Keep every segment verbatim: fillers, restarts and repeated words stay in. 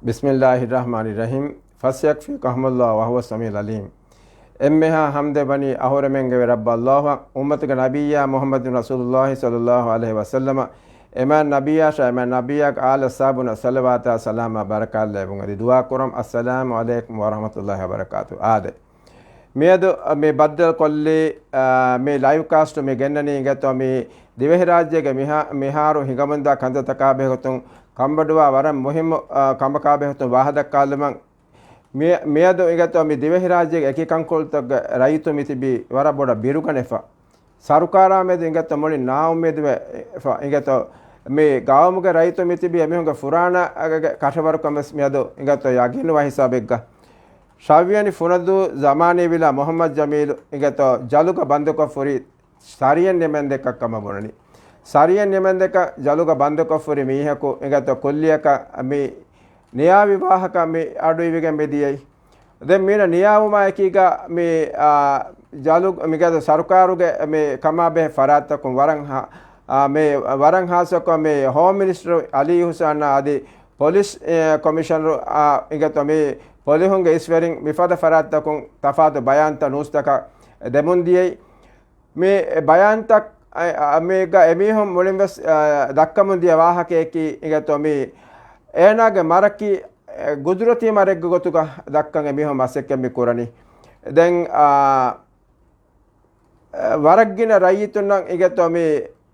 ބިސްމިއްލާހި ރަޙްމާނި ރަޙީމް. ފަސްޔަކްފީކަހުމުއްލާހު ވަހުވަ ސަމީޢުލް ޢަލީމް. އެންމެހާ ޙަމްދެއް ވަނީ އަހުރެމެންގެ ރައްބަށް އައްލާހުއަށް، އުއްމަތުގެ ނަބިއްޔާ މުޙައްމަދު ރަސޫލުއްލާހި ޞައްލައްލާހު ޢަލައިހި ވަސައްލަމަ، އެމާ ނަބިއްޔާއަށާ އެމާ ނަބިއްޔާގެ އާލު އަޞްޙާބުންނަށް ޞަލަވާތާ ސަލާމާ ބަރަކާތް ލެއްވުން އެދި ދުޢާ ކުރަން. އައްސަލާމު ޢަލައިކުމް ވަރަޙްމަތުﷲި ވަބަރަކާތުހު. އާދެ. މިއަދު މި ބައްދަލުކޮށްލީ، އާ، މި ލައިވް ކާސްޓު މި ގެންނަނީ އިނގޭތޯ މި ދިވެހިރާއްޖޭގެ މިހާ-، މިހާރު ހިނގަމުންދާ ކަންތައްތަކާ ބެހޭގޮތުން ކަނބޮޑުވާ ވަރަށް މުހިއްމު، އާ، ކަމަކާ ބެހޭގޮތުން ވާހަކަދައްކާލުމަށް މި-، މިއަދު އިނގޭތޯ މި ދިވެހިރާއްޖޭގެ އެކި ކަންކޮޅުތަކުގެ ރައްޔިތުން މިތިބީ ވަރަށް ބޮޑަށް ބިރުގަނެފަ. ސަރުކާރާ މެދު އިނގޭތޯ މުޅި ނާއުއްމީދުވެފަ އިނގޭތޯ މި ގައުމުގެ ރައްޔިތުން މިތިބީ އެމީހުންގެ ފުރާނައިގެ ކަށަވަރުކަން ވެސް މިއަދު އިނގޭތޯ ޔަގީނުވާ ހިސާބެއްގަ. ޝަވިޔަނި ފުނަދޫ ޒަމާނީ ވިލާ މުޙައްމަދު ޖަމީލު އިނގޭތޯ ޖަލުގަ ބަންދުކޮށްފަ ހުރި ސަރިޔަން ނިމެންދެކަށް ކަމަށް ބުނަނީ. ސަރިޔަން ނިމެންދެކަށް ޖަލުގަ ބަންދުކޮށްފަ ހުރި މީހަކު އިނގޭތޯ ކުއްލިއަކަށް މި ނިޔާވި ވާހަކަ މި އަޑުއިވިގެން މި ދިޔައީ. ދެން މީނަ ނިޔާވުމާ އެކީގަ މި، އާ، ޖަލު މިގޭ ސަރުކާރުގެ މި ކަމާ ބެހޭ ފަރާތްތަކުން ވަރަށް ހާ-، އާ، މި ވަރަށް ހާއްސަކޮށް މި ހޯމް މިނިސްޓަރު އަލީ ހުސައިން އަދި ޕޮލިސް، އެ، ކޮމިޝަނަރު، އާ، އިނގޭތޯ މި ޕޮލިހުންގެ އިސްވެރިން މިފަދަ ފަރާތްތަކުން ތަފާތު ބަޔާންތައް ނޫސްތަކަށް ދެމުން ދިޔައީ. މި ބަޔާންތައް، އަ، އަ، މީގަ އެމީހުން މުޅިން ވެސް، އަ، ދައްކަމުން ދިޔަ ވާހަކަޔަކީ އިނގޭތޯ މި އޭނާގެ މަރަކީ، އެ، ގުދުރަތީ މަރެއްގެ ގޮތުގަ ދައްކަން އެމީހުން މަސައްކަތް މި ކުރަނީ. ދެން، އާ، އަ، ވަރަށް ގިނަ ރައްޔިތުންނަށް އިނގޭތޯ މި،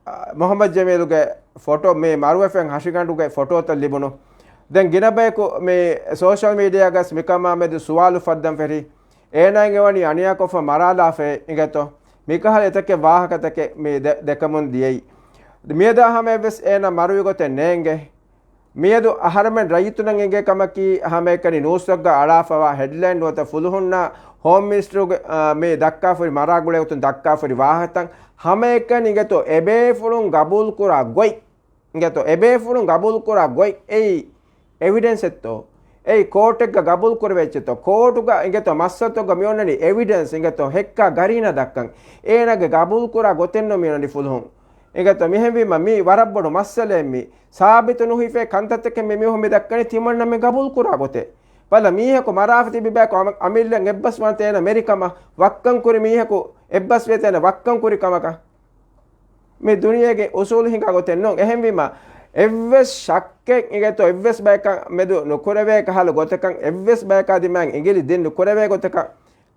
އަ، މުޙައްމަދު ޖަމީލުގެ ފޮޓޯ މި މަރުވެފައި ހަށިގަނޑުގެ ފޮޓޯތައް ލިބުނު. ދެން ގިނަ ބަޔަކު މި ސޯޝަލް މީޑިއާގަސް މިކަމާ މެދު ސުވާލު ފައްދަން ފެށި. އޭނާއިން އެވަނީ އަނިޔާކޮށްފަ މަރާލާފައޭ އިނގޭތޯ. މިކަހަލަ އެތަކެއް ވާހަކަތަކެއް މި ދެ-، ދެކަމުން ދިޔައީ. މިއަދާ ހަމަޔަށްވެސް އޭނާ މަރުވި ގޮތެއް ނޭނގެ. މިއަދު އަހަރެމެން ރައްޔިތުންނަށް އެނގޭ ކަމަކީ، ހަމައެކަނި ނޫސްތަކުގަ އަޅާފަވާ ހެޑްލައިން ނުވަތަ ފުލުހުންނާ ހޯމް މިނިސްޓަރުގެ، އާ، މި ދައްކާފަ ހުރި މަރާ ގުޅޭގޮތުން ދައްކާފަ ހުރި ވާހަކަތައް ހަމައެކަނި އިނގޭތޯ އެބޭފުޅުން ގަބޫލުކުރާ ގޮތް. އިނގޭތޯ އެބޭފުޅުން ގަބޫލުކުރާ ގޮތް އެއީ އެވިޑެންސް އެއްތޯ؟ އެއީ ކޯޓެއްގަ ގަބޫލު ކުރެވޭ އެއްޗެއްތޯ؟ ކޯޓުގަ އިނގޭތޯ މައްސަލަތަކުގަ މިއޮންނަނީ އެވިޑެންސް އިނގޭތޯ ހެއްކާ ގަރީނާ ދައްކަން. އޭނާގެ ގަބޫލުކުރާ ގޮތެއްނު މިއޮންނަނީ ފުލުހުން. އިނގޭތޯ މިހެންވީމަ މީ ވަރަށް ބޮޑު މައްސަލައެއް މީ. ސާބިތު ނުހިފޭ ކަންތައްތަކެއް މި މީހުން މި ދައްކަނީ ތިމަންނަމެން ގަބޫލުކުރާ ގޮތެއް. ބަލަ މީހަކު މަރާފަ ތިބި ބަޔަކު އަމ-، އަމިއްލައަށް އެއްބަސްވާންތަ އޭނަ މެރި ކަމަށް، ވައްކަން ކުރި މީހަކު އެއްބަސްވޭތަ އޭނަ ވައްކަން ކުރި ކަމަކަށް. މި ދުނިޔޭގެ އުސޫލު ހިނގާ ގޮތެއް ނޫން. އެހެންވީމަ، އެއްވެސް ޝައްކެއް އިނގޭތޯ، އެއްވެސް ބަޔަކަށް މެދު ނުކުރެވޭ ކަހަލަ ގޮތަކަށް، އެއްވެސް ބަޔަކާ ދިމާއިން އިނގިލި ދިން ނުކުރެވޭ ގޮތަކަށް،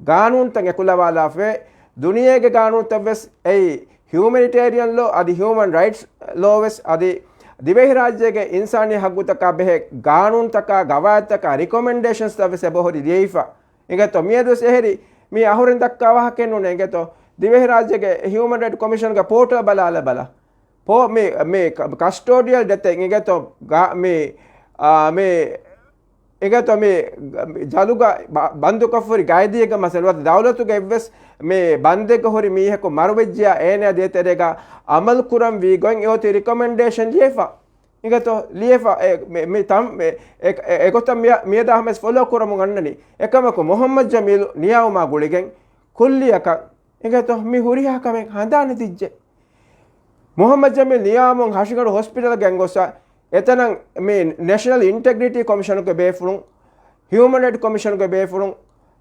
ގާނޫނުތައް އެކުލަވާލާފައި، ދުނިޔޭގެ ގާނޫނުތައް ވެސް އެއީ، ހިއުމެނިޓޭރިއަން ލޯ އަދި ހިއުމަން ރައިޓްސް ލޯ ވެސް އަދި ދިވެހިރާއްޖޭގެ އިންސާނީ ހައްގުތަކާ ބެހޭ ގާނޫނުތަކާ، ގަވާއިދުތަކާ، ރިކޮމެންޑޭޝަންސްތައް ވެސް އެބަހުރި ލިޔެފަ. އިނގޭތޯ މިއަދުވެސް އެހެރީ މީ އަހުރެން ދައްކާ ވާހަކައެއް ނޫނޭ. އިނގޭތޯ ދިވެހިރާއްޖޭގެ ހިއުމަން ރައިޓް ކޮމިޝަންގެ ޕޯޓަލް ބަލާލަބަލަ. ޕޯ-، މި، މި ކަ-، ކަސްޓޯޑިއަލް ޑެތެއް އިނގޭތޯ ގާ-، މި، އާ، މި، އިނގޭތޯ މި ޖަލުގަ ބަ-، ބަންދުކޮށްފަ ހުރި ގައިދީއެއްގެ މައްސަލަ ނުވަތަ ދައުލަތުގެ އެއްވެސް މި ބަންދެއްގަ ހުރި މީހަކު މަރުވެއްޖިޔާ އޭނަޔާ ދޭތެރޭގަ އަމަލު ކުރަން ވީ ގޮތް އެއޮތީ ރިކޮމެންޑޭޝަން ލިޔެފަ. އިނގޭތޯ ލިޔެފަ އެ، މި، މި ތަން، މި، އެ، އެ، އެގޮތަށް މިއަ-، މިއަދާ ހަމަޔަސް ފޮލޯ ކުރަމުން އަންނަނީ. އެކަމަކު މުހައްމަދު ޖަމީލު ނިޔާވުމާ ގުޅިގެން ކުއްލިއަކަށް އިނގޭތޯ މި ހުރިހާ ކަމެއް ހަނދާން ނެތިއްޖެ. މުހައްމަދު ޖަމީލު ނިޔާވުމުން ހަށިގަނޑު ހޮސްޕިޓަލްގަ ގެންގޮސްފަ އެތަނަށް މި ނެޝަނަލް އިންޓެގްރިޓީ ކޮމިޝަނުގެ ބޭފުޅުން، ހިއުމަން ރައިޓް ކޮމިޝަނުގެ ބޭފުޅުން،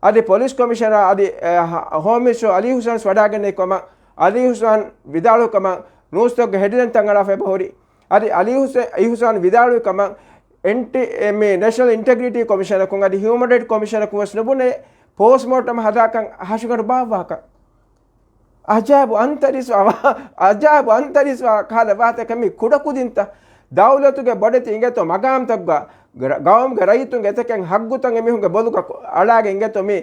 އަދި ޕޮލިސް ކޮމިޝަނަރ އަދި، އެ، ހ-، ހޯމް މިނިސްޓަރު އަލީ ހުސައިން ވެސް ވަޑާގެންނެވި ކަމަށް އަލީ ހުސައިން ވިދާޅުވި ކަމަށް ނޫސްތަކުގެ ހެޑްލައިންތައް އަޅާފަ އެބަހުރި. އަދި އަލީ ހުސެ-، އިހުސާން ވިދާޅުވި ކަމަށް އެންޓި-، އެ، މި ނެޝަނަލް އިންޓެގްރިޓީ ކޮމިޝަނަކުން އަދި ހިއުމަން ރައިޓް ކޮމިޝަނަކުން ވެސް ނުބުނެ ޕޯސްޓްމޯޓަމް ހަދާކަން ހަށިގަނޑު ބާއްވާކަން. އަޖާއިބު އަންތަރީސްވާ، އަޖާއިބު އަންތަރީސްވާ ކަހަލަ ވާހަކަތަކެއް މި ކުޑަކުދިންތައް. ދައުލަތުގެ ބޮޑެތި އިނގޭތޯ މަގާމްތަކުގަ ގަ-، ގައުމުގެ ރައްޔިތުންގެ އެތަކެއް ހައްގުތައް އެމީހުންގެ ބޮލުގަ ކު-، އަޅާގެ އިނގޭތޯ މި،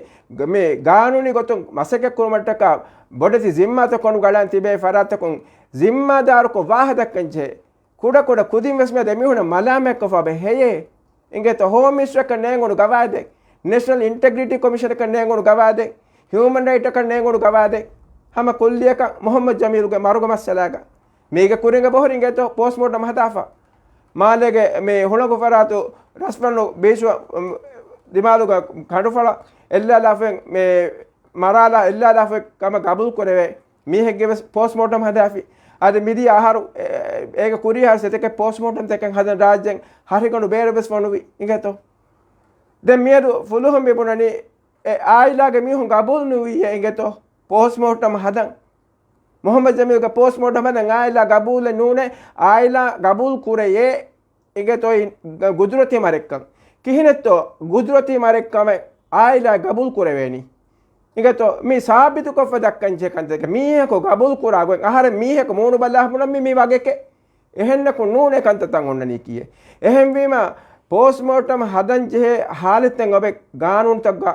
މި ގާނޫނީ ގޮތުން މަސައްކަތް ކުރުމަށްޓަކާ ބޮޑެތި ޒިންމާތައް ކޮނޑުގަ އަޅާން ތިބޭ ފަރާތްތަކުން ޒިންމާދާރުކޮށް ވާހަކަ ދައްކަން ޖެހޭ. ކުޑަ ކުޑަ ކުދިން ވެސް މިއަދު އެމީހުނަށް މަލާމާތްކޮށްފަ އެބަ ހެޔޭ. އިނގޭތޯ ހޯމް މިނިސްޓަރަކަށް ނޭނގުނު ގަވާއިދެއް، ނެޝަނަލް އިންޓެގްރިޓީ ކޮމިޝަނަކަށް ނޭނގުނު ގަވާއިދެއް، ހިއުމަން ރައިޓަކަށް ނޭނގުނު ގަވާއިދެއް، ހަމަ ކުއްލިއަކަށް މުހައްމަދު ޖަމީލުގެ މަރުގެ މައްސަލާގަ. މީގެ ކުރިން އެބަހުރި އިނގޭތޯ ޕޯސްޓްމޯޓަމް ހަދާފަ. މާލޭގެ މި ހުޅަނގު ފަރާތު ރަސްފަންނު ބީޗު، އު، ދިމާލުގަ ކަނޑުފަޅަށް އެއްލާލާފައި މި މަރާލާ އެއްލާލާފައި ކަމަށް ގަބޫލު ކުރެވޭ. މީހެއްގެ ވެސް ޕޯސްޓްމޯޓަމް ހަދާފި. އަދި މިދިޔަ އަހަރު، އެ، އޭގެ ކުރީ އަހަރު ސެތެކެ ޕޯސްޓްމޯޓަމް ތަކެއް ހަދަން ރާއްޖެން ހަށިގަނޑު ބޭރަށް ވެސް ވަނުވި އިނގޭތޯ. ދެން މިއަދު ފުލުހުން މި ބުނަނީ، އެ އާއިލާގެ މީހުން ގަބޫލު ނުވިއޭ އިނގޭތޯ ޕޯސްޓްމޯޓަމް ހަދަން. މުހައްމަދު ޖަމީލްގެ ޕޯސްޓްމޯޓަމް ހަދަން އާއިލާ ގަބޫލެއް ނޫނޭ. އާއިލާ ގަބޫލު ކުރެޔޭ އިނގޭތޯ ގުދުރަތީ މަރެއްކަން. ކިހިނެއްތޯ ގުދުރަތީ މަރެއްކަމެއް އާއިލާ ގަބޫލު ކުރެވޭނީ؟ އިނގޭތޯ މި ސާބިތުކޮށްފަ ދައްކަން ޖެހޭ ކަންތައް. މީހަކު ގަބޫލު ކުރާ ގޮތް އަހަރެން މީހަކު މޫނު ބަލާ ބުނަން މި މި ވަގެކޭ. އެހެންނަކު ނޫނޭ ކަންތައްތައް އޮންނަނީކީއެއް. އެހެންވީމަ، ޕޯސްޓްމޯޓަމް ހަދަން ޖެހޭ ހާލަތެއް އޮބެ ގާނޫނުތަކުގަ،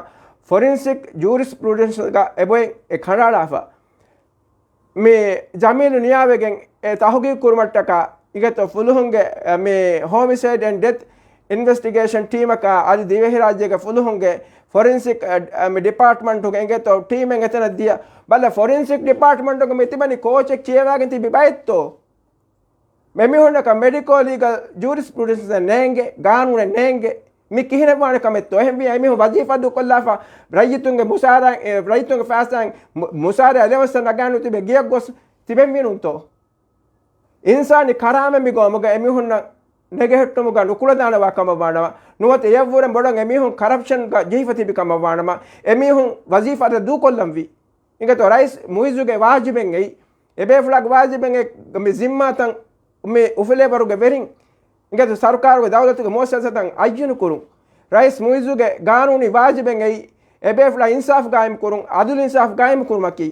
ފޮރެންސިކް ޖޫރިސްޕްރުޑެންސްގަ އެބޮތް އެ ކަނޑައަޅާފަ. މި ޖަމީލު ނިޔާވެގެން އެ ތަހުގީގު ކުރުމަށްޓަކާ އިނގޭތޯ ފުލުހުންގެ، އެ، މި ހޯމިސައިޑް އެންޑް ޑެތް އިންވެސްޓިގޭޝަން ޓީމަކާ އަދި ދިވެހިރާއްޖޭގެ ފުލުހުންގެ ފޮރެންސިކް، އެ، އެ، މި ޑިޕާޓްމަންޓުގެ އިނގޭތޯ ޓީމެއް އެތަނަށް ދިޔަ. ބަލަ، ފޮރެންސިކް ޑިޕާޓްމަންޓުގެ މި ތިބަނީ ކޯޗެއް ކިޔަވާގެން ތިބި ބައެއްތޯ؟ މެމީހުންނަކަށް މެޑިކޯ ލީގަލް ޖޫރިސްޕްރުޑެންސް ނޭނގެ، ގާނޫނެއް ނޭނގެ. މި ކިހިނެއްވާނެ ކަމެއްތޯ؟ އެހެންވީ އެމީހުން ވަޒީފާ ދޫކޮށްލާފަ، ރައްޔިތުންގެ މުސާރަ، އެ، ރައްޔިތުންގެ ފައިސާއިން މު-، މުސާރަ އެލަވަންސް ނަގާނު ތިބެ ގެޔަށް ގޮސް ތިބެން ވީނުންތޯ؟ އިންސާނީ ކަރާމަތް މި ގައުމުގަ އެމީހުންނަށް ނެގެހެއްޓުމުގަ ނުކުޅަދާނަވާ ކަމަށްވާނަމަ، ނުވަތަ އެއަށްވުރެން ބޮޑަށް އެމީހުން ކަރަޕްޝަންގަ ޖެހިފަ ތިބި ކަމަށްވާނަމަ، އެމީހުން ވަޒީފާތައް ދޫކޮށްލަންވީ. އިނގޭތޯ ރައީސް މުއިއްޒުގެ ވާޖިބެއް އެއީ. އެބޭފުޅާގެ ވާޖިބެއް އެ މި ޒިންމާތައް މި އުފުލޭވަރުގެ ވެރިން، އިނގޭތޯ ސަރުކާރުގެ ދައުލަތުގެ މުއައްސަސާތައް އައްޔަނު ކުރުން. ރައީސް މުއިއްޒުގެ ގާނޫނީ ވާޖިބެއް އެއީ، އެބޭފުޅާ އިންސާފް ގާއިމް ކުރުން، އަދުލު އިންސާފް ގާއިމް ކުރުމަކީ.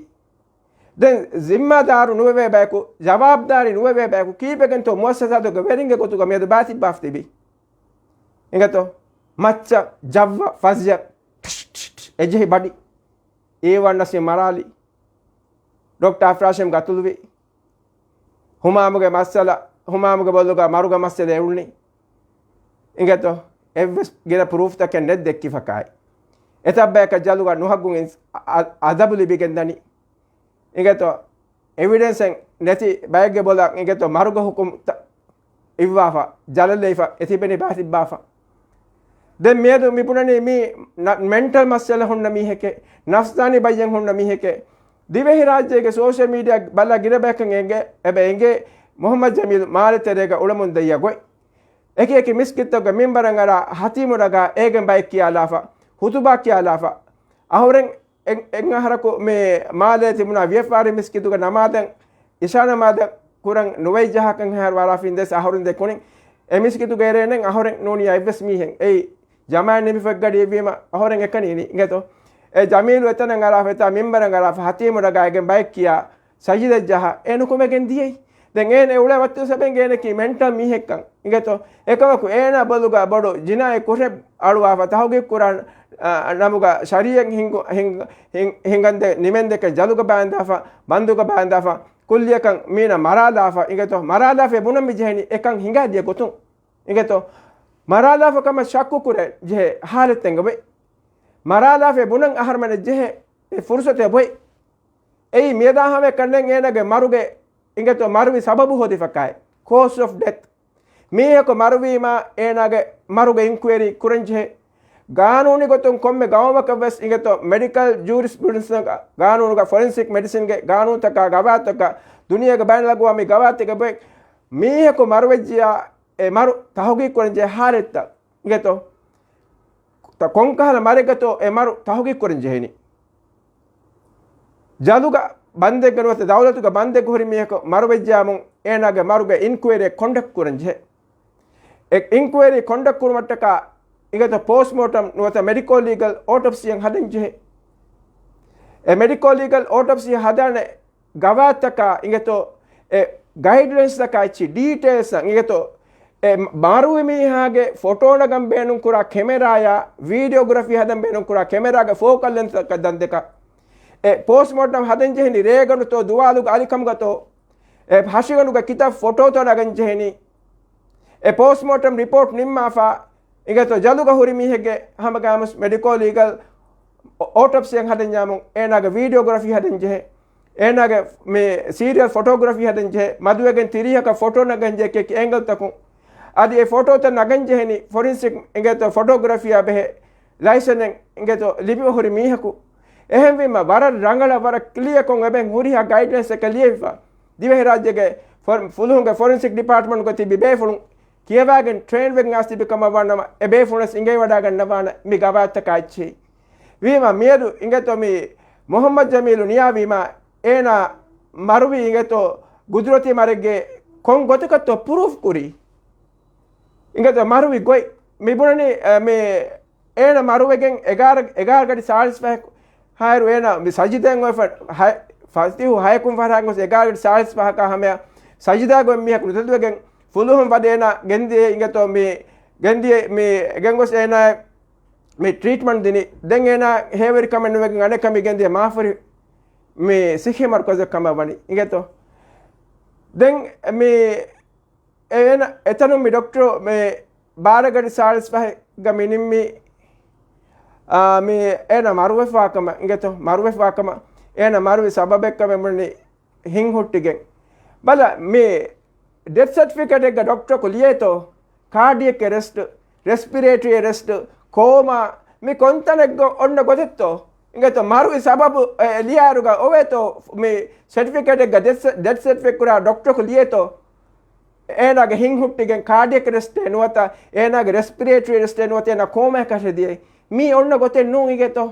ދެން ޒިންމާދާރު ނުވެވޭ ބަޔަކު، ޖަވާބުދާރީ ނުވެވޭ ބަޔަކު ކީއްވެގެންތޯ މުއައްސަސާތުގެ ވެރިންގެ ގޮތުގަ މިއަދު ބާތިއްބާފަ ތިބީ؟ އިނގޭތޯ މައްޗަށް ޖައްވަ ފަޒިޔަ ޓިޝް ޓިޝް ޓިޝް އެޖެހި ބަޑި. އީވާން ނަސީމް މަރާލި. ޑޮކްޓަރ އަފްރާޝިމް ގަތުލުވި. ހުމާމުގެ މައްސަލަ، ހުމާމުގެ ބޮލުގަ މަރުގެ މައްސަލަ އެޅުނީ. އިނގޭތޯ އެއްވެސް ގިނަ ޕްރޫފްތަކެއް ނެތް ދެއްކިފަކާއި. އެތައް ބަޔަކަށް ޖަލުގަ ނުހައްގުން އިންސް-، އަ-، އަ-، އަދަބު ލިބިގެންދަނީ. އިނގޭތޯ އެވިޑެންސެއް ނެތި ބައެއްގެ ބޮލަށް އިނގޭތޯ މަރުގެ ހުކުމްތައް އިއްވާފަ، ޖަލަށްލެވިފަ، އެތިބެނި ބާތިއްބާފަ. ދެން މިއަދު މި ބުނަނީ މީ ނަ-، މެންޓަލް މައްސަލަ ހުންނަ މީހެކޭ، ނަފްސާނީ ބައްޔެއް ހުންނަ މީހެކޭ. ދިވެހިރާއްޖޭގެ ސޯޝަލް މީޑިއާ ބަލާ ގިނަ ބަޔަކަށް އެނގޭ، އެބަ އެނގޭ މުހައްމަދު ޖަމީލް މާލެ ތެރޭގަ އުޅެމުން ދައްޔަ ގޮތް. އެކި އެކި މިސްކިތްތަކުގެ މިންބަރަށް އަރާ ހަތީމު ނަގާ އޭގެން ބައެއް ކިޔާލާފަ، ހުތުބާ ކިޔާލާފަ. އަހުރެން އެ-، އެއް އަހަރަކު މި މާލޭ ތިބުނާ ވިޔަފާރި މިސްކިތުގެ ނަމާދަށް، އިޝާ ނަމާދަށް ކުރަން ނުވައި ޖަހާކަން ހައިހަރު ވާރާފަ އިނދެސް އަހުރެން ދެކުނިން. އެ މިސްކިތުގެ އެރޭނެން އަހުރެން ނޫނިޔާ އެއްވެސް މީހެއް. އެއީ ޖަމާއަތް ނިމިފަ އެއްގަޑި އެއްވީމަ އަހުރެން އެކަނި އިނީ. އިނގޭތޯ އެ ޖަމީލު އެތަނަށް އަރާފަ، އެތާ މިންބަރަށް އަރާފަ، ހަތީމު ނަގާ އޭގެން ބައެއް ކިޔާ ސަޖިދަ ޖަހާ އެ ނުކުމެގެން ދިޔައީ. ދެން އޭނަ އެ އުޅޭ ވައްތު ސަބައިން އޭނަކީ މެންޓަލް މީހެއްކަން. އިނގޭތޯ އެކަމަކު އޭނާ ބޮލުގަ ބޮޑު ޖިނާއީ ކުށެއް އަޅުވާފަ، ތަހުގީގު ކުރާ، އަ، ނަމުގަ ޝަރީއަތް ހިނގު-، ހިނގ-، ހިނގ-، ހިނގަންދެ ނިމެންދެކެ ޖަލުގަ ބާންދާފަ، ބަންދުގަ ބާންދާފަ، ކުއްލިއަކަށް މީނަ މަރާލާފަ. އިނގޭތޯ މަރާލާފަ ބުނަން މި ޖެހެނީ އެކަން ހިނގާ ދިޔަ ގޮތުން. އިނގޭތޯ މަރާލާފަ ކަމަށް ޝައްކު ކުރެ ޖެހޭ ހާލަތެއް އޮވޭ. މަރާލާފަ ބުނަން އަހަރުމެނެއް ޖެހޭ އެ ފުރުސަތެއް އޮވޭ. އެއީ މިއަދާ ހަމަޔަކަށް ނެތް އޭނާގެ މަރުގެ އިނގޭތޯ މަރުވި ސަބަބު ހޯދިފަކާއި، ކޯސް އޮފް ޑެތް. މީހަކު މަރުވީމާ އޭނާގެ މަރުގެ އިންކުއެރީ ކުރަންޖެހޭ. ގާނޫނީ ގޮތުން ކޮންމެ ގައުމަކަށް ވެސް އިނގޭތޯ މެޑިކަލް ޖޫރިސްޕްރުޑެންސް ގާނޫނުގަ، ފޮރެންސިކް މެޑިސިންގެ ގާނޫނުތަކާ، ގަވާއިދުތަކާ، ދުނިޔޭގެ ބައިނަލްއަގުވާމީ ގަވާއިދުގެ ބޮއެ މީހަކު މަރުވެއްޖިޔާ އެ މަރު ތަހުގީގު ކުރަންޖެހޭ ހާލަތްތައް އިނގޭތޯ؟ ތަ-، ކޮންކަހަލަ މަރެއްގަތޯ އެ މަރު ތަހުގީގު ކުރަން ޖެހެނީ؟ ޖަލުގަ ބަންދެއްގަ ނުވަތަ ދައުލަތުގަ ބަންދެއްގަ ހުރި މީހަކު މަރުވެއްޖެޔާމުން އޭނާގެ މަރުގެ އިންކުއެރީއެއް ކޮންޑަކްޓް ކުރަން ޖެހޭ. އެ އިންކުއެރީ ކޮންޑަކްޓް ކުރުމަށްޓަކާ އިނގޭތޯ ޕޯސްޓްމޯޓަމް ނުވަތަ މެޑިކޯ ލީގަލް އޯޓޮޕްސީއެއް ހަދަން ޖެހޭ. އެ މެޑިކޯ ލީގަލް އޯޓޮޕްސީ ހަދާނެ ގަވާއިދުތަކާ އިނގޭތޯ އެ ގައިޑްލައިންސްތަކާ އެއްޗި ޑީޓެއިލްސް އިނގޭތޯ އެ މަރުވި މީހާގެ ފޮޓޯ ނަގަން ބޭނުންކުރާ ކެމެރާޔާ، ވީޑިއޯގްރަފީ ހަދަން ބޭނުންކުރާ ކެމެރާގެ ފޯކަލް ލެންތަކަށް ދަންދެކަށް، އެ ޕޯސްޓްމޯޓަމް ހަދަން ޖެހެނީ ރޭގަނޑުތޯ ދުވާލުގެ އަލިކަމުގަތޯ، އެ ހަށިގަނޑުގެ ކިތައް ފޮޓޯތޯ ނަގަން ޖެހެނީ، އެ ޕޯސްޓްމޯޓަމް ރިޕޯޓް ނިންމާފަ، އިނގޭތޯ ޖަލުގަ ހުރި މީހެއްގެ ހަމަގައިމުވެސް މެޑިކޯ ލީގަލް އޯޓޮޕްސީއެއް ހަދަންޏާމު، އޭނާގެ ވީޑިއޯގްރަފީ ހަދަން ޖެހޭ، އޭނާގެ މި ސީރިއަލް ފޮޓޯގްރަފީ ހަދަން ޖެހޭ، މަދުވެގެން ތިރީހަކަށް ފޮޓޯ ނަގަން ޖެހޭ އެކި އެންގަލްތަކުން. އަދި އެ ފޮޓޯތައް ނަގަން ޖެހެނީ ފޮރެންސިކް އިނގޭތޯ ފޮޓޯގްރަފީއާ ބެހޭ ލައިސަންސެއް އިނގޭތޯ ލިބިވަ ހުރި މީހަކު. އެހެންވީމަ ވަރަށް ރަނގަޅަށް ވަރަށް ކްލިއަރކޮށް އެބައިން ހުރިހާ ގައިޑްލައިންސްތަކެއް ލިޔެފަ، ދިވެހިރާއްޖޭގެ ފޮރ-، ފުލުހުންގެ ފޮރެންސިކް ޑިޕާޓްމަންޓްގަ ތިބި ބޭފުޅުން ކިޔަވާގެން ޓްރޭން ވެގެން އާސިބި ކަމަށް ވާނަމަ، އެ ބޭފުޅުންވެސް އިނގޭވަޑައިގަންނަވާނެ މި ގަވާއިދުތަކާ އެއްޗެހި. ވީމާ، މިއަދު އިނގޭތޯ މި މުހައްމަދު ޖަމީލު ނިޔާވީމާ، އޭނާ މަރުވީ އިނގޭތޯ ގުދުރަތީ މަރެއްގެ ކޮން ގޮތަކަށްތޯ ޕްރޫފް ކުރީ؟ އިނގޭތޯ މަރުވި ގޮތް މި ބުނަނީ، އަ، މި އޭނަ މަރުވެގެން އެގާރަ، އެގާރަ ގަޑި ސާޅީސް ފަހަކު ހާއިރު އޭނަ މި ސަޖިދައިން އޮތްފަ، ހަ، ފަތިހު ހަޔަކުން ފަހަރާގެން ގޮސް އެގާރަ ގަޑި ސާޅީސް ފަހަކާ ހަމަޔަށް ސަޖިދާ ގޮތް މީހަކު ނުތެދުވެގެން ފުލުހުން ވަދެ އޭނާ ގެންދިޔަ އިނގޭތޯ މި ގެންދިޔަ މި ގެންގޮސް އޭނާ މި ޓްރީޓްމަންޓް ދިނީ. ދެން އޭނާ ހޭވެރިކަމެއް ނުވެގެން އަނެއްކާ މި ގެންދިޔަ މާފަރި މި ސިއްހީ މަރުކަޒަށް ކަމަށް ވަނީ އިނގޭތޯ. ދެން މި އޭނަ އެތަނުން މި ޑޮކްޓަރު މި ބާރަ ގަޑި ސާޅީސް ފަހެއްގަ މި ނިންމީ، އާ، މި އޭނަ މަރުވެފާ ކަމަށް އިނގޭތޯ، މަރުވެފާ ކަމަށް. އޭނަ މަރުވި ސަބަބެއްކަމެއް ބުނަނީ ހިން ހުއްޓިގެން. ބަލަ، މި ޑެތް ސަޓްފިކެޓެއްގަ ޑޮކްޓަރަކު ލިޔޭތޯ، ކާޑިއެކް އެރެސްޓް، ރެސްޕިރޭޓްރީ އެރެސްޓް، ކޯމާ، މި ކޮންތަނެއްގަ އޮންނަ ގޮތެއްތޯ؟ އިނގޭތޯ، މަރުވި ސަބަބު، އެ، ލިޔާއިރުގަ އޮވޭތޯ، މި ސަޓްފިކެޓެއްގަ ޑެތް ސަ، ޑެތް ސަޓްފިކެޓް ކުރާ ޑޮކްޓަރަކު ލިޔޭތޯ؟ އޭނާގެ ހިން ހުއްޓިގެން ކާޑިއެކް އެރެސްޓޭ ނުވަތަ، އޭނާގެ ރެސްޕިރޭޓްރީ އެރެސްޓޭ ނުވަތަ، އޭނާ ކޯމާއަކަށް ހެދިޔައީ. މީ އޮންނަ ގޮތެއް ނޫން އިނގޭތޯ.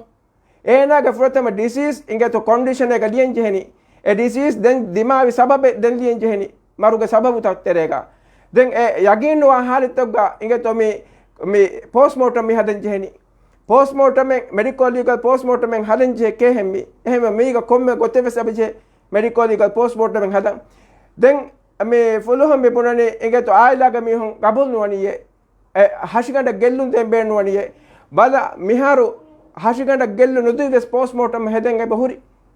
އޭނާގެ ފުރަތަމަ ޑިސީޒް އިނގޭތޯ ކޮންޑިޝަނެއްގަ ލިޔަން ޖެހެނީ. އެ ޑިސީޒް ދެން ދިމާވި ސަބަބެއް ދެން ލިޔަން ޖެހެނީ. މަރުގެ ސަބަބުތައް ތެރޭގަ. ދެން އެ ޔަގީން ނުވާ ހާލަތްތަކުގަ އިނގޭތޯ މި، މި ޕޯސްޓްމޯޓަމް މި ހަދަން ޖެހެނީ. ޕޯސްޓްމޯޓަމެއް، މެޑިކޯ ލީގަލް ޕޯސްޓްމޯޓަމެއް ހަދަން ޖެހޭ ކޭހެން މި. އެހެންވެ މީގަ ކޮންމެ ގޮތެއް ވެސް އެބަޖެހޭ މެޑިކޯ ލީގަލް ޕޯސްޓްމޯޓަމެއް ހަދަން. ދެން މި ފުލުހުން މި ބުނަނީ އިނގޭތޯ އާއިލާގެ މީހުން ގަބޫލު ނުވަނީއޭ. އެ ހަށިގަނޑަށް ގެއްލުން ދޭން ބޭނުންވަނީއޭ. ބަލަ، މިހާރު ހަށިގަނޑަށް ގެއްލުން ނުދީވެސް ޕޯސްޓްމޯޓަމް ހެދެން އެބަ ހުރި.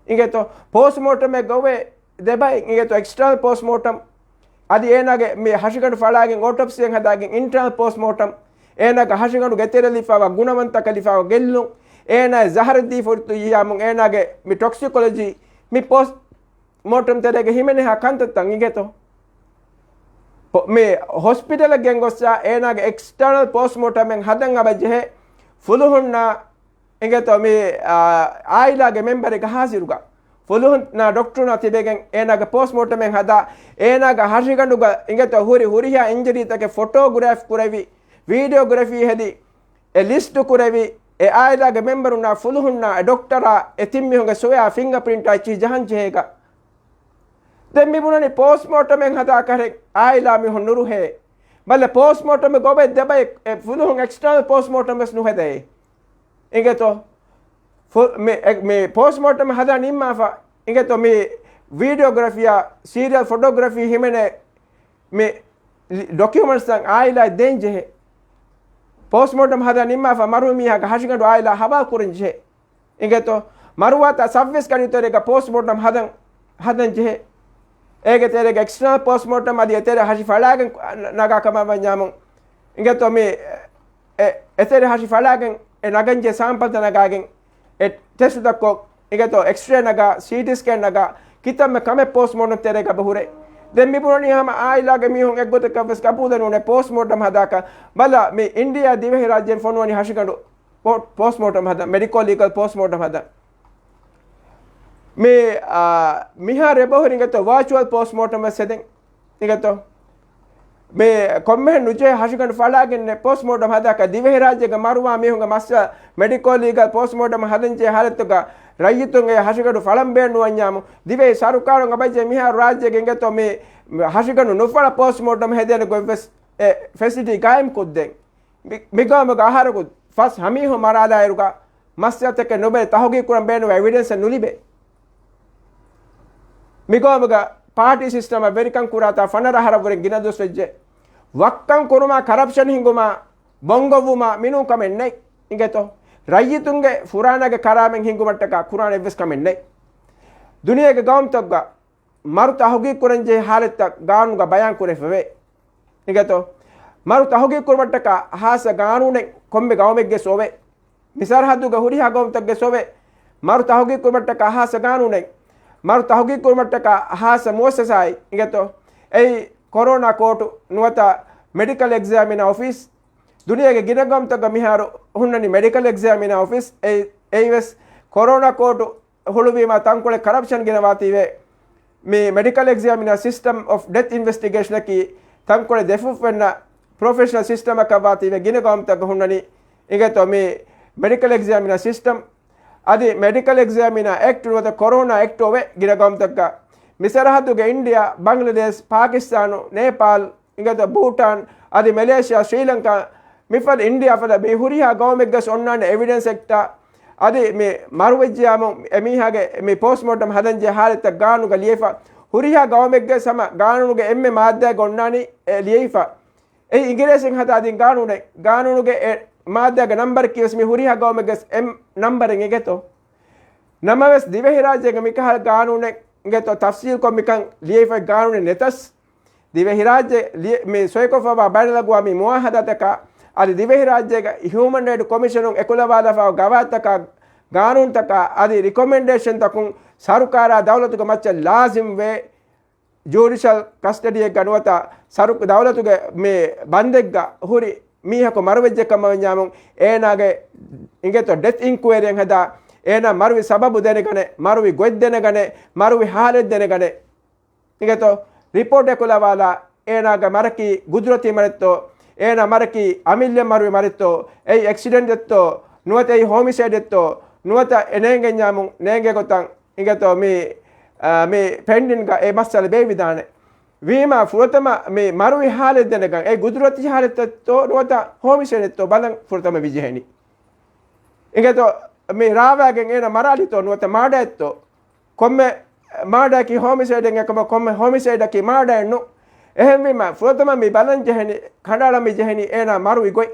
އިނގޭތޯ، ޕޯސްޓްމޯޓަމެއްގަ އޮވޭ ދެބައި އިނގޭތޯ އެކްސްޓަރނަލް ޕޯސްޓްމޯޓަމް. އަދި އޭނާގެ މި ހަށިގަނޑު ފަޅާގެން އޯޓޮޕްސީއެއް ހަދާގެން އިންޓަރނަލް ޕޯސްޓްމޯޓަމް. އޭނާގެ ހަށިގަނޑުގެ ތެރެ ލިފާވާ ގުނަވަންތަކަށް ލިފާވާ ގެއްލުން. އޭނާ ޒަހަރެއް ދީފަ ހުރިތޯ ހިޔާމުން އޭނާގެ މި ޓޮކްސިކޮލޮޖީ މި ޕޯސްޓް މޯޓަމް ތެރޭގަ ހިމެނޭހާ ކަންތައްތައް އިނގޭތޯ. ހޮ، މި ހޮސްޕިޓަލަށް ގެންގޮއްސާ އޭނާގެ އެކްސްޓާނަލް ޕޯސްޓްމޯޓަމެއް ހަދަން އަބަ ޖެހޭ ފުލުހުންނާ އިނގޭތޯ މި، އާ، އާއިލާގެ މެމްބަރެއްގެ ހާޒިރުގަ. ފުލުހުންނާ ޑޮކްޓަރުންނާ ތިބެގެން އޭނާގެ ޕޯސްޓްމޯޓަމެއް ހަދާ، އޭނާގެ ހަށިގަނޑުގަ އިނގޭތޯ ހުރި ހުރިހާ އިންޖަރީތަކެއް ފޮޓޯގްރާފް ކުރެވި، ވީޑިއޯގްރަފީ ހެދި، އެ ލިސްޓު ކުރެވި، އެ އާއިލާގެ މެމްބަރުންނާ ފުލުހުންނާ އެ ޑޮކްޓަރާ އެ ތިން މީހުންގެ ސޮވެއާ ފިންގަޕްރިންޓާ އެއްޗިހި ޖަހަން ޖެހޭގަ. ދެން މި ބުނަނީ ޕޯސްޓްމޯޓަމެއް ހަދާ ކަހަލަ އާއިލާ މީހުން ނުރުހޭ. ބަލަ ޕޯސްޓްމޯޓަމެއް ގޮވޭ ދެބައި އެ ފުލުހުން އެކްސްޓަރނަލް ޕޯސްޓްމޯޓަމް ވެސް ނުހެދޭ. އިނގޭތޯ؟ ފު، މި، އެ، މި ޕޯސްޓްމޯޓަމް ހަދާ ނިންމާފަ. އިނގޭތޯ މި ވީޑިއޯގްރަފީއާ ސީރިއަލް ފޮޓޯގްރަފީ ހިމެނޭ މި ލި، ޑޮކިއުމަންޓްސްތައް އާއިލާއަށް ދޭން ޖެހޭ. ޕޯސްޓްމޯޓަމް ހަދާ ނިންމާފަ މަރުވި މީހާގެ ހަށިގަނޑު އާއިލާ ހަވާލު ކުރަން ޖެހޭ. އިނގޭތޯ؟ މަރުވާތާ ސައްވީސް ގަޑި ތެރޭގަ ޕޯސްޓްމޯޓަމް ހަދަން، ހަދަން ޖެހޭ. އޭގެ ތެރޭގަ އެކްސްޓަރނަލް ޕޯސްޓްމޯޓަމް އަދި އެތެރެ ހަށި ފަޅާގެން ނަގާ ކަމަށް ވަންޏާމު. އިނގޭތޯ މި އެ، އެތެރެ ހަށި ފަޅާގެން އެ ނަގަން ޖެހޭ ސާމްޕަލްތައް ނަގާގެން އެ ޓެސްޓުތައް ކޮށް، އިނގޭތޯ އެކްސްރޭ ނަގާ، ސީޓީ ސްކޭން ނަގާ، ކިތަންމެ ކަމެއް ޕޯސްޓްމޯޓަމް ތެރޭގަ އެބަ ހުރޭ. ދެން މި ބުނަނީ ހަމަ އާއިލާގެ މީހުން އެއްގޮތަކަށް ވެސް ގަބޫލެއް ނޫނޭ ޕޯސްޓްމޯޓަމް ހަދާކަށް. ބަލަ، މި އިންޑިއާ ދިވެހިރާއްޖޭން ފޮނުވަނީ ހަށިގަނޑު ޕޯ، ޕޯސްޓްމޯޓަމް ހަދަން، މެޑިކޯ ލީގަލް ޕޯސްޓްމޯޓަމް ހަދަން. މި، އާ، މިހާރު އެބަހުރި އިނގޭތޯ ވާޗުއަލް ޕޯސްޓްމޯޓަމް ވެސް ހެދެން. އިނގޭތޯ؟ މި ކޮންމެހެން ނުޖެހޭ ހަށިގަނޑު ފަޅާގެން ޕޯސްޓްމޯޓަމް ހަދާކަށް ދިވެހިރާއްޖޭގެ މަރުވާ މީހުންގެ މައްސަލަ މެޑިކޯ ލީގަލް ޕޯސްޓްމޯޓަމް ހަދަންޖެހޭ ހާލަތުގަ ރައްޔިތުން އެ ހަށިގަނޑު ފަޅަން ބޭނުންވަންޏާމު، ދިވެހި ސަރުކާރުން އަބަޖެ މިހާރު ރާއްޖޭގެ އިނގޭތޯ މި ހަށިގަނޑު ނުފަޅަ ޕޯސްޓްމޯޓަމް ހެދޭނެ ގޮތްވެސް އެ ފެސިލިޓީ ގާއިމް ކޮށްދޭން. މި، މިގައުމުގަ އަހަރަކު ފަސް ހަމީހުން މަރާލާއިރުގަ މައްސަލަތަކެއް ނުބެ ތަހުގީގު ކުރަން ބޭނުންވާ އެވިޑެންސެއް ނުލިބޭ. މިގައުމުގަ ޕާޓީ ސިސްޓަމަށް ވެރިކަން ކުރާތާ ފަނަރަ އަހަރަށްވުރެ ގިނަ ދުވަސް ވެއްޖެ. ވައްކަން ކުރުމާ، ކަރަޕްޝަން ހިންގުމާ، ބޮންގޮއްވުމާ މިނޫން ކަމެއް ނެތް. އިނގޭތޯ؟ ރައްޔިތުންގެ ފުރާނަގެ ކަރާމެން ހިންގުމަށްޓަކާ ކުރާނެ އެއްވެސް ކަމެއް ނެތް. ދުނިޔޭގެ ގައުމުތަކުގަ މަރު ތަހުގީގު ކުރަންޖެހޭ ހާލަތްތައް ގާނޫނުގަ ބަޔާން ކުރެފަވޭ. އިނގޭތޯ؟ މަރު ތަހުގީގު ކުރުމަށްޓަކާ ހާއްސަ ގާނޫނެއް ކޮންމެ ގައުމެއްގެ ސޮވެ. މި ސަރަހައްދުގަ ހުރިހާ ގައުމުތަކުގެ ސޮވެ. މަރު ތަހުގީގު ކުރުމަށްޓަކާ ހާއްސަ ގާނޫނެއް. މަރު ތަހުގީގު ކުރުމަށްޓަކާ ހާއްސަ މުއައްސަސާއެއް. އިނގޭތޯ؟ އެއީ ކޮރޯނާ ކޯޓު ނުވަތަ މެޑިކަލް އެގްޒާމިނަރ އޮފީސް. ދުނިޔޭގެ ގިނަ ގައުމުތަކުގަ މިހާރު ހުންނަނީ މެޑިކަލް އެގްޒާމިނަރ އޮފީސް. އެ، އެއީވެސް ކޮރޯނާ ކޯޓު ހުޅުވީމާ ތަންކޮޅެއް ކަރަޕްޝަން ގިނަވާތީވެ. މި މެޑިކަލް އެގްޒާމިނަރ ސިސްޓަމް އޮފް ޑެތް އިންވެސްޓިގޭޝަނަކީ ތަންކޮޅެއް ދެފުށް ފެންނަ ޕްރޮފެޝަނަލް ސިސްޓަމަކަށް ވާތީވެ ގިނަ ގައުމުތަކަށް ހުންނަނީ އިނގޭތޯ މި މެޑިކަލް އެގްޒާމިނަރ ސިސްޓަމް. އަދި މެޑިކަލް އެގްޒާމިނަރ އެކްޓް ނުވަތަ ކޮރޯނާ އެކްޓް އޮވެ ގިނަ ގައުމުތަކަށް. މި ސަރަހައްދުގެ އިންޑިއާ، ބަނގްލަދޭޝް، ޕާކިސްތާނު، ނޭޕާލް، އިނގޭތޯ ބޫޓާން، އަދި މެލޭޝިޔާ، ޝްރީލަންކާ، މިފަދަ އިންޑިއާ ފަދަ މި ހުރިހާ ގައުމެއްގަސް އޮންނާނެ އެވިޑެންސް އެކްޓާ. އަދި މި މަރުވެއްޖިޔާމު އެމީހާގެ މި ޕޯސްޓްމޯޓަމް ހަދަންޖެހޭ ހާލަތްތައް ގާނޫނުގަ ލިޔެފަ. ހުރިހާ ގައުމެއްގަސް ހަމަ ގާނޫނުގެ އެންމެ މާއްދާގަ އޮންނާނީ އެ ލިޔެފަ. އެއީ އިނގިރޭސިން ހަދާދިން ގާނޫނެއް. ގާނޫނުގެ އެ މާއްދާގެ ނަންބަރަކީވެސް މި ހުރިހާ ގައުމެއްގަސް އެމް ނަންބަރެއް އިނގޭތޯ. ނަމަވެސް ދިވެހިރާއްޖޭގަ މިކަހަލަ ގާނޫނެއް އިނގޭތޯ ތަފްސީލްކޮށް މިކަން ލިޔެފައި ގާނޫނެއް ނެތަސް، ދިވެހިރާއްޖެ ލި-، މި ސޮއިކޮށްފައިވާ ބައިނަލްއަގުވާމީ މުއާހަދާތަކާ، އަދި ދިވެހިރާއްޖޭގަ ހިއުމަން ރައިޓް ކޮމިޝަނުން އެކުލަވާލަފާ ގަވާއިދުތަކާ، ގާނޫނުތަކާ، އަދި ރިކޮމެންޑޭޝަންތަކުން ސަރުކާރާ ދައުލަތުގެ މައްޗަށް ލާޒިމްވޭ، ޖުޑިޝަލް ކަސްޓަޑީއެއްގަ ނުވަތަ ސަރު-، ދައުލަތުގެ މި ބަންދެއްގަ ހުރި މީހަކު މަރުވެއްޖެ ކަމަށް ވަންޏާމު، އޭނާގެ އިނގޭތޯ ޑެތް އިންކުއަރީއެއް ހަދާ، އޭނާ މަރުވި ސަބަބު ދެނެގަނެ، މަރުވި ގޮތް ދެނެގަނެ، މަރުވި ހާލަތް ދެނެގަނެ. އިނގޭތޯ ރިޕޯޓް އެކުލަވާލާ، އޭނާގެ މަރަކީ ގުދުރަތީ މަރެއްތޯ، އޭނާ މަރަކީ އަމިއްލަ މަރުވި މަރެއްތޯ، އެއީ އެކްސިޑެންޓެއްތޯ، ނުވަތަ އެއީ ހޯމިސައިޑެއްތޯ، ނުވަތަ އެ ނޭނގެންޏާމު ނޭނގޭ ގޮތަށް އިނގޭތޯ މި، އާ، މި ޕެންޑިންގ އެ މައްސަލަ ބޭއްވިދާނެ. ވީމާ ފުރަތަމަ މި މަރުވި ހާލެއް ދެނެގަން، އެ ގުދުރަތީ ހާލަތެއްތޯ ނުވަތަ ހޯމިސައިޑެއްތޯ ބަލަން ފުރަތަމަ ވިޖެހެނީ. އިނގޭތޯ މި ރާވާގެން އޭނަ މަރާލިތޯ ނުވަތަ މާޑައެއްތޯ؟ ކޮންމެ މާޑައަކީ ހޯމިސައިޑެއް އެކަމަ ކޮންމެ ހޯމިސައިޑަކީ މާޑައެއް ނޫން. އެހެންވީމަ ފުރަތަމަ މި ބަލަން ޖެހެނީ، ކަނޑައަޅަން މި ޖެހެނީ އޭނާ މަރުވި ގޮތް.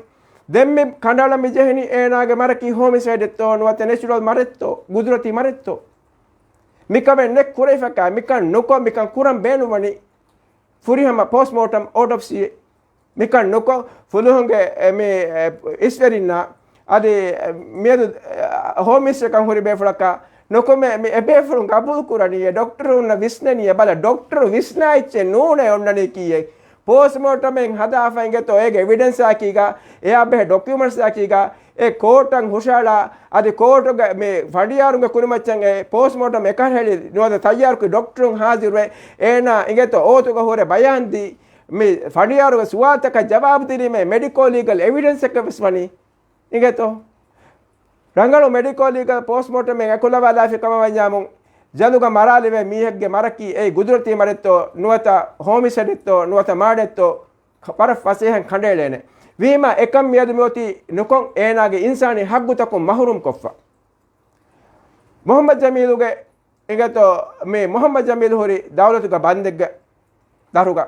ދެން މި ކަނޑައަޅަން މި ޖެހެނީ އޭނާގެ މަރަކީ ހޯމިސައިޑެއްތޯ ނުވަތަ ނެޗުރަލް މަރެއްތޯ، ގުދުރަތީ މަރެއްތޯ. މިކަމެއް ނެތް ކުރެވިފަކާ، މިކަން ނުކޮށް، މިކަން ކުރަން ބޭނުންވަނީ ފުރިހަމަ ޕޯސްޓްމޯޓަމް އޯޓޮޕްސީއެއް. މިކަން ނުކޮށް، ފުލުހުންގެ އެ، މި، އެ، އިސްވެރިންނާ އަދި، އެ، މިއަދު، އެ، ހޯމް މިނިސްޓަރކަން ހުރި ބޭފުޅަކާ ނުކުމެ، މި އެބޭފުޅުން ގަބޫލު ކުރަނީ އެ ޑޮކްޓަރުންނަށް ވިސްނަނީ އެ. ބަލަ، ޑޮކްޓަރު ވިސްނާ އެއްޗެއް ނޫނޭ އޮންނަނީ ކީއެއް. ޕޯސްޓްމޯޓަމެއް ހަދާފަ އިނގޭތޯ އޭގެ އެވިޑެންސާކީގަ، އެއާ ބެހޭ ޑޮކިއުމަންޓްސްއާކީގަ، އެ ކޯޓަށް ހުށައަޅާ، އަދި ކޯޓުގެ މި ފަނޑިޔާރުންގެ ކުރިމައްޗަށް އެ ޕޯސްޓްމޯޓަމް އެކަށަހެޅި ނުވަތަ ތައްޔާރުކުރި ޑޮކްޓަރުން ހާޒިރުވެ، އޭނާ އިނގޭތޯ އޯތުގަ ހުރެ ބަޔާންދީ، މި ފަނޑިޔާރުގެ ސުވާލުތަކަށް ޖަވާބު ދިނީމޭ މެޑިކޯ ލީގަލް އެވިޑެންސްއެއްގަ ވެސް ވަނީ. އިނގޭތޯ؟ ރަނގަޅު މެޑިކޯ ލީގަލް ޕޯސްޓްމޯޓަމެއް އެކުލަވާލާފި ކަމަށް ވަންޏާމު، ޖަލުގަ މަރާލެވޭ މީހެއްގެ މަރަކީ އެއީ ގުދުރަތީ މަރެއްތޯ، ނުވަތަ ހޯމިސައިޑެއްތޯ، ނުވަތަ މާޑެއްތޯ، ވަރަށް ފަސޭހަން ކަނޑައެޅޭނެ. ވީމާ އެކަން މިއަދު މިއޮތީ ނުކޮށް، އޭނާގެ އިންސާނީ ހައްގުތަކުން މަހުރޫމް ކޮށްފަ. މުހައްމަދު ޖަމީލުގެ އިނގޭތޯ މި މުހައްމަދު ޖަމީލު ހުރި ދައުލަތުގެ ބަންދެއްގަ ދަރުގަ.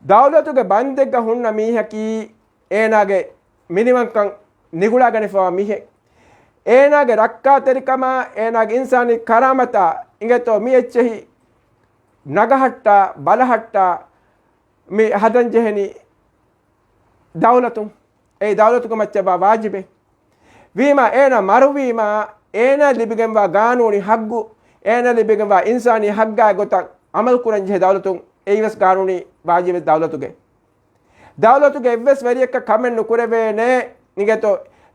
ދައުލަތުގެ ބަންދެއްގަ ހުންނަ މީހަކީ އޭނާގެ މިނިވަންކަން ނިގުޅާގަނެފަވާ މީހެއް. އޭނާގެ ރައްކާތެރިކަމާ، އޭނާގެ އިންސާނީ ކަރާމަތާ އިނގޭތޯ މި އެއްޗެހި ނަގަހައްޓާ، ބަލަހައްޓާ މި ހަދަން ޖެހެނީ ދައުލަތުން. އެއީ ދައުލަތުގެ މައްޗަށްވާ ވާޖިބެއް. ވީމާ އޭނާ މަރުވީމާ، އޭނާ ލިބިގެންވާ ގާނޫނީ ހައްގު، އޭނާ ލިބިގެންވާ އިންސާނީ ހައްގާ ގޮތަށް އަމަލު ކުރަންޖެހޭ ދައުލަތުން އެއީވެސް ގާނޫނީ ވާޖިބެއް ދައުލަތުގެ. ދައުލަތުގެ އެއްވެސް ވެރިޔަކަށް ކަމެއް ނުކުރެވޭނެ، އިނގޭތޯ،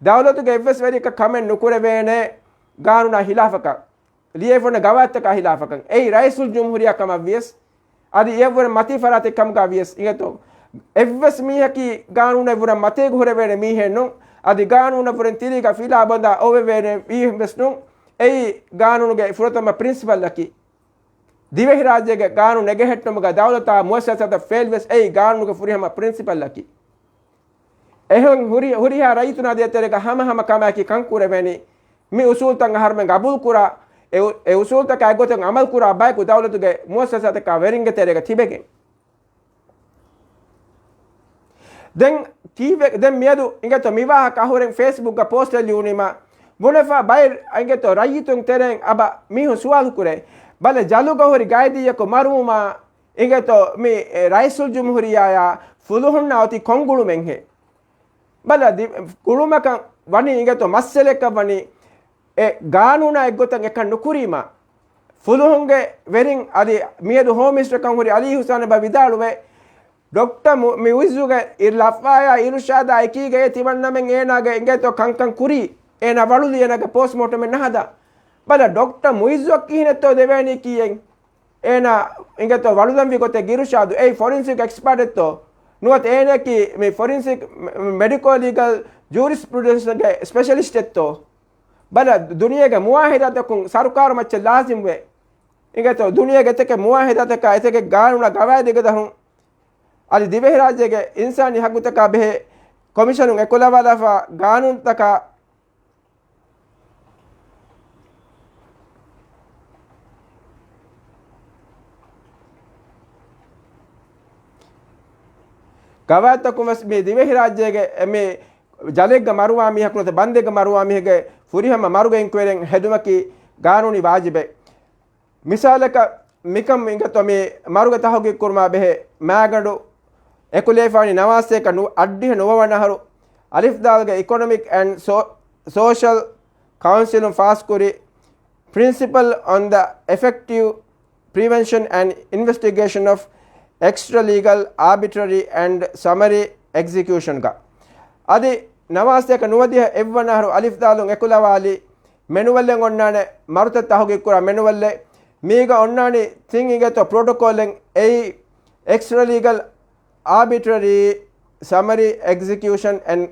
ދައުލަތުގެ އެއްވެސް ވެރިޔަކަށް ކަމެއް ނުކުރެވޭނެ ގާނޫނާ ހިލާފަކަށް، ލިޔެފަ އޮންނަ ގަވާއިދުތަކާ ހިލާފަކަށް. އެއީ ރައީސުލްޖުމްހޫރިއްޔާ ކަމަށް ވިޔަސް، އަދި އެއަށްވުރެ މަތީ ފަރާތެއް ކަމުގަ ވިޔަސް އިނގޭތޯ، އެއްވެސް މީހަކީ ގާނޫނަށްވުރެ މަތީގަ ހުރެވޭނެ މީހެއް ނޫން. އަދި ގާނޫނަށްވުރެ ތިރީގަ ފިލާ ބޮނދާ އޮވެވޭނެ މީހެއްވެސް ނޫން. އެއީ ގާނޫނުގެ ފުރަތަމަ ޕްރިންސިޕަލްއަކީ. ދިވެހިރާއްޖޭގެ ގާނޫނު ނެގެހެއްޓުމުގަ ދައުލަތާ މުއައްސަސާތައް ފެއިލްވެސް އެއީ ގާނޫނުގެ ފުރިހަމަ ޕްރިންސިޕަލްއަކީ. އެހެން ހުރި-، ހުރިހާ ރައްޔިތުންނާ ދޭތެރޭގަ ހަމަ ހަމަ ކަމާއެކީ ކަން ކުރެވޭނީ. މި އުސޫލްތައް އަހަރުމެން ގަބޫލު ކުރާ، އެ އު-، އެ އުސޫލްތަކާ އެއްގޮތަށް އަމަލު ކުރާ ބަޔަކު ދައުލަތުގެ މުއައްސަސާތަކާ ވެރިންގެ ތެރޭގަ ތިބެގެން. ދެން ކީއްވެ-، ދެން މިއަދު އިނގޭތޯ މި ވާހަކަ އަހުރެން ފޭސްބުކްގަ ޕޯސްޓެއް ލިޔުނީމަ، ބުނެފަ ބައެއް އިނގޭތޯ ރައްޔިތުން ތެރެއިން އަބަ މީހުން ސުވާލު ކުރޭ. ބަލަ ޖަލުގަ ހުރި ގައިދީއަކު މަރުވުމާ، އިނގޭތޯ މި، އެ، ރައީސުލްޖުމްހޫރިއްޔާއާ ފުލުހުންނާ އޮތީ ކޮން ގުޅުމެއްހޭ؟ ބަލަ ދި-، ގުޅުމަކަށް ވަނީ އިނގޭތޯ މައްސަލައަކަށް ވަނީ އެ ގާނޫނާ އެއްގޮތަށް އެކަން ނުކުރީމާ. ފުލުހުންގެ ވެރިން އަދި މިއަދު ހޯމް މިނިސްޓަރކަން ހުރި އަލީ ހުސައިން އެބަ ވިދާޅުވޭ، ޑޮކްޓަރ މު-، މުއިއްޒުގެ އި-، ލަފާޔާ އިރުޝާދާ އެކީގައޭ ތިމަންނަމެން އޭނާގެ އިނގޭތޯ ކަންކަން ކުރީ، އޭނާ ވަޅުލީ އޭނާގެ ޕޯސްޓްމޯޓަމެއް ނަހަދާ. ބަލަ ޑޮކްޓަރ މުއިއްޒުއަށް ކިހިނެއްތޯ ދެވޭނީ ކީއެއް؟ އޭނާ އިނގޭތޯ ވަޅުލަންވީ ގޮތެއް އިރުޝާދު، އެއީ ފޮރެންސިކް އެކްސްޕާޓެއްތޯ؟ ނުވަތަ އޭނައަކީ މި ފޮރިންސިކް މެޑިކޯ ލީގަލް ޖޫރިސްޕްރުޑެންސްގެ ސްޕެޝަލިސްޓެއްތޯ؟ ބަލަ، ދުނިޔޭގެ މުއާހިދާތަކުން ސަރުކާރު މައްޗަށް ލާޒިމްވޭ. އިނގޭތޯ، ދުނިޔޭގެ އެތަކެއް މުއާހިދާތަކާ އެތަކެއް ގާނޫނާ ގަވާއިދުގެ ދަށުން އަދި ދިވެހިރާއްޖޭގެ އިންސާނީ ހައްގުތަކާ ބެހޭ ކޮމިޝަނުން އެކުލަވާލާފާ ގާނޫނުތަކާ ގަވާއިދުތަކުން ވެސް މި ދިވެހިރާއްޖޭގެ މި ޖަލެއްގަ މަރުވާ މީހަކު ނުވަތަ ބަންދެއްގަ މަރުވާ މީހެއްގެ ފުރިހަމަ މަރުގެ އިންކުއެރިން ހެދުމަކީ ގާނޫނީ ވާޖިބެއް. މިސާލަކަށް މިކަން އިނގޭތޯ މި މަރުގެ ތަހުގީގު ކުރުމާ ބެހޭ މާގަނޑު އެކުލެވިފާނީ ނަވާސޭކަ އަށްޑިހަ ނުވަވަނަ އަހަރު އަލިފްދާލުގެ އިކޮނޮމިކް އެންޑް ސޯ-، ސޯޝަލް ކައުންސިލުން ފާސްކުރި Principle on the Effective Prevention and Investigation of Extra-Legal, Arbitrary and Summary Execution ގަ. އަދި ނަވާސޭކަ ނުވަދިހަ އެއްވަނަ އަހަރު އަލިފްދާލުން އެކުލަވާލި މެނުއަލެއް އޮންނާނެ މަރުތައް ތަހުގީގު ކުރާ މެނުއަލެއް. މީގަ އޮންނާނީ ތިން އިނގޭތޯ ޕްރޮޓޮކޯލެއް. އެއީ އެކްސްޓްރާ ލީގަލް، އާބިޓްރަރީ، ސަމަރީ އެގްޒިކިއުޝަން އެންޑް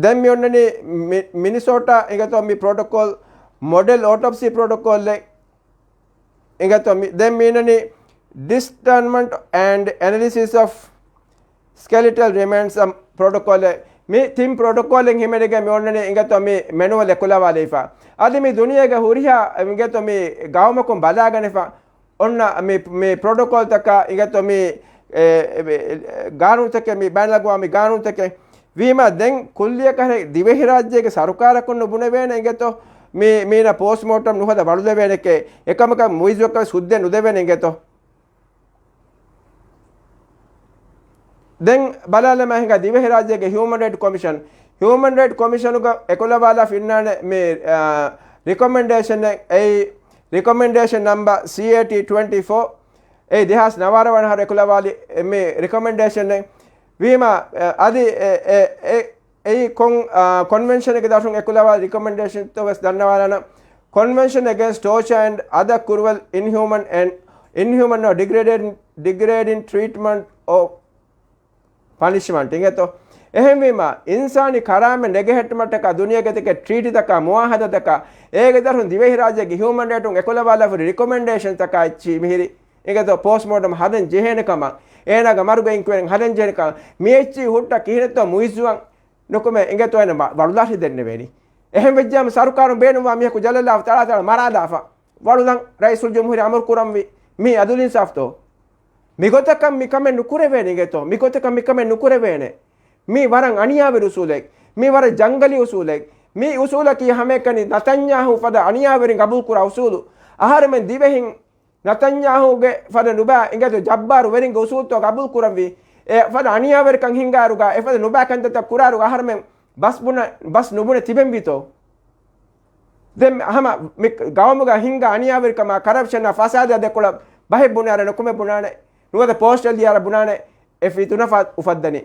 ދެން މި އޮންނަނީ މި-، މިނިސޯޓާ އިނގޭތޯ މި ޕްރޮޓޮކޯލް، މޮޑެލް އޯޓޮޕްސީ ޕްރޮޓޮކޯލްއެއް. އިނގޭތޯ މި-، ދެން މީނަނީ ޑިސްއިންޓަރމަންޓް އެންޑް އެނަލިސިސް އޮފް ސްކެލިޓަލް ރިމެންޓްސް ޕްރޮޓޮކޯލް. މި ތިން ޕްރޮޓޮކޯލެއް ހިމެނިގެން މި އޮންނަނީ އިނގޭތޯ މި މެނުއަލް އެކުލަވާލައިފަ. އަދި މި ދުނިޔޭގެ ހުރިހާ އިނގޭތޯ މި ގައުމަކުން ބަލާގަނެފަ. އޮންނަ މި، މި ޕްރޮޓޮކޯލްތަކާ އިނގޭތޯ މި، އެ، އެ، އެ، ގާނޫނުތަކެއް، މި ބައިނަލްއަގުވާމީ ގާނޫނުތަކެއް ވީމާ، ދެން ކުއްލިއަކަށް ދިވެހިރާއްޖޭގެ ސަރުކާރަކުން ނުބުނެވޭނެ އިނގޭތޯ މި، މީނަ ޕޯސްޓްމޯޓަމް ނުހަދާ ވަޅުލެވޭނެކޭ، އެކަމަކަށް މުއިއްޒުއަކަށް ވެސް ހުއްދަ ނުދެވޭނެ އިނގޭތޯ. ދެން ބަލާލަމާ ހިނގާ ދިވެހިރާއްޖޭގެ ހިއުމަން ރައިޓް ކޮމިޝަން. ހިއުމަން ރައިޓް ކޮމިޝަނުގަ އެކުލަވާލާފަ އިންނާނެ މި، އާ، ރިކޮމެންޑޭޝަން އެއް، އެއީ ރިކޮމެންޑޭޝަން ނަމްބަ ސީއޭޓީ ޓްވެންޓީ ފޯ. އެއީ ދެހާސް ނަވާރަ ވަނަ އަހަރު އެކުލަވާލި މި ރިކޮމެންޑޭޝަން އެއް. ވީމާ، އަ، އަދި އެ، އެ، އެ، އެއީ ކޮން، އާ، ކޮންވެންޝަނެއްގެ ދަށުން އެކުލަވާ ރިކޮމެންޑޭޝަންތޯ ވެސް ދަންނަވާލާނަން. Convention Against Torture and Other Cruel, Inhuman and Inhuman or Degrading, Degrading Treatment or Punishment އިނގޭތޯ. އެހެންވީމާ، އިންސާނީ ކަރާމަތް ނެގެހެއްޓުމަށްޓަކާ ދުނިޔޭގެ އެތަކެއް ޓްރީޓީތަކާ، މުއާހަދާތަކާ، އޭގެ ދަށުން ދިވެހިރާއްޖޭގެ ހިއުމަން ރައިޓުން އެކުލަވާލާފަ ހުރި ރިކޮމެންޑޭޝަންތަކާ އެއްޗި މިހިރި އިނގޭތޯ ޕޯސްޓްމޯޓަމް ހަދަން ޖެހޭނެ ކަމަށް، އޭނާގެ މަރުގެ އިންކުއަރީ ހަދަން ޖެހޭނެ ކަމަށް، މި އެއްޗި ހުއްޓަ ކިހިނެއްތޯ މުއިއްޒުވަން ނުކުމެ އިނގޭތޯ އޭނަ ވަ-، ވަޅުލާށި ދެންނެވޭނީ. އެހެން ވެއްޖާމަ ސަރުކާރުން ބޭނުންވާ މީހަކު ޖަލަށްލާފަ ތަޅާތަޅަ މަރާލާފަ. ވަޅުލަން ރައީސުލްޖުމްހޫރިއްޔާ އަމުރު ކުރަންވީ. މީ އަދުލު އިންސާފްތޯ؟ މިގޮތަކަށް މިކަމެއް ނުކުރެވޭނެ އިނގޭތޯ؟ މިގޮތަކަށް މިކަމެއް ނުކުރެވޭނެ. މީ ވަރަށް އަނިޔާވެރި އުސޫލެއް. މީ ވަރަށް ޖަންގަލީ އުސޫލެއް. މި އުސޫލަކީ ހަމައެކަނި ނަތަންޔާހޫ ފަދަ އަނިޔާވެރިން ގަބޫލުކުރާ އުސޫލު. އަހަރެމެން ދިވެހިން ނަތަންޔާހޫގެ ފަދަ ނުބައި އިނގޭތޯ ޖައްބާރު ވެރިންގެ އުސޫލުތޯ ގަބޫލު ކުރަންވީ. އެ ފަދަ އަނިޔާވެރިކަން ހިންގާއިރުގަ، އެ ފަދަ ނުބައި ކަންތައްތައް ކުރާއިރުގަ އަހަރެމެން ބަސް ބުނަ-، ބަސް ނުބުނެ ތިބެންވީތޯ؟ ދެން ހަމަ މި ގައުމުގަ ހިންގާ އަނިޔާވެރިކަމާ، ކަރަޕްޝަނާ، ފަސާދައާ ދެކޮޅަށް ބަހެއް ބުނާރެ ނުކުމެ ބުނާނެ. ނުވަތަ ޕޯސްޓަރެއް ލިޔާރަ ބުނާނެ. އެ ފިތުނަ ފަ-، އުފައްދަނީ.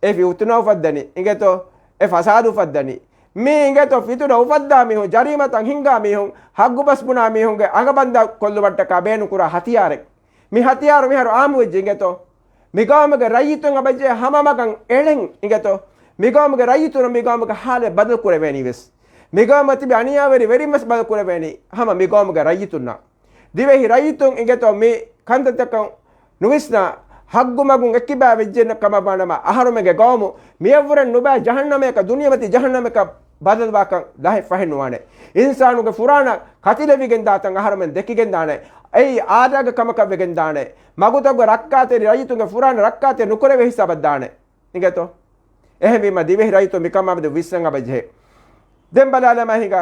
އެ ފިތުނަ އުފައްދަނީ. އިނގޭތޯ؟ އެ ފަސާދަ އުފައްދަނީ. މީ އިނގޭތޯ ފިތުނަ އުފައްދާ މީހުން، ޖަރީމަތައް ހިންގާ މީހުން، ހައްގު ބަސް ބުނާ މީހުންގެ އަނގަ ބަންދާ ކޮށްލުމަށްޓަކާ ބޭނުން ކުރާ ހަތިޔާރެއް. މި ހަތިޔާރު މިހާރު އާއްމުވެއްޖެ އިނގޭތޯ؟ މިގައުމުގެ ރައްޔިތުން އަބަޖޭ ހަމަ މަގަށް އެޅެން އިނގޭތޯ؟ މިގައުމުގެ ރައްޔިތުން މިގައުމުގެ ހާލަތް ބަދަލު ކުރެވޭނީ ވެސް. މިގައުމަށް ތިބި އަނިޔާވެރި ވެރިން ވެސް ބަދަލު ކުރެވޭނީ ހަމަ މިގައުމުގެ ރައްޔިތުންނަށް. ދިވެހި ރައްޔިތުން އިނގޭތޯ މި ކަންތައްތަކަށް ނުވިސްނާ، ހައްގު މަގުން އެއްކިބާ ވެއްޖެ ކަމަށް ވާނަމަ، އަހަރުމެންގެ ގައުމު މިއަށްވުރެން ނުބައި ޖަހަންނަމަކަށް، ދުނިޔެމަތީ ޖަހަންނަމަކަށް ބަދަލުވާކަން ލަހެއް ފަހެއް ނުވާނެ. އިންސާނުގެ ފުރާނަ ކަތިލެވިގެން ދާތަން އަހަރުމެން ދެކިގެން ދާނެ. އެއީ އާދައިގެ ކަމަކަށް ވެގެން ދާނެ. މަގުތަކުގެ ރައްކާތެރި ރައްޔިތުންގެ ފުރާނަ ރައްކާތެރި ނުކުރެވޭ ހިސާބަށް ދާނެ. އިނގޭތޯ؟ އެހެންވީމަ ދިވެހި ރައްޔިތުން މިކަމާމެދު ވިސްނަން އަބަޖެހޭ. ދެން ބަލާލަމާ ހިނގާ.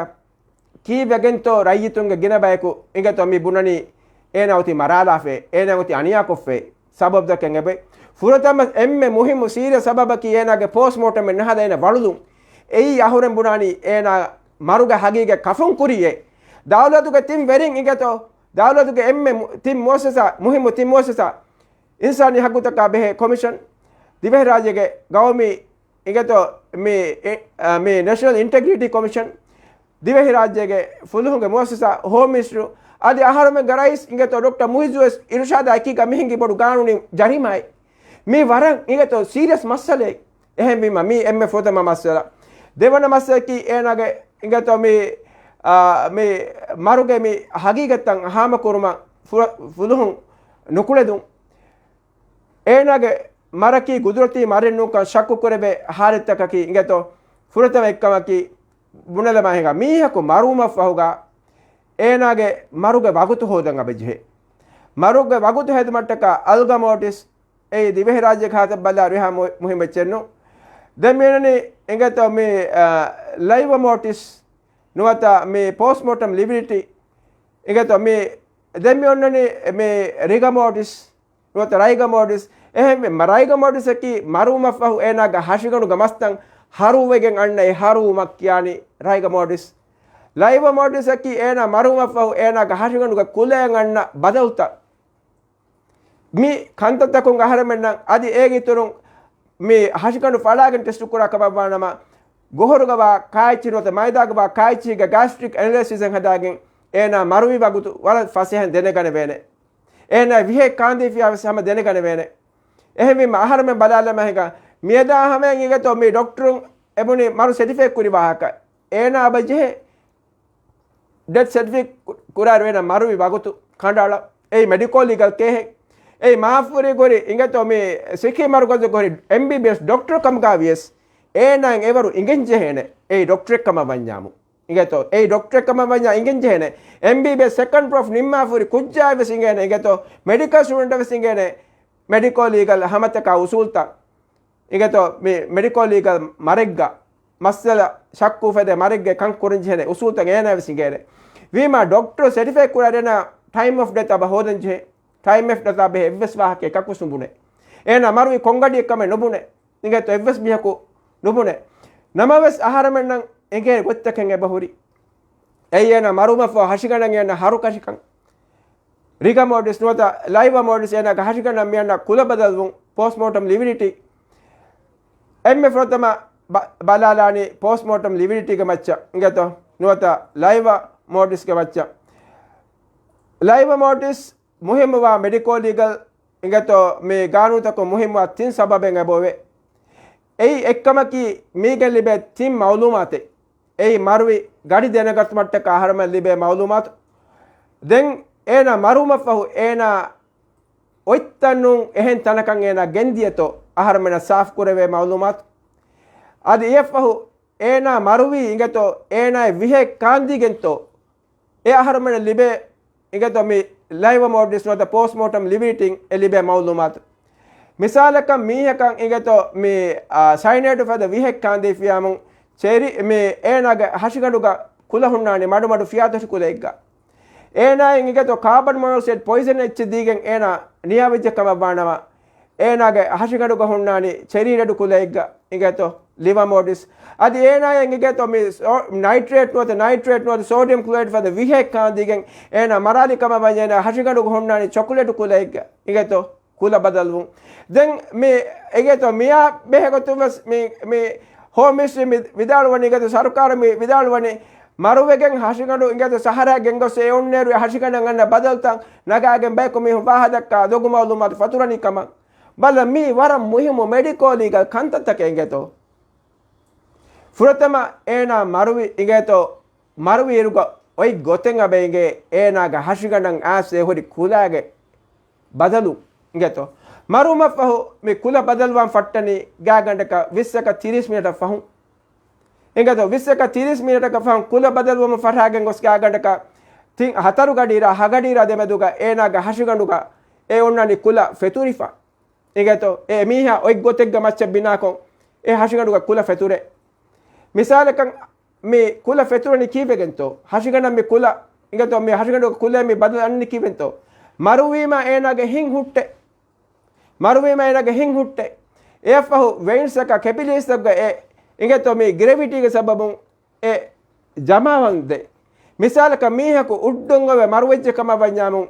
ކީއްވެގެންތޯ ރައްޔިތުންގެ ގިނަ ބަޔަކު އިނގޭތޯ މި ބުނަނީ އޭނާ އޮތީ މަރާލާފައޭ، އޭނާ އޮތީ އަނިޔާކޮށްފައޭ. ސަބަބުތަކެއް އެބައި. ފުރަތަމަ އެންމެ މުހިއްމު ސީރިއަސް ސަބަބަކީ އޭނާގެ ޕޯސްޓްމޯޓަމެއް ނަހަދާ އޭނާ ވަޅުލުން. އެއީ އަހުރެން ބުނާނީ އޭނާ މަރުގެ ހަގީގަތް ކަފުން ކުރީއޭ. ދައުލަތުގެ ތިން ވެރިން އިނގޭތޯ، ދައުލަތުގެ އެންމެ މު-، ތިން މުއައްސަސާ، މުހިއްމު ތިން މުއައްސަސާ، އިންސާނީ ހައްގުތަކާ ބެހޭ ކޮމިޝަން، ދިވެހިރާއްޖޭގެ ގައުމީ އިނގޭތޯ މި، އެ، އަ، މި ނެޝަނަލް އިންޓެގްރިޓީ ކޮމިޝަން، ދިވެހިރާއްޖޭގެ ފުލުހުންގެ މުއައްސަސާ، ހޯމް މިނިސްޓްރީ، އަދި އަހަރުމެންގެ ރައީސް އިނގޭތޯ ޑޮކްޓަރ މުއިއްޒު ވެސް އިރުޝާދާ އެކީގަ މިހިނގި ބޮޑު ގާނޫނީ ޖަރީމާއެއް. މީ ވަރަށް އިނގޭތޯ ސީރިއަސް މައްސަލައެއް. އެހެންވީމަ މީ އެންމެ ފުރަތަމަ މައްސަލަ. ދެވަނަ މައްސަލައަކީ އޭނާގެ އިނގޭތޯ މި، އާ، މި މަރުގެ މި ހަގީގަތްތައް ހާމަކުރުމަށް ފު-، ފުލުހުން ނުކުޅެދުން. އޭނާގެ މަރަކީ ގުދުރަތީ މަރެއް ނޫންކަން ޝައްކު ކުރެވޭ ހާލަތްތަކަކީ އިނގޭތޯ ފުރަތަމަ އެއްކަމަކީ ބުނެލަމާ ހިނގާ މީހަކު މަރުވުމަށްފަހުގަ އޭނާގެ މަރުގެ ވަގުތު ހޯދަން އަބަޖެހޭ. މަރުގެ ވަގުތު ހެދުމަށްޓަކާ އަލްގަ މޯޓިސް އެއީ ދިވެހިރާއްޖޭގެ ހާލަތަށް ބަލާއިރު އެހާ މު-، މުހިއްމު އެއްޗެއް ނޫން. ދެން މިއޮންނަނީ އިނގޭތޯ މި، އާ، ލައިވަ މޯޓިސް ނުވަތަ މި ޕޯސްޓްމޯޓަމް ލިވިޑިޓީ އިނގޭތޯ މި ދެން މި އޮންނަނީ މި ރިގަ މޯޓިސް ނުވަތަ ރައިގަ މޯޓިސް. އެހެންވެ، މަ-، ރައިގަ މޯޓިސްއަކީ މަރުވުމަށްފަހު އޭނާގެ ހަށިގަނޑުގެ މަސްތައް ހަރުވެގެން އަންނަ އެ ހަރުވުމަށް ކިޔާނީ ރައިގަ މޯޓިސް. ލައިވަ މޯޓިސްއަކީ އޭނާ މަރުވުމަށްފަހު އޭނާގެ ހަށިގަނޑުގެ ކުލައަށް އަންނަ ބަދަލުތައް. މި ކަންތައްތަކުން އަހަރެމެންނަށް އަދި އޭގެ އިތުރުން މި ހަށިގަނޑު ފަޅާގެން ޓެސްޓު ކުރާ ކަމަށްވާނަމަ، ގޮހޮރުގަވާ ކާއެއްޗި ނުވަތަ މައިދާގަވާ ކާއެއްޗިހިގެ ގާސްޓްރިކް އެނަލައިސިސްއެއް ހަދާގެން އޭނާ މަރުވި ވަގުތު ވަރަށް ފަސޭހައިން ދެނެގަނެވޭނެ. އޭނާ ވިހޭ ކާންދީފިޔާ ވެސް ހަމަ ދެނެގަނެވޭނެ. އެހެންވީމަ އަހަރެމެން ބަލާލަމާ ހިނގާ މިއަދާ ހަމަޔަށް އިނގޭތޯ މި ޑޮކްޓަރުން އެބުނި މަރު ސެޓިފައި ކުރި ވާހަކަ. އޭނާ އަބަޖެހޭ ޑެތް ސެޓިފިކެޓް ކުރާއިރު އޭނާ މަރުވި ވަގުތު ކަނޑައަޅަ. އެއީ މެޑިކޯ ލީގަލް ކޭހެއް. އެއީ މާފުރި ގޮރި އިނގޭތޯ މި ސިއްހީ މަރުކަޒު ގޮރި އެމްބީބީއެސް ޑޮކްޓަރު ކަމުގަ ވިޔަސް އޭނާއަށް އެވަރު އިނގެން ޖެހޭނެ. އެއީ ޑޮކްޓަރެއް ކަމަށް ވަންޏާމު. އިނގޭތޯ އެއީ ޑޮކްޓަރެއް ކަމަށް ވަންޏާ އިނގެން ޖެހޭނެ. އެމްބީބީއެސް ސެކަންޑް ޕްރޮފް ނިންމާފުރި ކުއްޖާއަށް ވެސް އިނގޭނެ. އިނގޭތޯ މެޑިކަލް ސްޓޫޑެންޓަށް ވެސް އިނގޭނެ. މެޑިކޯ ލީގަލް ހަމަތަކާ އުސޫލްތައް. އިނގޭތޯ މި މެޑިކޯ ލީގަލް މަރެއްގަ މައްސަލަ ޝައްކު އުފެދޭ މަރެއްގެ ކަން ކުރަން ޖެހޭނެ އުސޫލްތައް އޭނާ ވެސް އިނގޭނެ. ވީމާ ޑޮކްޓަރު ސެޓިފައި ކުރާއިރު އޭނާ ޓައިމް އޮފް ޑެތް އަބަ ހޯދަން ޖެހޭ. ޓައިމް އޮފް ޑެތް އަބަ އެއްވެސް ވާހަކަ އެކަކުސް ނުބުނޭ. އޭނާ މަރުވި ކޮންގަޑިއެއް ކަމެއް ނުބުނޭ. އިނގޭތޯ އެއްވެސް މީހަކު ނުބުނޭ. ނަމަވެސް އަހަރެމެންނަށް އެނގޭ ގޮތްތަކެއް އެބަހުރި. އެއީ އޭނާ މަރުވުމަށްފަހު ހަށިގަނޑަށް އެންނަ ހަރުކަށިކަން. ރިގަ މޯޓިސް ނުވަތަ ލައިވަ މޯޓިސް އޭނާގެ ހަށިގަނޑަށް މިއަންނަ ކުލަ ބަދަލުވުން، ޕޯސްޓްމޯޓަމް ލިވިޑިޓީ. އެންމެ ފުރަތަމަ ބަ-، ބަލާލާނީ ޕޯސްޓްމޯޓަމް ލިވިޑިޓީގެ މައްޗަށް އިނގޭތޯ ނުވަތަ ލައިވަ މޯޓިސްގެ މައްޗަށް. ލައިވަ މޯޓިސް މުހިއްމުވާ މެޑިކޯ ލީގަލް އިނގޭތޯ މި ގާނޫނުތަކުން މުހިއްމުވާ ތިން ސަބަބެއް އެބައޮވޭ. އެއީ އެއްކަމަކީ މީގެން ލިބޭ ތިން މައުލޫމާތެއް. އެއީ މަރުވި ގަޑި ދެނެގަތުމަށްޓަކާ އަހަރެމެން ލިބޭ މައުލޫމާތު. ދެން އޭނާ މަރުވުމަށްފަހު އޭނާ އޮތްތަން ނޫން އެހެން ތަނަކަށް އޭނާ ގެންދިޔަތޯ އަހަރެމެނަށް ސާފު ކުރެވޭ މައުލޫމާތު. އަދި އެއަށްފަހު އޭނާ މަރުވީ އިނގޭތޯ އޭނާއަށް ވިހޭ ކާންދީގެންތޯ އެ އަހަރުމެނަށް ލިބޭ އިނގޭތޯ މި ލައިވަ މޯޓިސް ނުވަތަ ޕޯސްޓްމޯޓަމް ލިވިޑިޓީން އެ ލިބޭ މައުލޫމާތު. މިސާލަކަށް މީހަކަށް އިނގޭތޯ މި، އާ، ސައިނައިޑު ފަދަ ވިހެއް ކާންދީފިޔާމު ޗެރި މި އޭނާގެ ހަށިގަނޑުގަ ކުލަ ހުންނާނީ މަޑުމަޑު ފިޔާތޮށި ކުލައެއްގަ. އޭނާއަށް އިނގޭތޯ ކާބަން މޮނޮކްސައިޑް ޕޮއިޒަން އެއްޗެއް ދީގެން އޭނާ ނިޔާވެއްޖެ ކަމަށްވާނަމަ، އޭނާގެ ހަށިގަނޑުގަ ހުންނާނީ ޗެރީ ރެޑު ކުލައެއްގަ އިނގޭތޯ ލިވަ މޯޓިސް. އަދި އޭނާއަށް އިނގޭތޯ މި ސޯ-، ނައިޓްރޭޓް ނުވަތަ ނައިޓްރޭޓް ނުވަތަ ސޯޑިއަމް ކްލޮރައިޑް ފަދަ ވިހެއް ކާންދީގެން އޭނާ މަރާލި ކަމަށް ވަންޏާ އޭނާ ހަށިގަނޑުގަ ހުންނާނީ ޗޮކުލެޓު ކުލައެއްގަ އިނގޭތޯ ކުލަ ބަދަލުވުން. ދެން މި އެގޭތޯ މިއާ ބެހޭގޮތުން ވެސް މި، މި ހޯމް މިނިސްޓްރީ މި ވިދާޅުވަނީ އިނގޭތޯ ސަރުކާރު މި ވިދާޅުވަނީ މަރުވެގެން ހަށިގަނޑު އިނގޭތޯ ސަހަރާ ގެންގޮސް އެ އޮންނައިރު އެ ހަށިގަނޑަށް އަންނަ ބަދަލުތައް ނަގާގެން ބަޔަކު މީހުން ވާހަ ދައްކާ ދޮގު މައުލޫމާތު ފަތުރަނީ ކަމަށް. ބަލަ މީ ވަރަށް މުހިއްމު މެޑިކޯ ލީގަލް ކަންތައްތަކެއް އިނގޭތޯ. ފުރަތަމަ އޭނާ މަރުވި އިނގޭތޯ މަރުވި އިރުގަ އޮތް ގޮތެއް އަބަ އިނގޭ އޭނާގެ ހަށިގަނޑަށް އާސް އެ ހުރި ކުލާގެ ބަދަލު އިނގޭތޯ. މަރުވުމަށްފަހު މި ކުލަ ބަދަލުވާން ފައްޓަނީ ގާގަނޑަކަށް ވިއްސަކަށް ތިރީސް މިނެޓަށް ފަހުން. އިނގޭތޯ ވިއްސަކަށް ތިރީސް މިނެޓަކަށް ފަހުން ކުލަ ބަދަލުވަމުން ފަށާގެން ގޮސް ގާގަނޑަކަށް ތިން ހަތަރު ގަޑިއިރާ ހަ ގަޑިއިރާ ދެމެދުގަ އޭނާގެ ހަށިގަނޑުގަ އެ އޮންނަނީ ކުލަ ފެތުރިފަ. އިނގޭތޯ އެ މީހާ އޮތް ގޮތެއްގެ މައްޗަށް ބިނާކޮށް އެ ހަށިގަނޑުގަ ކުލަ ފެތުރޭ. މިސާލަކަށް މި ކުލަ ފެތުރަނީ ކީއްވެގެންތޯ؟ ހަށިގަނޑަށް މި ކުލަ، އިނގޭތޯ މި ހަށިގަނޑުގަ ކުލަ މި ބަދަލު އަންނަނީ ކީއްވެންތޯ؟ މަރުވީމަ އޭނާގެ ހިން ހުއްޓޭ. މަރުވީމަ އޭނާގެ ހިން ހުއްޓޭ. އެއަށްފަހު ވެއިންސްއަކަށް ކެޕިލީސްތަކުގަ އެ، އިނގޭތޯ މި ގްރެވިޓީގެ ސަބަބުން އެ ޖަމާވަންދެން. މިސާލަކަށް މީހަކު އުއްޑުން އޮވެ މަރުވެއްޖެ ކަމަށް ވަންޏާމު،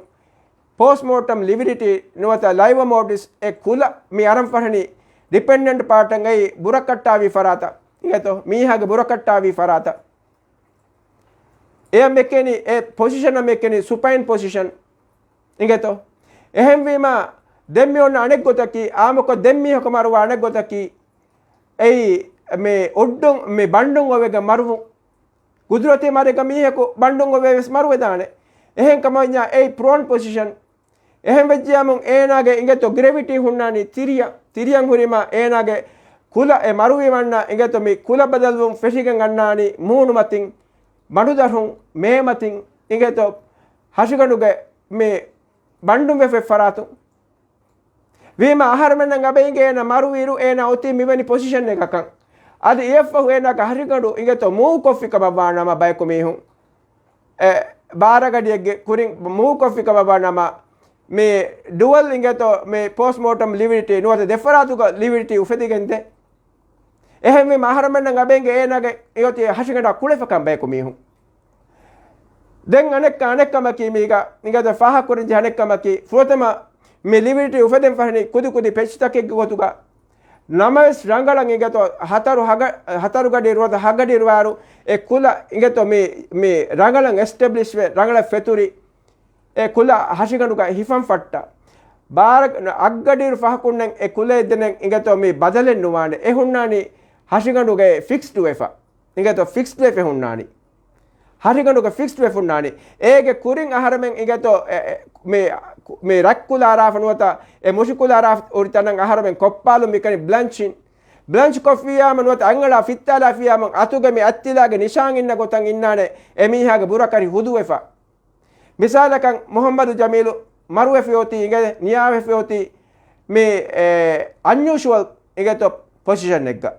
ޕޯސްޓްމޯޓަމް ލިވިޑިޓީ ނުވަތަ ލައިވަ މޯޓިސް އެ ކުލަ މި އަރަން ފަށަނީ ޑިޕެންޑެންޓް ޕާޓަށް އެއީ ބުރަކަށްޓާވި ފަރާތަށް. އިނގޭތޯ މީހާގެ ބުރަކަށްޓާވި ފަރާތަށް. އެއަށް މި ކިޔަނީ، އެ ޕޮޒިޝަނަށް މި ކިޔަނީ ސުޕައިން ޕޮޒިޝަން. އިނގޭތޯ؟ އެހެންވީމާ، ދެން މި އޮންނަ އަނެއް ގޮތަކީ، އާއްމުކޮށް ދެން މީހަކު މަރުވާ އަނެއް ގޮތަކީ، އެއީ މި އޮއްޑުން، މި ބަނޑުން އޮވެގެން މަރުވުން. ގުދުރަތީ މަރުގަ މީހަކު ބަނޑުން އޮވެ ވެސް މަރުވެދާނެ. އެހެން ކަމަށް ވަންޏާ އެއީ ޕްރޯން ޕޮޒިޝަން. އެހެން ވެއްޖިޔާމުން އޭނާގެ އިނގޭތޯ ގްރެވިޓީ ހުންނާނީ ތިރިއަށް. ތިރިއަށް ހުރީމާ އޭނާގެ ކުލަ އެ މަރުވި ވަންނަ އިނގޭތޯ މި ކުލަ ބަދަލުވުން ފެށިގެން އަންނާނީ މޫނުމަތިން، ބަނޑުދަށުން، މޭމަތިން އިނގޭތޯ ހަށިގަނޑުގެ މި ބަނޑުން ވެފަ ފަރާތުން. ވީމާ އަހަރުމެންނަށް އަބައިގެ އޭނަ މަރުވިއިރު އޭނަ އޮތީ މިވެނި ޕޮޒިޝަންއެއްގަކަން. އަދި އެއަށްފަހު އޭނާގެ ހަށިގަނޑު އިނގޭތޯ މޫވް ކޮށްފި ކަމަށްވާ ނަމަ ބަޔަކު މީހުން އެ، ބާރަގަޑިއެއްގެ ކުރިން މޫވްކޮށްފި ކަމަށްވާ ނަމަ، މި ޑުއަލް އިނގޭތޯ މި ޕޯސްޓްމޯޓަމް ލިވިޑިޓީ ނުވަތަ ދެފަރާތުގަ ލިވިޑިޓީ އުފެދިގެންދޭ. އެހެންވީމަ އަހަރުމެންނަށް އަބައިގެ އޭނާގެ އޮތީ ހަށިގަނޑާ ކުޅެފަކަން ބަޔަކު މީހުން. ދެން އަނެއްކަ، އަނެއްކަމަކީ މީގަ އިނގޭތޯ ފާހަގަކުރަންޖެހޭ އަނެއްކަމަކީ، ފުރަތަމަ މި ލިވިޑިޓީ އުފެދެން ފަހެނީ ކުދި ކުދި ޕެޗްތަކެއްގެ ގޮތުގަ. ނަމަވެސް ރަނގަޅަށް އިނގޭތޯ ހަތަރު ހަގަ-، ހަތަރު ގަޑި ނުވަތަ ހަގަޑި ރުވާރު އެ ކުލަ އިނގޭތޯ މި، މި ރަނގަޅަށް އެސްޓެބްލިޝްވެ ރަނގަޅަށް ފެތުރި އެ ކުލަ ހަށިގަނޑުގަ ހިފަން ފައްޓާ. ބާރަ-، އަށްގަޑިއިރު ފަހަކުންނެން އެ ކުލައެއް ދެނެން އިނގޭތޯ މި ބަދަލެއް ނުވާނެ. އެ ހުންނާނީ ހަށިގަނޑުގައި ފިކްސްޑް ވެފަ. އިނގޭތޯ ފިކްސްޑް ވެފަ ހުންނާނީ. ހަށިގަނޑުގަ ފިކްސްޑް ވެފަ ހުންނާނީ. އޭގެ ކުރިން އަހަރެމެން އިނގޭތޯ އެ، އެ، މި، މި ރަތްކުލަ އަރާފަ ނުވަތަ އެ މުށިކުލަ އަރާފަ ހުރި ތަނަށް އަހަރެމެން ކޮއްޕާލުން މިކަނި ބްލަންޗިން. ބްލަންޗް ކޮށްފިއްޔާމަ ނުވަތަ އަނގަޅާ ފިއްތާލާފިއްޔާމަ އަތުގެ މި އަތްތިލާގެ ނިޝާން އިންނަ ގޮތަށް އިންނާނެ އެ މީހާގެ ބުރަކަށި ހުދުވެފަ. މިސާލަކަށް މުހައްމަދު ޖަމީލު މަރުވެފަ އޮތީ އިނގޭ ނިޔާވެފަ އޮތީ މި، އެ، އަންޔޫޝުއަލް އިނގޭތޯ ޕޮޒިޝަންއެއްގަ.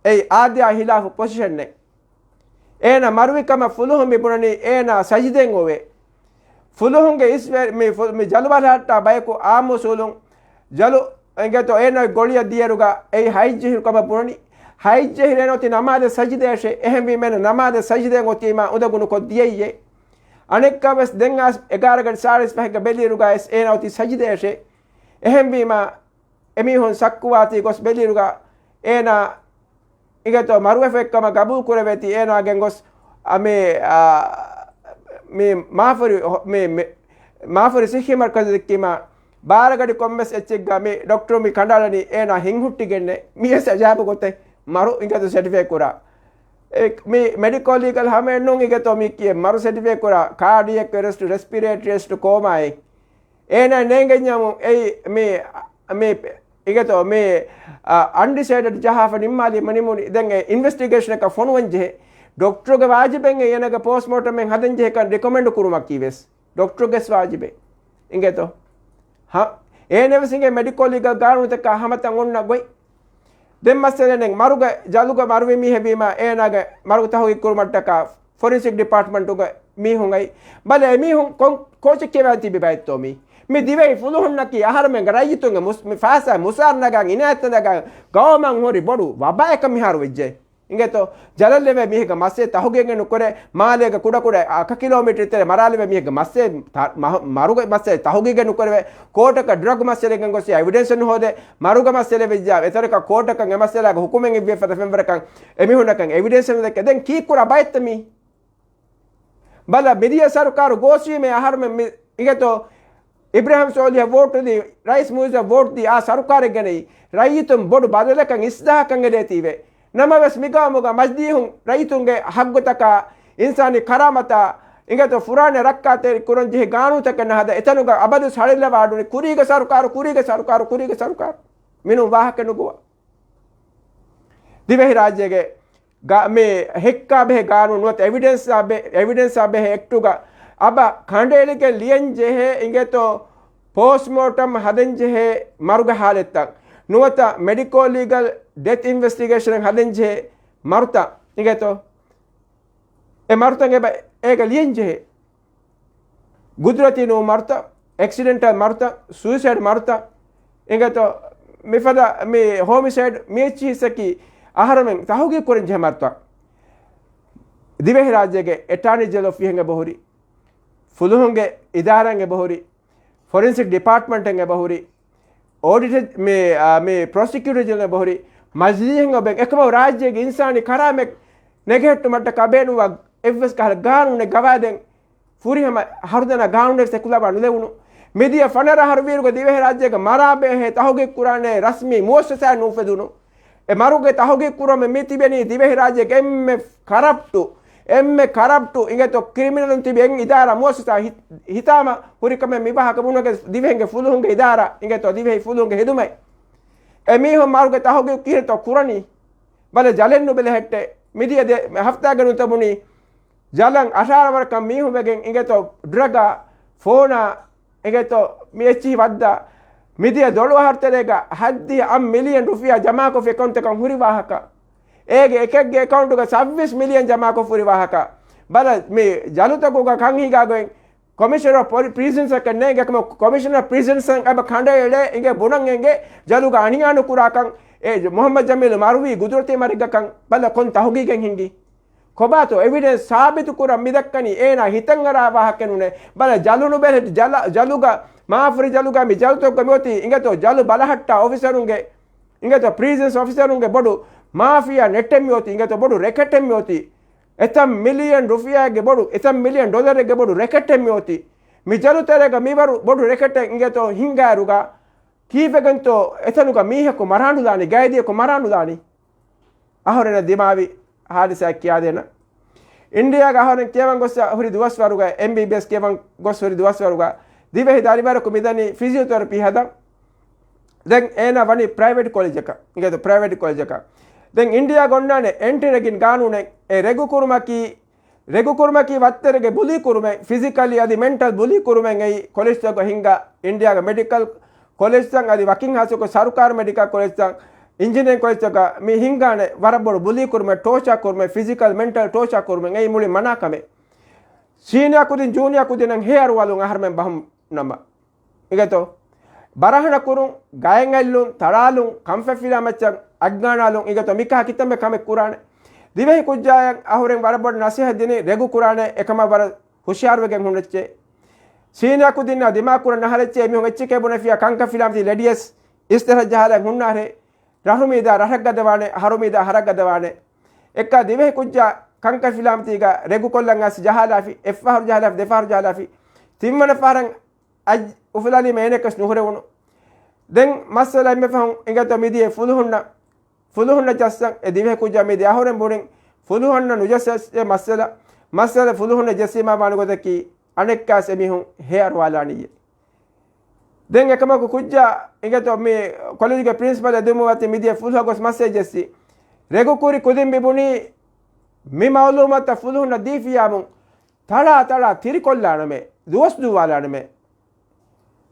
އެއީ އާދަޔާ ހިލާފު ޕޮޒިޝަންއެއް. އޭނަ މަރުވި ކަމަށް ފުލުހުން މި ބުނަނީ އޭނާ ސަޖިދައިން އޮވޭ. ފުލުހުންގެ އިސްވެ-، މި ފު-، މި ޖަލު ބަލަހައްޓާ ބަޔަކު އާއްމު އުސޫލުން ޖަލު އިނގޭތޯ އޭނާ ގޮޅިއަށް ދިޔައިރުގަ އެއީ ހަތްޖެހި ކަމަށް ބުނަނީ. ހަތްޖެހި އޭނަ އޮތީ ނަމާދަށް ސަޖިދަޔަށޭ. އެހެންވީމަ އޭނަ ނަމާދަށް ސަޖިދައިން އޮތީމާ އުނދަގުނުކޮށް ދިޔައީއޭ. އަނެއްކާވެސް ދެން އާސް އެގާރަ ގަޑި ސާޅީސް ފަހެއްގަ ބެލިއިރުގަ އެސް އޭނަ އޮތީ ސަޖިދަޔަށޭ. އެހެންވީމަ އެމީހުން ސައްކުވާތީ ގޮސް ބެލިއިރުގަ އޭނާ އިނގޭތޯ މަރުވެފައެއްކަމަށް ގަބޫލު ކުރެވޭތީ އޭނާގެން ގޮސް، އަ، މި، އާ، މި މާފަރި ހޮ-، މި، މި މާފަރި ސިއްހީ މަރުކަޒަށް ދެއްކީމާ، ބާރަ ގަޑި ކޮންމެސް އެއްޗެއްގަ މި ޑޮކްޓަރު މި ކަނޑައަޅަނީ އޭނާ ހިން ހުއްޓިގެންނޭ. މިވެސް އަޖާބު ގޮތެއް މަރު އިނގޭތޯ ސެޓިފައި ކުރާ. އެ، މި މެޑިކޯ ލީގަލް ހަމައެއް ނޫން އިނގޭތޯ މި ކިޔޭ މަރު ސެޓިފައި ކުރާ، ކާޑިއެކް އެރެސްޓު، ރެސްޕިރޭޓްރީ އެރެސްޓު، ކޯމާއެއް. އޭނާ ނޭނގެންޏާމު އެއީ މި، މި އިނގޭތޯ މި، އަ، އަންޑިސައިޑެޑް ޖަހާފަ ނިންމާލީމަ ނިމުނީ. ދެން އެ އިންވެސްޓިގޭޝަނަކަށް ފޮނުވަން ޖެހޭ. ޑޮކްޓަރުގެ ވާޖިބެއް އޭނަގެ ޕޯސްޓްމޯޓަމެއް ހަދަން ޖެހޭކަން ރިކޮމެންޑް ކުރުމަކީ ވެސް ޑޮކްޓަރުގެ ވެސް ވާޖިބެއް. އިނގޭތޯ؟ ހަ؟ އޭނަ ވެސް އިނގޭ މެޑިކޯ ލީގަލް ގާނޫނުތަކާ ހަމަތަން އޮންނަ ގޮތް. ދެން މައްސަލައެއް ނެތް. މަރުގެ ޖަލުގަ މަރުވި މީހެއް ވީމަ އޭނާގެ މަރު ތަހުގީގު ކުރުމަށްޓަކާ ފޮރެންސިކް ޑިޕާޓްމަންޓުގެ މީހުން އައި. ބަލަ އެމީހުން ކޮން ކޯޗެއް ކިޔަވާން ތިބި ބައެއްތޯ މީ؟ މި ދިވެހި ފުލުހުންނަކީ އަހަރުމެންގެ ރައްޔިތުންގެ މުސް-، މި ފައިސާ މުސާރަ ނަގަން އިނާޔަތްތައް ނަގަން ގައުމަށް ހުރި ބޮޑު ވަބާއެއްކަން މިހާރު ވެއްޖެ. އިނގޭތޯ؟ ޖަލަށް ލެވޭ މީހެއްގެ މައްސަލަ ތަހުގީގެއް ނުކުރޭ، މާލޭގެ ކުޑަ ކުޑަ އަކަ ކިލޯމީޓަރ ތެރެ މަރާލެވޭ މީހެއްގެ މައްސަލަ ތަ-، މަ-، މަރުގެ މައްސަލަ ތަހުގީގެއް ނުކުރެވޭ، ކޯޓަކަށް ޑްރަގް މައްސަލައިގެން ގޮސް އެވިޑެންސް ނުހޯދޭ، މަރުގެ މައްސަލަ ވެއްޖާ އެތަނަކަށް ކޯޓަކަށް އެ މައްސަލާގެ ހުކުމެއް އިއްވޭ ފަދަ ފެންވަރަކަށް އެމީހުންނަކަށް އެވިޑެންސް ނުދެއްކޭ. ދެން ކީއްކުރާ ބައެއްތަ މީ؟ ބަލަ، މިދިޔަ ސަރުކާރު ގޯސްވީމޭ އަހަރުމެން މި އިނގޭތޯ އިބްރާހިމް ސޯލިހަށް ވޯޓު ދީ، ރައީސް މުއިއްޒަށް ވޯޓު ދީ، އާ ސަރުކާރެއް ގެނައީ، ރައްޔިތުން ބޮޑު ބަދަލަކަށް އިސްލާހަކަށް އެދޭތީވެ. ނަމަވެސް މިގައުމުގަ މަޖިލީހުން ރައްޔިތުންގެ ހައްގުތަކާ، އިންސާނީ ކަރާމަތާ އިނގޭތޯ ފުރާނަ ރައްކާތެރި ކުރަން ޖެހި ގާނޫނުތަކެއް ނަހަދާ އެތަނުގަ އަބަދުވެސް ހަޅޭއްލަވާ އަޑުނި ކުރީގެ ސަރުކާރު، ކުރީގެ ސަރުކާރު، ކުރީގެ ސަރުކާރު. މިނޫން ވާހަކަ ނުގޮވާ. ދިވެހި ރާއްޖޭގެ ގާ-، މި ހެއްކާ ބެހޭ ގާނޫނު ނުވަތަ އެވިޑެންސްއާ ބެ-، އެވިޑެންސްއާ ބެހޭ އެކްޓުގަ އަބަ ކަނޑައެޅިގެން ލިޔަން ޖެހޭ އިނގޭތޯ ޕޯސްޓްމޯޓަމް ހަދަން ޖެހޭ މަރުގެ ހާލަތްތައް ނުވަތަ މެޑިކޯ ލީގަލް ޑެތް އިންވެސްޓިގޭޝަނެއް ހަދަން ޖެހޭ މަރުތައް އިނގޭތޯ؟ އެ މަރުތައް އެބަ އޭގަ ލިޔަން ޖެހޭ. ގުދުރަތީ ނޫން މަރުތައް، އެކްސިޑެންޓަލް މަރުތައް، ސުއިސައިޑް މަރުތައް އިނގޭތޯ؟ މިފަދަ މި ހޯމިސައިޑް މި އެއްޗިހިސްއަކީ އަހަރުމެން ތަހުގީގު ކުރަން ޖެހޭ މަރުތައް. ދިވެހިރާއްޖޭގެ އެޓާނީ ޖެނެރަލް އޮފީހެއް އެބަހުރި، ފުލުހުންގެ އިދާރާއެއް އެބަހުރި، ފޮރެންސިކް ޑިޕާޓްމަންޓެއް އެބަހުރި، އޯޑިޓަރ މި، އާ، މި ޕްރޮސިކިއުޓަރ ޖެނެރަލް އެބަހުރި، މަޖިލީހެއް އެބަހުރި. އެކަމަށް ރާއްޖޭގެ އިންސާނީ ކަރާމަތް ނެގެހެއްޓުމަށްޓަކާ ބޭނުންވާ އެއްވެސް ކަހަލަ ގާނޫނެއް ގަވާއިދެއް ފުރިހަމަ ހަރުދަނާ ގާނޫނެއް ސެކުލާބާ ނުލެވުނު. މިދިޔަ ފަނަރަ އަހަރު ވީއިރުގަ ދިވެހިރާއްޖޭގަ މަރާބެހޭ ތަހުގީގު ކުރާނޭ ރަސްމީ މުއައްސަސާއެއް ނޫފެދުނު. އެ މަރުގެ ތަހުގީގު ކުރުމަށް މި ތިބެނީ ދިވެހިރާއްޖޭގެ އެންމެ ކަރަޕްޓު، އެންމެ ކަރަޕްޓު އިނގޭތޯ ކްރިމިނަލުން ތިބި އެއް އިދާރާ މުއައްސަސާ ހި-، ހިތާމަ ހުރި ކަމެއް މި ވާހަކަ ބުނުމުގެ ދިވެހިންގެ ފުލުހުންގެ އިދާރާ އިނގޭތޯ ދިވެހި ފުލުހުންގެ ހިދުމަތް. އެ މީހުން މަރުގެ ތަހުގީގު ކިހިނެއްތޯ ކުރަނީ؟ ބަލަ ޖަލެއް ނުބެލެހެއްޓޭ. މިދިޔަ ދެ ހަފްތާގެ ނުތަބުނީ ޖަލަށް އަށާރަ ވަރަކަށް މީހުން ވެގެން އިނގޭތޯ ޑްރަގާ، ފޯނާ، އިނގޭތޯ މި އެއްޗިހި ވައްދާ. މިދިޔަ ދޮޅު އަހަރު ތެރޭގަ ހައްދިހަ އަށް މިލިއަން ރުފިޔާ ޖަމާކޮށްފި އެކައުންޓްތަކަށް ހުރި ވާހަކަ. އޭގެ އެކެއްގެ އެކައުންޓުގަ ސައްވީސް މިލިއަން ޖަމާކޮށް ހުރި ވާހަކަ. ބަލަ މި ޖަލުތަކުގަ ކަން ހިނގާގޮތް ކޮމިޝަނަރ ޕޮލި-، ޕްރިޒަންސްއަކަށް ނޭނގެ ކަމަށް ކޮމިޝަނަރ ޕްރިޒަންސްއަށް އެބަ ކަނޑައެޅޭ އިނގޭ ބުނަން އެނގޭ ޖަލުގަ އަނިޔާ ނުކުރާކަން. އެ މުހައްމަދު ޖަމީލު މަރުވީ ގުދުރަތީ މަރެއްގަކަން ބަލަ ކޮން ތަހުގީގެއް ހިނގީ؟ ކޮބާތޯ އެވިޑެންސް ސާބިތު ކުރަން މި ދައްކަނީ އޭނާ ހިތަށް އަރާ ވާހަކަ ނޫނޭ. ބަލަ ޖަލު ނުބެހެއްޓި ޖަލަ-، ޖަލުގަ މާފުރި ޖަލުގަ މި ޖަލުތަކުގަ މިއޮތީ އިނގޭތޯ ޖަލު ބަލަހައްޓާ އޮފިސަރުންގެ އިނގޭތޯ ޕްރިޒަންސް އޮފިސަރުންގެ ބޮޑު މާފިޔާ ނެޓެއް މިއޮތީ އިނގޭތޯ ބޮޑު ރެކެޓެއް މިއޮތީ. އެތައް މިލިއަން ރުފިޔާގެ ބޮޑު، އެތައް މިލިއަން ޑޮލަރެއްގެ ބޮޑު ރެކެޓެއް މިއޮތީ. މި ޖަލު ތެރޭގަ މިވަރު ބޮޑު ރެކެޓެއް އިނގޭތޯ ހިނގާއިރުގަ ކީއްވެގެންތޯ އެތަނުގަ މީހަކު މަރާނުލާނީ، ގައިދީއަކު މަރާނުލާނީ؟ އަހުރެންނަށް ދިމާވި ހާދިސާއެއް ކިޔާދޭނަން. އިންޑިޔާގަ އަހުރެން ކިޔަވަން ގޮސް ހުރި ދުވަސްވަރުގަ، އެމްބީބީއެސް ކިޔަވަން ގޮސް ހުރި ދުވަސްވަރުގަ، ދިވެހި ދަރިވަރަކު މިދަނީ ފިޒިއޯތެރަޕީ ހަދަން. ދެން އޭނާ ވަނީ ޕްރައިވެޓް ކޮލެޖަކަށް، އިނގޭތޯ ޕްރައިވެޓް ކޮލެޖަކަށް. ދެން އިންޑިޔާގަ އޮންނާނެ އެންޓި ރެގިން ގާނޫނެއް. އެ ރެގު ކުރުމަކީ، ރެގު ކުރުމަކީ ވައްތަރެއްގެ ބުލީ ކުރުމެއް، ފިޒިކަލީ އަދި މެންޓަލް ބުލީ ކުރުމެއް އެއީ ކޮލެޖްތަކުގަ ހިނގާ. އިންޑިޔާގެ މެޑިކަލް ކޮލެޖްތައް އަދި ވަކިން ހާއްސަކޮށް ސަރުކާރު މެޑިކަލް ކޮލެޖްތައް، އިންޖިނިއަރިން ކޮލެޖްތަކަށް މި ހިނގާނެ ވަރަށް ބޮޑު ބުލީ ކުރުމެއް، ޓޯޗާ ކުރުމެއް، ފިޒިކަލް މެންޓަލް ޓޯޗާ ކުރުމެއް އެއީ މުޅި މަނާ ކަމެއް. ސީނިއާ ކުދިން ޖޫނިއާ ކުދިންނަށް ހޭ އަރުވާލުން އަހަރުމެން ބަހުން ނަމަ. އިނގޭތޯ؟ ބަރަހަނަ ކުރުން، ގަޔަން އެއްލުން، ތަޅާލުން، ކަންފަތް ފިލާ މައްޗަށް އަތްގާނާލުން، އިނގޭތޯ؟ މިކަހަ ކިތަންމެ ކަމެއް ކުރާނެ. ދިވެހި ކުއްޖާއަށް އަހުރެން ވަރަށް ބޮޑަށް ނަސޭހަތް ދިނީ ރެގު ކުރާނެ އެކަމަށް ވަރަށް ހުޝިޔާރުވެގެން ހުންނައްޗޭ. ސީނިއާ ކުދިންނާ ދިމާކުރަން ނަހަލައްޗޭ މީހުން އެއްޗެކޭ ބުނެފިޔާ ކަންކަން ފިލާމަތީ ލެޑިޔަސް އިސްތަށަށް ޖަހާލަން ހުންނާހޭ. ރަހުމީދާ ރަށަށް ގަދަވާނެ، ހަރުމީދާ ހަރަށް ގަދަވާނެ. އެއްކާ ދިވެހި ކުއްޖާ ކަންކަން ފިލާމަތީގަ ރެގުކޮށްލަން އައިސް ޖަހާލާފި، އެއްފަހަރު ޖަހާލާފި، ދެފަހަރު ޖަހާލާފި. ތިންވަނަ ފަހަރަށް އަތް އުފުލާލީމަ އޭނައަކަސް ނުހުރެވުނު. ދެން މައްސަލަ އެންމެ ފަހުން އިނގޭތޯ މިދިޔަ ފުލުހުންނަށް، ފުލުހުންނަށް ޖައްސަން އެ ދިވެހި ކުއްޖާ މިދިޔަ އަހުރެން ބުނިން ފުލުހުންނަށް ނުޖައްސަސް އެ މައްސަލަ، މައްސަލަ ފުލުހުންނަށް ޖެއްސީމާ ވާނެ ގޮތަކީ އަނެއްކާސް އެމީހުން ހޭ އަރުވާލާނީއޭ. ދެން އެކަމަކު ކުއްޖާ އިނގޭތޯ މި ކޮލެޖުގެ ޕްރިންސިޕަލް އެދުމު ވަތި މިދިޔަ ފުލުހަށް ގޮސް މައްސަލަ ޖެއްސި. ރެގު ކުރި ކުދިން މި ބުނީ މި މައުލޫމާތުތައް ފުލުހުންނަށް ދީފިޔާމުން ތަޅާ ތަޅާ ތިރިކޮށްލާނަމޭ، ދުވަސް ދުއްވާލާނަމޭ.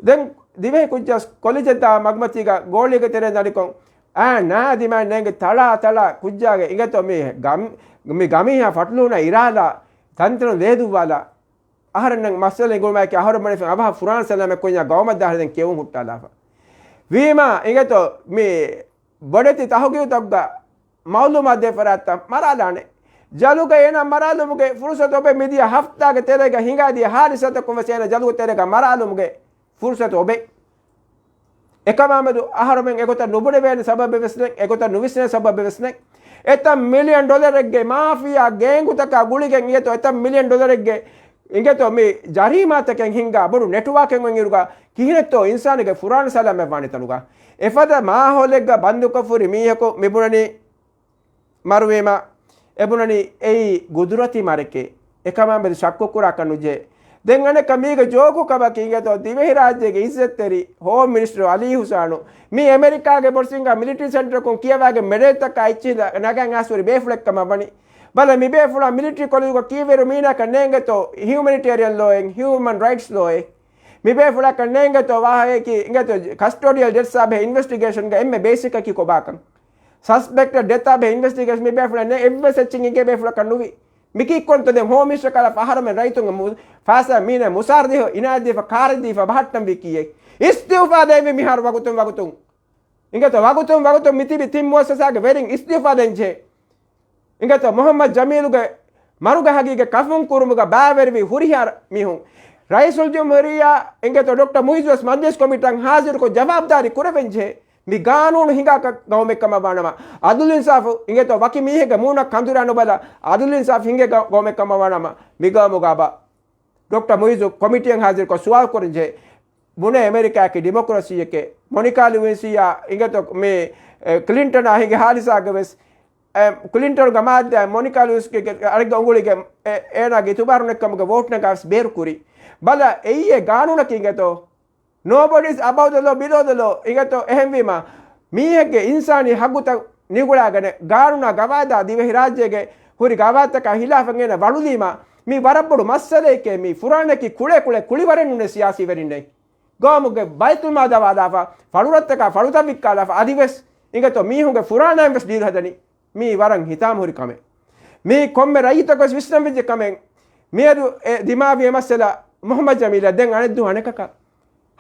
ދެން ދިވެހި ކުއްޖާ ކޮލެޖަށް ދާ މަގުމަތީގަ ގޯޅީގެ ތެރެއިން ދަނޑިކޮށް، އާ، ނާ ދިމާއެއް ނޭނގެ ތަޅާ ތަޅާ ކުއްޖާގެ އިނގޭތޯ މި ގަމް-، މި ގަމީހާ ފަޓުލޫނާ އިރާލާ، ތަންތަނުން ލޭ ދުއްވާލާ. އަހަރެންނަށް މައްސަލަ އެނގުނުމާއެކީ އަހަރު މަނިފިން އަވަހަށް ފުރާނަ ސަލާމަތް ކުއްޖާ ގައުމަށް ދާހަރެދެން ކެއުން ހުއްޓާލާފަ. ވީމާ އިނގޭތޯ މި ބޮޑެތި ތަހުގީގުތަކުގަ މައުލޫމާތު ދޭ ފަރާތްތައް މަރާލާނެ. ޖަލުގަ އޭނާ މަރާލުމުގެ ފުރުސަތު އޮބެ. މިދިޔަ ހަފްތާގެ ތެރޭގަ ހިނގާދިޔަ ހާދިސާތަކުން ވެސް އޭނާ ޖަލުގެ ތެރޭގަ މަރާލުމުގެ ފުރުސަތު އޮބެ. އެކަމާމެދު އަހަރުމެން އެގޮތަށް ނުބުނެވޭނެ ސަބަބެއް ވެސް ނެތް، އެގޮތަށް ނުވިސްނޭ ސަބަބެއް ވެސް ނެތް. އެތައް މިލިއަން ޑޮލަރެއްގެ މާފިޔާ ގޭންގުތަކާ ގުޅިގެން އިނގޭތޯ އެތައް މިލިއަން ޑޮލަރެއްގެ އިނގޭތޯ މި ޖަރީމާތަކެއް ހިންގާ ބޮޑު ނެޓްވާކެއް އޮތް އިރުގަ ކިހިނެއްތޯ އިންސާނެއްގެ ފުރާނަ ސަލާމަތް ވާނެ ތަނުގަ. އެފަދަ މާހައުލެއްގަ ބަންދުކޮށްފުރި މީހަކު މިބުނަނީ މަރުވީމަ، އެބުނަނީ އެއީ ގުދުރަތީ މަރެކޭ. އެކަމާމެދު ޝައްކު ކުރާކަށް ނުޖެހޭ. ދެން އަނެއްކަ މީގެ ޖޯކު ކަމަކީ އިނގޭތޯ ދިވެހިރާއްޖޭގެ އިއްޒަތްތެރި ހޯމް މިނިސްޓަރު އަލީ ހުސާނު މި އެމެރިކާގެ ބޮޑު ސިނގާ މިލިޓަރީ ސެންޓަރަކުން ކިޔަވާގެ މެޑޭތަކާ އެއްޗިހިލަ ނަގަން އައިސް ހުރި ބޭފުޅެއްކަމަށް ވަނީ. ބަލަ މި ބޭފުޅާ މިލިޓަރީ ކޮލެޖުގަ ކީއްވެރު މީނާކަށް ނޭނގޭތޯ ހިއުމެނިޓޭރިއަން ލޯއެއް، ހިއުމަން ރައިޓްސް ލޯއެއް. މި ބޭފުޅަކަށް ނޭނގޭތޯ ވާހަކައަކީ އިނގޭތޯ ކަސްޓޯޑިއަލް ޑެތްސްއާ ބެހޭ އިންވެސްޓިގޭޝަންގެ އެންމެ ބޭސިކަކީ ކޮބާކަން. ސަސްޕެކްޓެޑް ޑެތްއާ ބެހޭ އިންވެސްޓިގޭޝަން މި ބޭފުޅަށް ނޭ އެއްވެސް އެއްޗެއް އިނގޭ ބޭފުޅަކަށް ނުވި. މި ކީއްކޮންތޯ ދެން ހޯމް މިނިސްޓަރ ކަލަ ފަހަރަމެން ރައްޔިތުންގެ މު-، ފައިސާ މީނަ މުސާރަ ދީފަ، އިނާޔަތް ދީފަ ކާރަށް ދީފަ ބަހައްޓަން ވީ ކީއެއް؟ އިސްތިއުފާ ދޭންވީ މިހާރު ވަގުތުން ވަގުތުން. އިނގޭތޯ ވަގުތުން ވަގުތުން މި ތިބި ތިން މުއައްސަސާގެ ވެރިން އިސްތިއުފާ ދޭން ޖެހޭ. އިނގޭތޯ މުހައްމަދު ޖަމީލުގެ މަރުގެ ހަގީގަތް ކަފުން ކުރުމުގަ ބައިވެރިވި ހުރިހާ މީހުން. ރައީސުލްޖުމްހޫރިއްޔާ އިނގޭތޯ ޑޮކްޓަރ މުއިއްޒު ވެސް މަޖްލިސް ކޮމިޓީއަށް ހާޒިރުކޮށް ޖަވާބުދާރީ ކުރެވެން ޖެހޭ. މި ގާނޫނު ހިނގާ ކަ-، ގައުމެއް ކަމަށް ވާނަމަ، އަދުލު އިންސާފު އިނގޭތޯ ވަކި މީހެއްގެ މޫނަށް ކަނދުރާ ނުބަލާ، އަދުލު އިންސާފު ހިނގޭ ގަ-، ގައުމެއް ކަމަށް ވާނަމަ، މި ގައުމުގަ ބަ-، ޑޮކްޓަރ މުއިއްޒު ކޮމިޓީއަށް ހާޒިރުކޮށް ސުވާލު ކުރަން ޖެހޭ. ބުނޭ އެމެރިކާއަކީ ޑިމޮކްރަސީއެކޭ. މޮނިކާ ލުވިންސީއާ އިނގޭތޯ މި، އެ، ކްލިންޓަނާ ހިނގި ހާދިސާގަވެސް، އެ، ކްލިންޓަނުގެ މާއްދާ މޮނިކާ ލުވިންސްގެ އަރިގަ އުނގުޅިގެ، އެ، އޭނާގެ އިތުބާރު ނެއްކަމުގެ ވޯޓް ނަގާވެސް ބޭރު ކުރި. ބަލަ، އެއީ އެ ގާނޫނަކީ އިނގޭތޯ. Nobody is above the law, below the law. އިނގޭތޯ އެހެންވީމަ، މީހެއްގެ އިންސާނީ ހައްގުތައް ނިގުޅާގަނެ، ގާނޫނާ ގަވާއިދާ ދިވެހިރާއްޖޭގެ ހުރި ގަވާއިދުތަކާ ހިލާފަށް އޭނަ ވަޅުލީމަ، މީ ވަރަށް ބޮޑު މައްސަލައެކޭ، މީ ފުރާނައަކީ ކުޅޭ ކުޅޭ ކުޅިވަރެއް ނޫނޭ ސިޔާސީވެރިންނެއް. ގައުމުގެ ބައިތުލްމާލް ދަވާލާފަ، ފަޅުރަށްތަކާ ފަޅުތައް ވިއްކާލާފަ، އަދިވެސް އިނގޭތޯ މީހުންގެ ފުރާނައިން ވެސް ޑީލް ހަދަނީ. މީ ވަރަށް ހިތާމަހުރި ކަމެއް. މީ ކޮންމެ ރައްޔިތަކަށް ވެސް ވިސްނަން ވެއްޖެ ކަމެއް. މިއަދު އެ ދިމާވި އެ މައްސަލަ މުހައްމަދު ޖަމީލަށް ދެން އަނެއްދުވަހު އަނެކަކަށް.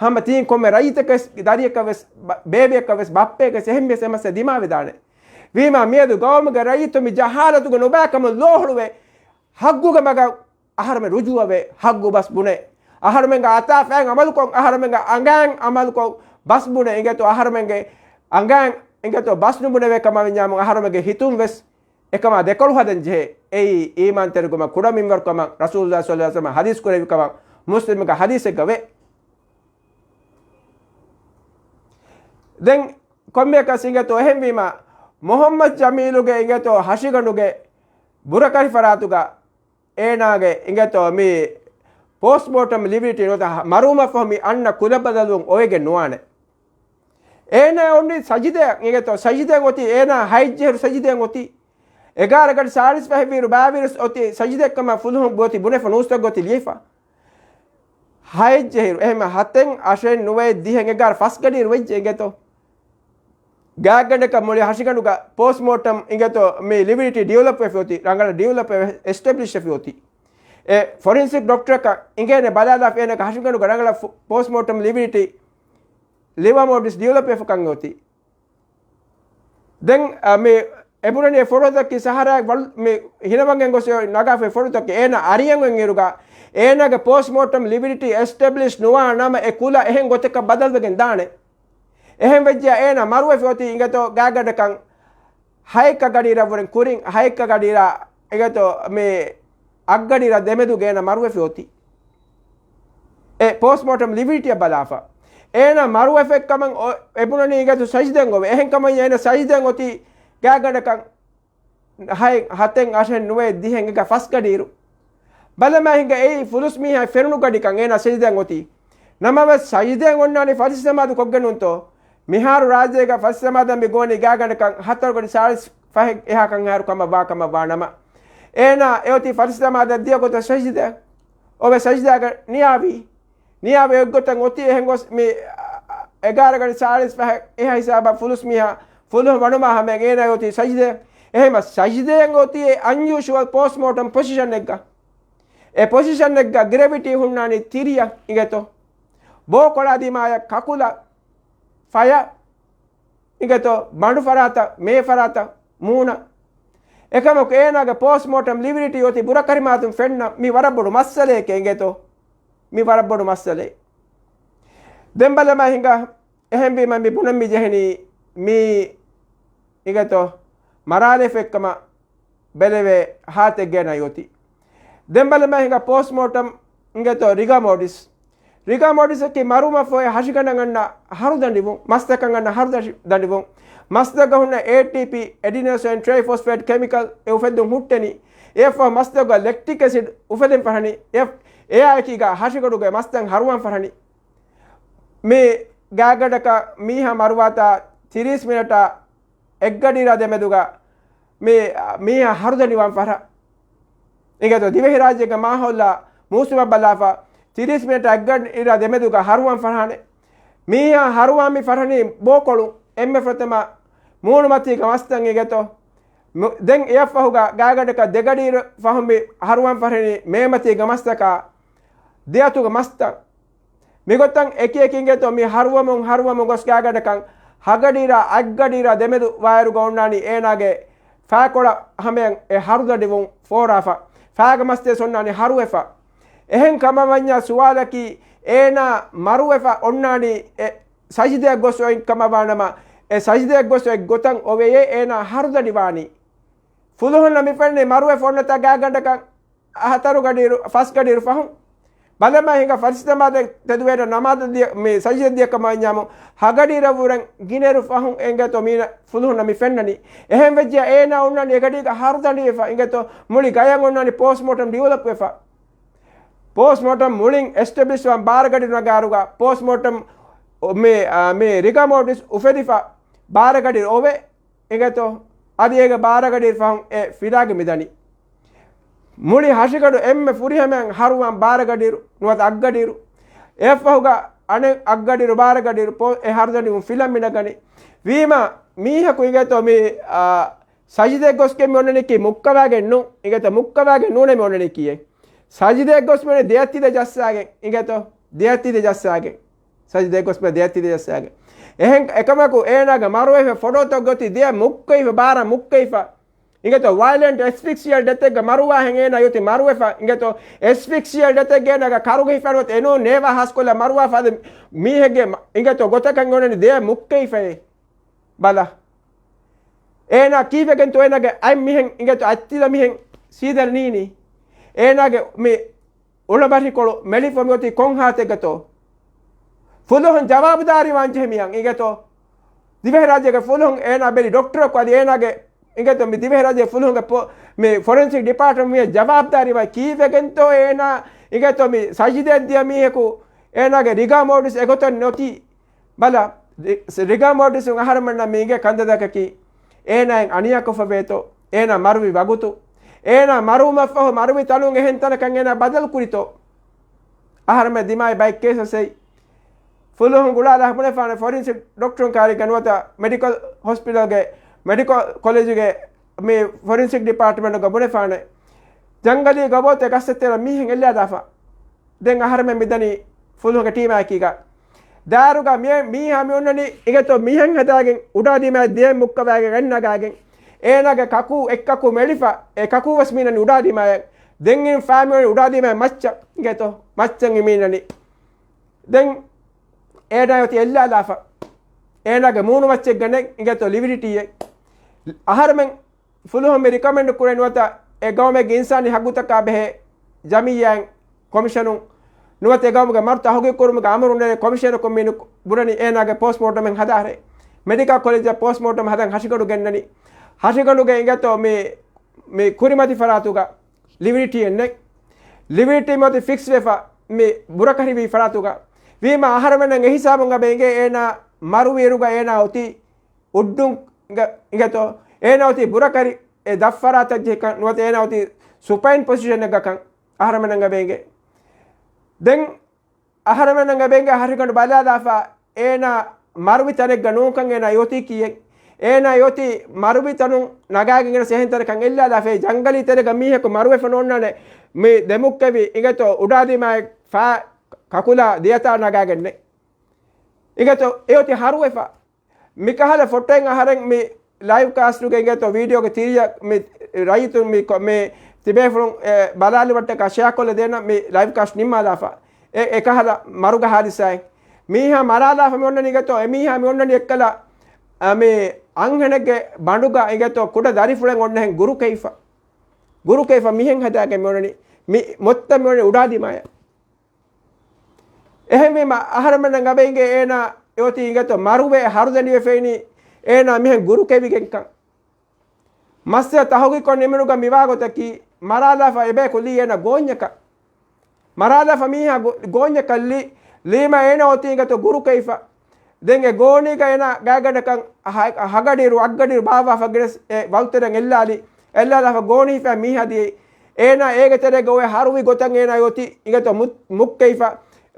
ހަމަ ތިން ކޮންމެ ރައްޔިތަކަސް ދަރިޔަކަށް ވެސް ބަ-، ބޭބެއަކަށް ވެސް ބައްޕައަކަސް އެހެން ވެސް އެ މައްސަލަ ދިމާވެދާނެ. ވީމާ މިއަދު ގައުމުގެ ރައްޔިތު މި ޖަހާލަތުގަ ނުބައިކަމުން ލޯހުޅުވެ ހައްގުގެ މަގަށް އަހަރުމެން ރުޖޫއަވެ، ހައްގު ބަސް ބުނެ. އަހަރުމެންގެ އަތާ ފައިން އަމަލުކޮށް، އަހަރުމެންގެ އަނގައިން އަމަލުކޮށް ބަސް ބުނެ އިނގޭތޯ އަހަރުމެންގެ އަނގައިން އިނގޭތޯ ބަސް ނުބުނެވޭ ކަމަށް ވިންޏާމުން އަހަރުމެންގެ ހިތުން ވެސް އެކަމާ ދެކޮޅު ހަދަން ޖެހޭ. އެއީ އީމާންތެރިކަމަށް ކުޑަ މިންވަރު ކަމަށް ރަސޫލުﷲ ޞައްލަﷲު ޢަލައިހި ވަސައްލަމަ ޙަދީޘް ކުރެއްވި ކަމަށް މުސްލިމުގެ ޙަދީޘެއްގަ ވޭ. ދެން ކޮންމެއަކަސް އިނގޭތޯ އެހެންވީމަ، މުޙައްމަދު ޖަމީލުގެ އިނގޭތޯ ހަށިގަނޑުގެ ބުރަކަށި ފަރާތުގަ އޭނާގެ އިނގޭތޯ މި ޕޯސްޓްމޯޓަމް ލިބިރިޓީ ނުވަތަ މަރުވުމަށްފަހު މި އަންނަ ކުލަ ބަދަލުވުން އޮވެގެން ނުވާނެ. އޭނާ އޮންނީ ސަޖިދައަށް އިނގޭތޯ، ސަޖިދައަށް އޮތީ އޭނާ ހައެއްޖެހިރު ސަޖިދައަށް އޮތީ. އެގާރަ ގަޑި ސާޅީސް ފަހެއްވީރު ބާވީރު އޮތީ ސަޖިދައަށް ކަމަށް ފުލުހުން ގޮތި ބުނެފަ ނޫސްތައް ގޮތި ލިޔެފަ. ހައެއްޖެހިރު، އެހެންމެ ހަތެއް އަށެއް ނުވައެއް ދިހައެއް އެގާރަ ފަސް ގަޑިއިރު ވެއްޖެ އިނގޭތޯ. ގާތްގަނޑަކަށް މުޅި ހަށިގަނޑުގަ ޕޯސްޓްމޯޓަމް އިނގޭތޯ މި ލިބިރިޓީ ޑިވެލޮޕް ވެފި އޮތީ، ރަނގަޅަށް ޑިވެލޮޕް ވެ އެސްޓެބްލިޝް ވެފި އޮތީ. އެ ފޮރެންސިކް ޑޮކްޓަރަކަށް އިނގޭނެ ބަލާލާފަ އޭނަގެ ހަށިގަނޑުގަ ރަނގަޅަށް ފު-، ޕޯސްޓްމޯޓަމް ލިބިރިޓީ ލިވަރ މޯޑިލްސް ޑިވެލޮޕް ވެފަކަން އޮތީ. ދެން، އަ، މި އެބުނަނީ ފޮޓޯތަކީ ސަހަރާއަށް ވަޅު-، މި ހިނަވަންގެން ގޮސް ނަގާފައި ފޮޓޯތަކެއް އޭނަ އަރިޔަން އޮތް އިރުގަ، އޭނާގެ ޕޯސްޓްމޯޓަމް ލިބިރިޓީ އެސްޓެބްލިޝް ނުވާ ނަމަ އެ ކުލަ އެހެން ގޮތަކަށް ބަދަލުވެގެން ދާނެ. އެހެން ވެއްޖެ އޭނަ މަރުވެފި އޮތީ އިނގޭތޯ ގާތްގަނޑަކަށް ހައެއްކަ ގަޑިއިރަށްވުރެން ކުރިން ހައެއްކަ ގަޑިއިރަށް އިނގޭތޯ މި އަށްގަޑިއިރަށް ދެމެދުގަ އޭނަ މަރުވެފި އޮތީ. އެ ޕޯސްޓްމޯޓަމް ލިބިރިޓީއަށް ބަލާފަ. އޭނަ މަރުވެފައި ކަމަށް އޮ-، އެބުނަނީ އިނގޭތޯ ސަޖިދައަށް އޮވެ. އެހެން ކަމަށް އޭނަ ސަޖިދައަށް އޮތީ ގާތްގަނޑަކަށް ހަތް، ހަތެއް އަށެއް ނުވައެއް ދިހައެއް އެގާ ފަސް ގަޑިއިރު. ބަލަމާ ހިނގާ އެއީ ފުލުސް މީހާ ފެނުނު ގަޑިކަން އޭނާ ސަޖިދައަށް އޮތީ. ނަމަވެސް ސަޖިދައަށް އޮންނާނީ ފަރިސަ ނަމާދު ކޮށްގެން ނޫންތޯ؟ މިހާރު ރާއްޖޭގަ ފަރިސަ ނަމާދަށް މި ގޮވަނީ ގާތްގަނޑަކަށް ހަތަރު ގަޑި ސާޅީސް ފަހެއް އެހާ ކަން އަހަރު ކަމަށް ވާ ކަމަށް ވާ ނަމަ، އޭނާ އެއޮތީ ފަރިސަ ނަމާދަށް ދިޔަ ގޮތަށް ސަޖިދައަށް އޮވެ ސަޖިދާގަ ނިޔާވީ. ނިޔާވެ އެއްގޮތަށް އޮތީ އެހެން ގޮސް މި އެގާރަ ގަޑި ސާޅީސް ފަހެއް އެހާ ހިސާބަށް ފުލުސް މީހާ ފުލުހުން ވަނުމާ ހަމައަށް އޭނާ އޮތީ ސަޖިދައަށް. އެހެންމަ ސަޖިދައަށް އޮތީ އެ އަންޔޫޝުއަލް ޕޯސްޓްމޯޓަމް ޕޮޒިޝަންއެއްގަ. އެ ޕޮޒިޝަންއެއްގަ ގްރެވިޓީ ހުންނާނީ ތިރިއަށް އިނގޭތޯ. ބޯކޮޅާ ދިމާޔަށް ކަކުލަށް ފަޔަށް އިނގޭތޯ، ބަނޑު ފަރާތަށް، މޭ ފަރާތަށް، މޫނަށް. އެކަމަކު އޭނާގެ ޕޯސްޓްމޯޓަމް ލިބިރިޓީ އޮތީ ބުރަކަށި މާތުން ފެންނަ މި ވަރަށް ބޮޑު މައްސަލައެކޭ އިނގޭތޯ. މި ވަރަށް ބޮޑު މައްސަލައެއް. ދެން ބަލަމާ ހިނގާ، އެހެންވީމަ މި ބުނަން މި ޖެހެނީ މީ އިނގޭތޯ މަރާލެފެއްކަމަށް ބެލެވޭ ހާލަތެއްގައި އޮތީ. ދެން ބަލަމާ ހިނގާ ޕޯސްޓްމޯޓަމް އިނގޭތޯ ރިގާ މޯޑިސް. ރިގާ މޯޑިސްއަކީ މަރުވުމަށްފަހު އެ ހަށިގަނޑަށް އަންނަ ހަރުދަނޑިވުން، މަސްތަކަށް އަންނަ ހަރު ދަށި-، ދަނޑިވުން. މަސްތަކަށް ހުންނަ އޭޓީޕީ، އެޑިނޯސައިން ޓްރައިފޮސްފޭޓް ކެމިކަލް އެ އުފެއްދުން ހުއްޓެނީ. އެއަށްފަހު މަސްތަކުގަ ލެކްޓިކް އެސިޑް އުފެދެން ފަށަނީ. އެ-، އެއާއެކީގަ ހަށިގަނޑުގެ މަސްތައް ހަރުވާން ފަށަނީ. މި ގާތްގަނޑަކަށް މީހާ މަރުވާތާ ތިރީސް މިނެޓާ އެއްގަޑިއިރާ ދެމެދުގަ މި، މީހާ ހަރުދަނޑިވާން ފަށަ. އިނގޭތޯ ދިވެހިރާއްޖޭގެ މާހައުލާ މޫސުމަށް ބަލާފަ، ތިރީސް މިނެޓާ އެއްގަޑިއިރާ ދެމެދުގަ ހަރުވާން ފަށާނެ. މީހާ ހަރުވާން މި ފަށަނީ ބޯކޮޅު، އެންމެ ފުރަތަމަ މޫނުމަތީގެ މަސްތައް އިނގޭތޯ. މު-، ދެން އެއަށްފަހުގަ ގާތްގަނޑަކަށް ދެގަޑިއިރު ފަހުން މި ހަރުވާން ފަށަނީ މޭމަތީގެ މަސްތަކާ، ދެއަތުގެ މަސްތައް. މިގޮތަށް އެކި އެކި އިނގޭތޯ މި ހަރުވަމުން ހަރުވަމުން ގޮސް ގާތްގަނޑަކަށް ހަގަޑިއިރާ އަށްގަޑިއިރާ ދެމެދު ވާއިރުގަ އޮންނާނީ އޭނާގެ ފާކޮޅަށް ހަމަޔަށް އެ ހަރުދަނޑިވުން ފޯރާފަ. ފާގެ މަސްތެއް އޮންނާނީ ހަރުވެފަ. އެހެން ކަމަށް ވަންޏާ ސުވާލަކީ އޭނާ މަރުވެފަ އޮންނާނީ އެ ސަޖިދައަށް ގޮސް އޮތް ކަމަށް ވާނަމަ، އެ ސަޖިދައަށް ގޮސް އޮތް ގޮތަށް އޮވެޔޭ އޭނާ ހަރުދަނޑި ވާނީ. ފުލުހުންނަށް މި ފެންނަނީ މަރުވެފަ އޮންނަތާ ގާތްގަނޑަކަށް ހަތަރު ގަޑިއިރު، ފަސް ގަޑިއިރު ފަހުން. ބަލަމާ ހިނގާ ފަރިސިތަމާ ތެދުވޭނެ ނަމާދަށް ދިޔަ، މި ސަޖިދަ ދިޔަ ކަމަށް އަންޏާމު ހަގަޑިއިރަށް ވުރެން ގިނައިރު ފަހުން އިނގޭތޯ މީނަ ފުލުހުންނަށް މި ފެންނަނީ. އެހެން ވެއްޖެ އޭނާ އޮންނަނީ އެގަޑީގަ ހަރުދަނޑިވެފަ އިނގޭތޯ މުޅި ގަޔަށް އޮންނަނީ ޕޯސްޓްމޯޓަމް ޑިވެލޮޕް ވެފަ. ޕޯސްޓްމޯޓަމް މުޅިން އެސްޓެބްލިޝް ވާން ބާރަ ގަޑި ނަގާއިރުގަ ޕޯސްޓްމޯޓަމް މި، އާ، މި ރިގާ މޯޓިސް އުފެދިފަ ބާރަ ގަޑި އޮވެ އިނގޭތޯ، އަދި އޭގެ ބާރަ ގަޑި ފަހުން އެ ފިލާގެ މިދަނީ. މުޅި ހަށިގަނޑު އެންމެ ފުރިހަމައިން ހަރުވާން ބާރަ ގަޑިއިރު، ނުވަތަ އަށްގަޑިއިރު. އެއަށްފަހުގަ އަނެއް އަށްގަޑިއިރު ބާރަ ގަޑިއިރު ޕޯ-، އެ ހަރުދަނޑިވުން ފިލަން މި ނަގަނީ. ވީމާ މީހަކު އިނގޭތޯ މި، އާ، ސަޖިދައަށް ގޮސްގެން މި އޮންނަނީކީ މުއްކަވާގެން ނޫން، އިނގޭތޯ މުއްކަވާގެން ނޫނޭ މި އޮންނަނީކީއެއް. ސަޖިދައަށް ގޮސް މި އޮންނަނީ ދެއަތްތިލަ ޖައްސާގެން، އިނގޭތޯ ދެއަތްތިލަ ޖައްސާގެން. ސަޖިދައަށް ގޮސް މި ދެއަތްތިލަ ޖައްސާގެން. އެހެން އެކަމަކު އޭނާގެ މަރުވެފަ ފޮޑޯތައް ގޮތީ ދެއަށް މުއްކައިފަ ބާރަށް މުއްކައިފަ. އިނގޭތޯ ވައިލެންޓް އެސްފިކްސިއަލް ޑެތެއްގަ މަރުވާހެން އޭނާ އޮތީ މަރުވެފަ. އިނގޭތޯ އެސްފިކްސިއަލް ޑެތެއްގަ އޭނާގެ ކަރުގަ ހިފާން އޮތް އެނޫން ނޭވާ ހާސްކޮށްލާ މަރުވާފަ އަދި މީހެއްގެ މަ-، އިނގޭތޯ ގޮތަކަށް އޮންނަނީ ދެއަށް މުއްކައިފައޭ. ބަލަ. އޭނާ ކީއްވެގެންތޯ އޭނާގެ އަތް މިހެން އިނގޭތޯ އަތްތިލަ މިހެން ސީދަން ނީނީ؟ އޭނާގެ މި އުޅަބަށިކޮޅު މެލިފަ މިއޮތީ ކޮން ހާލަތެއްގަތޯ؟ ފުލުހުން ޖަވާބުދާރީ ވާންޖެހޭ މިއަށް އިނގޭތޯ؟ ދިވެހިރާއްޖޭގެ ފުލުހުން އޭނާ ބެލި ޑޮކްޓަރަކު އަދި އޭނާގެ އިނގޭތޯ މި ދިވެހިރާއްޖޭ ފުލުހުންގެ ޕޮ-، މި ފޮރެންސިކް ޑިޕާޓްމަންޓް މިއަށް ޖަވާބުދާރީ ވާން ކީއްވެގެންތޯ އޭނާ އިނގޭތޯ މި ސަޖިދައަށް ދިޔަ މީހަކު އޭނާގެ ރިގާ މޯޓިސް އެގޮތަށް ނެތި. ބަލަ، ރި-، ރިގާ މޯޓިސް އަހަރެމެންނަށް މި އިނގޭ ކަންތައްތަކަކީ އޭނާއަށް އަނިޔާކޮށްފަ ވޭތޯ، އޭނާ މަރުވި ވަގުތު، އޭނާ މަރުވުމަށްފަހު މަރުވި ތަނުން އެހެން ތަނަކަށް އޭނާ ބަދަލު ކުރިތޯ؟ އަހަރެމެން ދިމާވި ބައެއް ކޭސް އަސް އެއީ. ފުލުހުން ގުޅާލާ ބުނެފާނެ ފޮރެންސިކް ޑޮކްޓަރުން ކާރިގަ ނުވަތަ މެޑިކަލް ހޮސްޕިޓަލްގެ މެޑިކަލް ކޮލެޖުގެ މި ފޮރެންސިކް ޑިޕާޓްމަންޓުގަ ބުނެފާނެ. ޖަންގަލީ ގަބޯތެއް ގަސްތެރެއަށް މީހެއް އެއްލާލާފަ. ދެން އަހަރެމެން މިދަނީ ފުލުހުންގެ ޓީމާއެކީގަ. ދާއިރުގަ މި-، މީހާ މި އޮންނަނީ އިނގޭތޯ މިހެން ހަދާގެން އުޑާދިމާއަށް ދެއަތް މުއްކަވާގެން އަތް ނަގާގެން. އޭނާގެ ކަކޫ އެއްކަކޫ މެލިފަ، އެ ކަކޫ ވެސް މީނަނީ އުޑާދިމާއަށް. ދެން އިން ފާމިލީ އުޑާދިމާއަށް މައްޗަށް އިނގޭތޯ މައްޗަށް މީނަނީ. ދެން އޭނާ އޮތީ އެއްލާލާފަ. އޭނާގެ މޫނުމައްޗެއްގަ ނެތް އިނގޭތޯ ލިބެރިޓީއެއް. އަހަރެމެން ފުލުހުން މި ރިކޮމެންޑް ކުރޭ ނުވަތަ އެ ގައުމެއްގެ އިންސާނީ ހައްގުތަކާ ބެހޭ ޖަމިއްޔާއިން ކޮމިޝަނުން ނުވަތަ އެ ގައުމުގެ މަރު ތަހުގީގު ކުރުމުގެ އަމުރު ނެރޭ ކޮމިޝަނަކުން މީނު ބުނަނީ އޭނާގެ ޕޯސްޓްމޯޓަމެއް ހަދާށޭ. މެޑިކަލް ކޮލެޖަށް ޕޯސްޓްމޯޓަމް ހަދަން ހަށިގަނޑު ގެންނަނީ. ހަށިގަނޑުގެ އިނގޭތޯ މި، މި ކުރިމަތި ފަރާތުގަ ލިބެރިޓީއެއް ނެތް. ލިބެރިޓީ މިއޮތީ ފިކްސް ވެފަ މި ބުރަކަށި ހިފި ފަރާތުގަ. ވީމާ އަހަރެމެންނަށް އެހިސާބުން އެބަ އިނގޭ އޭނާ މަރުވިއިރުގަ އޭނާ އޮތީ އުޑުން އިނގޭތޯ، އޭނާ އޮތީ ބުރަކަށި އެ ދަށްފަރާތަށް ޖެހިކަން ނުވަތަ އޭނާ އޮތީ ސުޕައިން ޕޮޒިޝަނެއްގަކަން އަހަރެމެންނަށް އެބަ އިނގޭ. ދެން އަހަރެމެންނަށް އެބަ އިނގޭ ހަށިގަނޑު ބަލާލާފަ އޭނާ މަރުވި ތަނެއްގަ ނޫންކަން އޭނާ އޮތީ ކީއެއް. އޭނާ އޮތީ މަރުވި ތަނުން ނަގާގެން ގެނެސް އެހެން ތަނަކަށް އެއްލާލާފަ ޖަންގަލީ ތެރޭގަ މީހަކު މަރުވެފަ ނޯންނާނެ. މި ދެމުއްކެވި އިނގޭތޯ އުޑާދިމާއަށް ފާ ކަކުލާ ދެއަތާ ނަގާގެންނެއް. އިނގޭތޯ އެ އޮތީ ހަރުވެފަ. މިކަހަލަ ފޮޓޯއެއް އަހަރެން މި ލައިވް ކާސްޓުގެ އިނގޭތޯ ވީޑިއޯގެ ތިރިއަށް މި ރައްޔިތުން މި ކޮ-، މި ތިބޭފުޅުން އެ ބަލާލުމަށްޓަކާ ޝެއާކޮށްލަ ދޭނަ މި ލައިވް ކާސްޓް ނިންމާލާފަ. އެ އެކަހަލަ މަރުގެ ހާދިސާއެއް. މީހާ މަރާލާފަ މި އޮންނަނީ އިނގޭތޯ އެ މީހާ މި އޮންނަނީ އެއްކަލަ، އަ، މި އަންހެނެއްގެ ބަނޑުގަ އިނގޭތޯ ކުޑަ ދަރިފުޅެއް އޮންނަހެން ގުރުކެވިފަ. ގުރުކެވިފަ މިހެން ހަދާގެން މި އޮންނަނީ މި މޮއްތަ މި އޮންނަނީ އުޑާދިމާޔަށް. އެހެންވީމަ، އަހަރެމެންނަށް އެބަ އިނގޭ އޭނާ އެ އޮތީ އިނގޭތޯ މަރުވެ ހަރުދަނޑިވެފައިނީ އޭނާ މިހެން ގުރުކެވިގެންކަން. މައްސަލަ ތަހުގީގުކޮށް ނިމުނުގަ މިވާގޮތަކީ، މަރާލާފަ އެބަޔަކު ލީ އޭނާ ގޯންޏަކަށް. މަރާލާފަ މީހާ ގޯ-، ގޯންޏަކަށް ލީ، ލީމަ އޭނާ އޮތީ އިނގޭތޯ ގުރުކެވިފަ. ދެން އެ ގޯނީގަ އޭނާ ގާތްގަނޑަކަށް ހަ-، ހަގަޑިއިރު އަށްގަޑިއިރު ބާއްވާފަ ގެނެސް އެ ވަލުތެރެއަށް އެއްލާލި. އެއްލާލާފަ ގޯނީފަ މީހާ ދިޔައީ. އޭނާ އޭގެ ތެރޭގަ އޮވެ ހަރުވި ގޮތަށް އޭނާ އޮތީ އިނގޭތޯ މު-، މުއްކެވިފަ.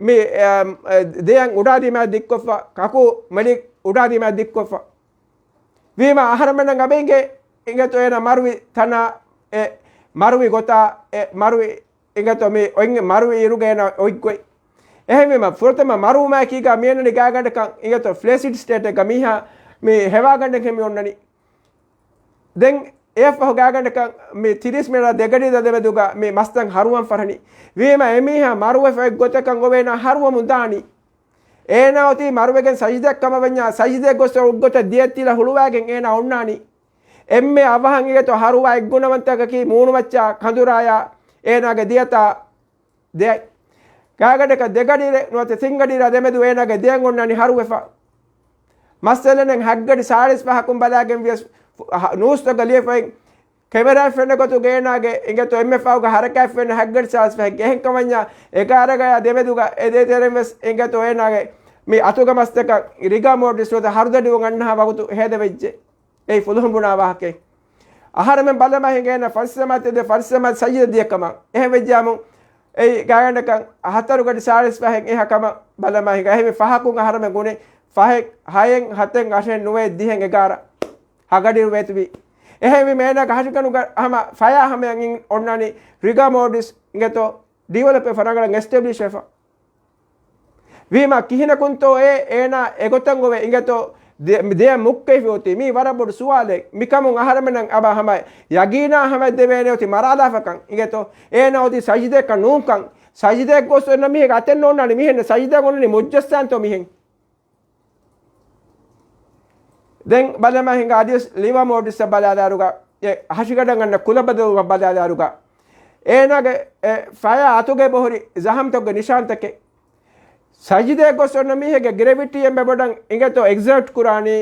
މި، އެ، އެ، ދެއަށް އުޑާދިމާ ދިއްކޮށްފަ، ކަކު މެލި އުޑާދިމާ ދިއްކޮށްފަ. ވީމަ އަހަރެމެންނަށް އެބަ އިނގޭ އިނގޭތޯ އޭނާ މަރުވި ތަނާ، އެ މަރުވި ގޮތާ، އެ މަރުވި އިނގޭތޯ މި އޮތް މަރުވި އިރުގަ އޭނާ އޮތްގޮތް. އެހެންވީމަ، ފުރަތަމަ މަރުވުމާއެކީގަ މިއޮންނަނީ ގާތްގަނޑަކަށް އިނގޭތޯ ފްލޭސިޑް ސްޓޭޓެއްގަ މީހާ މި ހެވާގަނޑެއްހެން މި އޮންނަނީ. ދެން އެއަށްފަހު ގާތްގަނޑަކަށް މި ތިރީސް މިނެޓާ ދެގަޑި ދަދެމެދުގަ މި މަސްތައް ހަރުވަން ފަށަނީ. ވީމަ އެމީހާ މަރުވެފަ އެއްގޮތަކަށް އޮވޭނާ ހަރުވަމުން ދާނީ. އޭނާ އޮތީ މަރުވެގެން ސަޖިދައަށް ކަމަށް ވަންޏާ، ސަޖިދައަށް ގޮސް އުއްގޮތަށް ދިޔަތިލަ ހުޅުވާގެން އޭނާ އޮންނާނީ. އެންމެ އަވަހަށް އިނގޭތޯ ހަރުވާ އެއްގުނަވަންތަކަކީ މޫނުމައްޗާ ކަނދުރާޔާ އޭނާގެ ދިޔަތާ ދެއަތް. ގާގަޑަކަށް ދެގަޑިއިރެއް ނުވަތަ ތިންގަޑިއިރާ ދެމެދު އޭނާގެ ދެއަތް އޮންނާނީ ހަރުވެފަ. މައްސަލައެއް ހަތްގަޑި ސާޅީސް ފަހަކުން ބަލާގެން ވިޔަސް، ނޫސްތަކަށް ލިޔެފައި ކެމެރާއެއް ފެންނަ ގޮތުގަ އޭނާގެ އިނގޭތޯ އެންމެ ފަހުގަ ހަރަކާތް ފެންނަ ހަތްގަޑި ސާޅީސް ފަހެއްގެ އެހެންކަމަންޏާ އެގާރަ ގަޔާ ދެމެދުގަ އެ ދޭތެރެން ވެސް އިނގޭތޯ އޭނާގެ މި އަތުގަ މަސްތަކަށް ރިގާ މޯޓިސް ނުވަތަ ހަރުދަޑިވުން އަންނަހާ ވަގުތު ހޭދަވެއްޖެ. އެއީ ފުލުހުން ބުނާ ވާހަކައެއް. އަހަރެމެން ބަލަމާ ހިނގާ އޭނާ ފަރިސަމާތެ ދެ ފަރިސަމާ ސަޖިދަ ދިޔަ ކަމަށް. އެހެން ވެއްޖާމު އެއީ ގާގަނޑަކަށް ހަތަރު ގަޑި ސާޅީސް ފަހެއް އެހާ ކަމަށް ބަލަމާ ހިނގާ. އެހެން ފަހަކުން އަހަރެމެން ގުނެ ފަހެއް، ހައެއް، ހަތެއް، އަށެއް، ނުވައެއް، ދިހައެއް، އެގާރަ ހަގަޑިރު ވޭތުވި. އެހެންވީމަ އޭނާގެ ހަށިގަނޑުގަ ހަމަ ފަޔާ ހަމަޔަށް އޮންނާނީ ރިގާ މޯޓިސް އިނގޭތޯ ޑިވެލޮޕް ވެފަ ރަނގަޅަށް އެސްޓެބްލިޝް ވެފަ. ވީމަ ކިހިނަކުންތޯ އެ އޭނާ އެގޮތަށް އޮވެ އިނގޭތޯ ދެ-، ދެއަތް މުއްކައިފި އޮތީ؟ މީ ވަރަށް ބޮޑު ސުވާލެއް. މިކަމުން އަހަރެމެންނަށް އަބަ ހަމަ ޔަގީނާ ހަމަ ދެވޭނެ އޮތީ މަރާލާފަކަން. އިނގޭތޯ އޭނާ އޮތީ ސަޖިދައަކަށް ނޫންކަން. ސަޖިދައަށް ގޮސް އޮންނަ މީހެއް އަތެއް ނޯންނާނެ މިހެން. ސަޖިދައަށް އޮންނަނީ މުއްޖައްސާންތޯ މިހެން. ދެން ބަލަމާ ހިނގާ އަދިވެސް ލިވާ މޯޓިސްއަށް ބަލާލާރުގަ، އެ ހަށިގަނޑަށް އަންނަ ކުލަ ބަދަލުވުމަށް ބަލާލާރުގަ، އޭނާގެ އެ ފަޔާ އަތުގައި ބޮހުރި ޒަހަމްތަކުގެ ނިޝާންތަކެއް. ސަޖިދައަށް ގޮސް އޮންނަ މީހެއްގެ ގްރެވިޓީ އެންމެ ބޮޑަށް އިނގޭތޯ އެގްޒާޓް ކުރާނީ،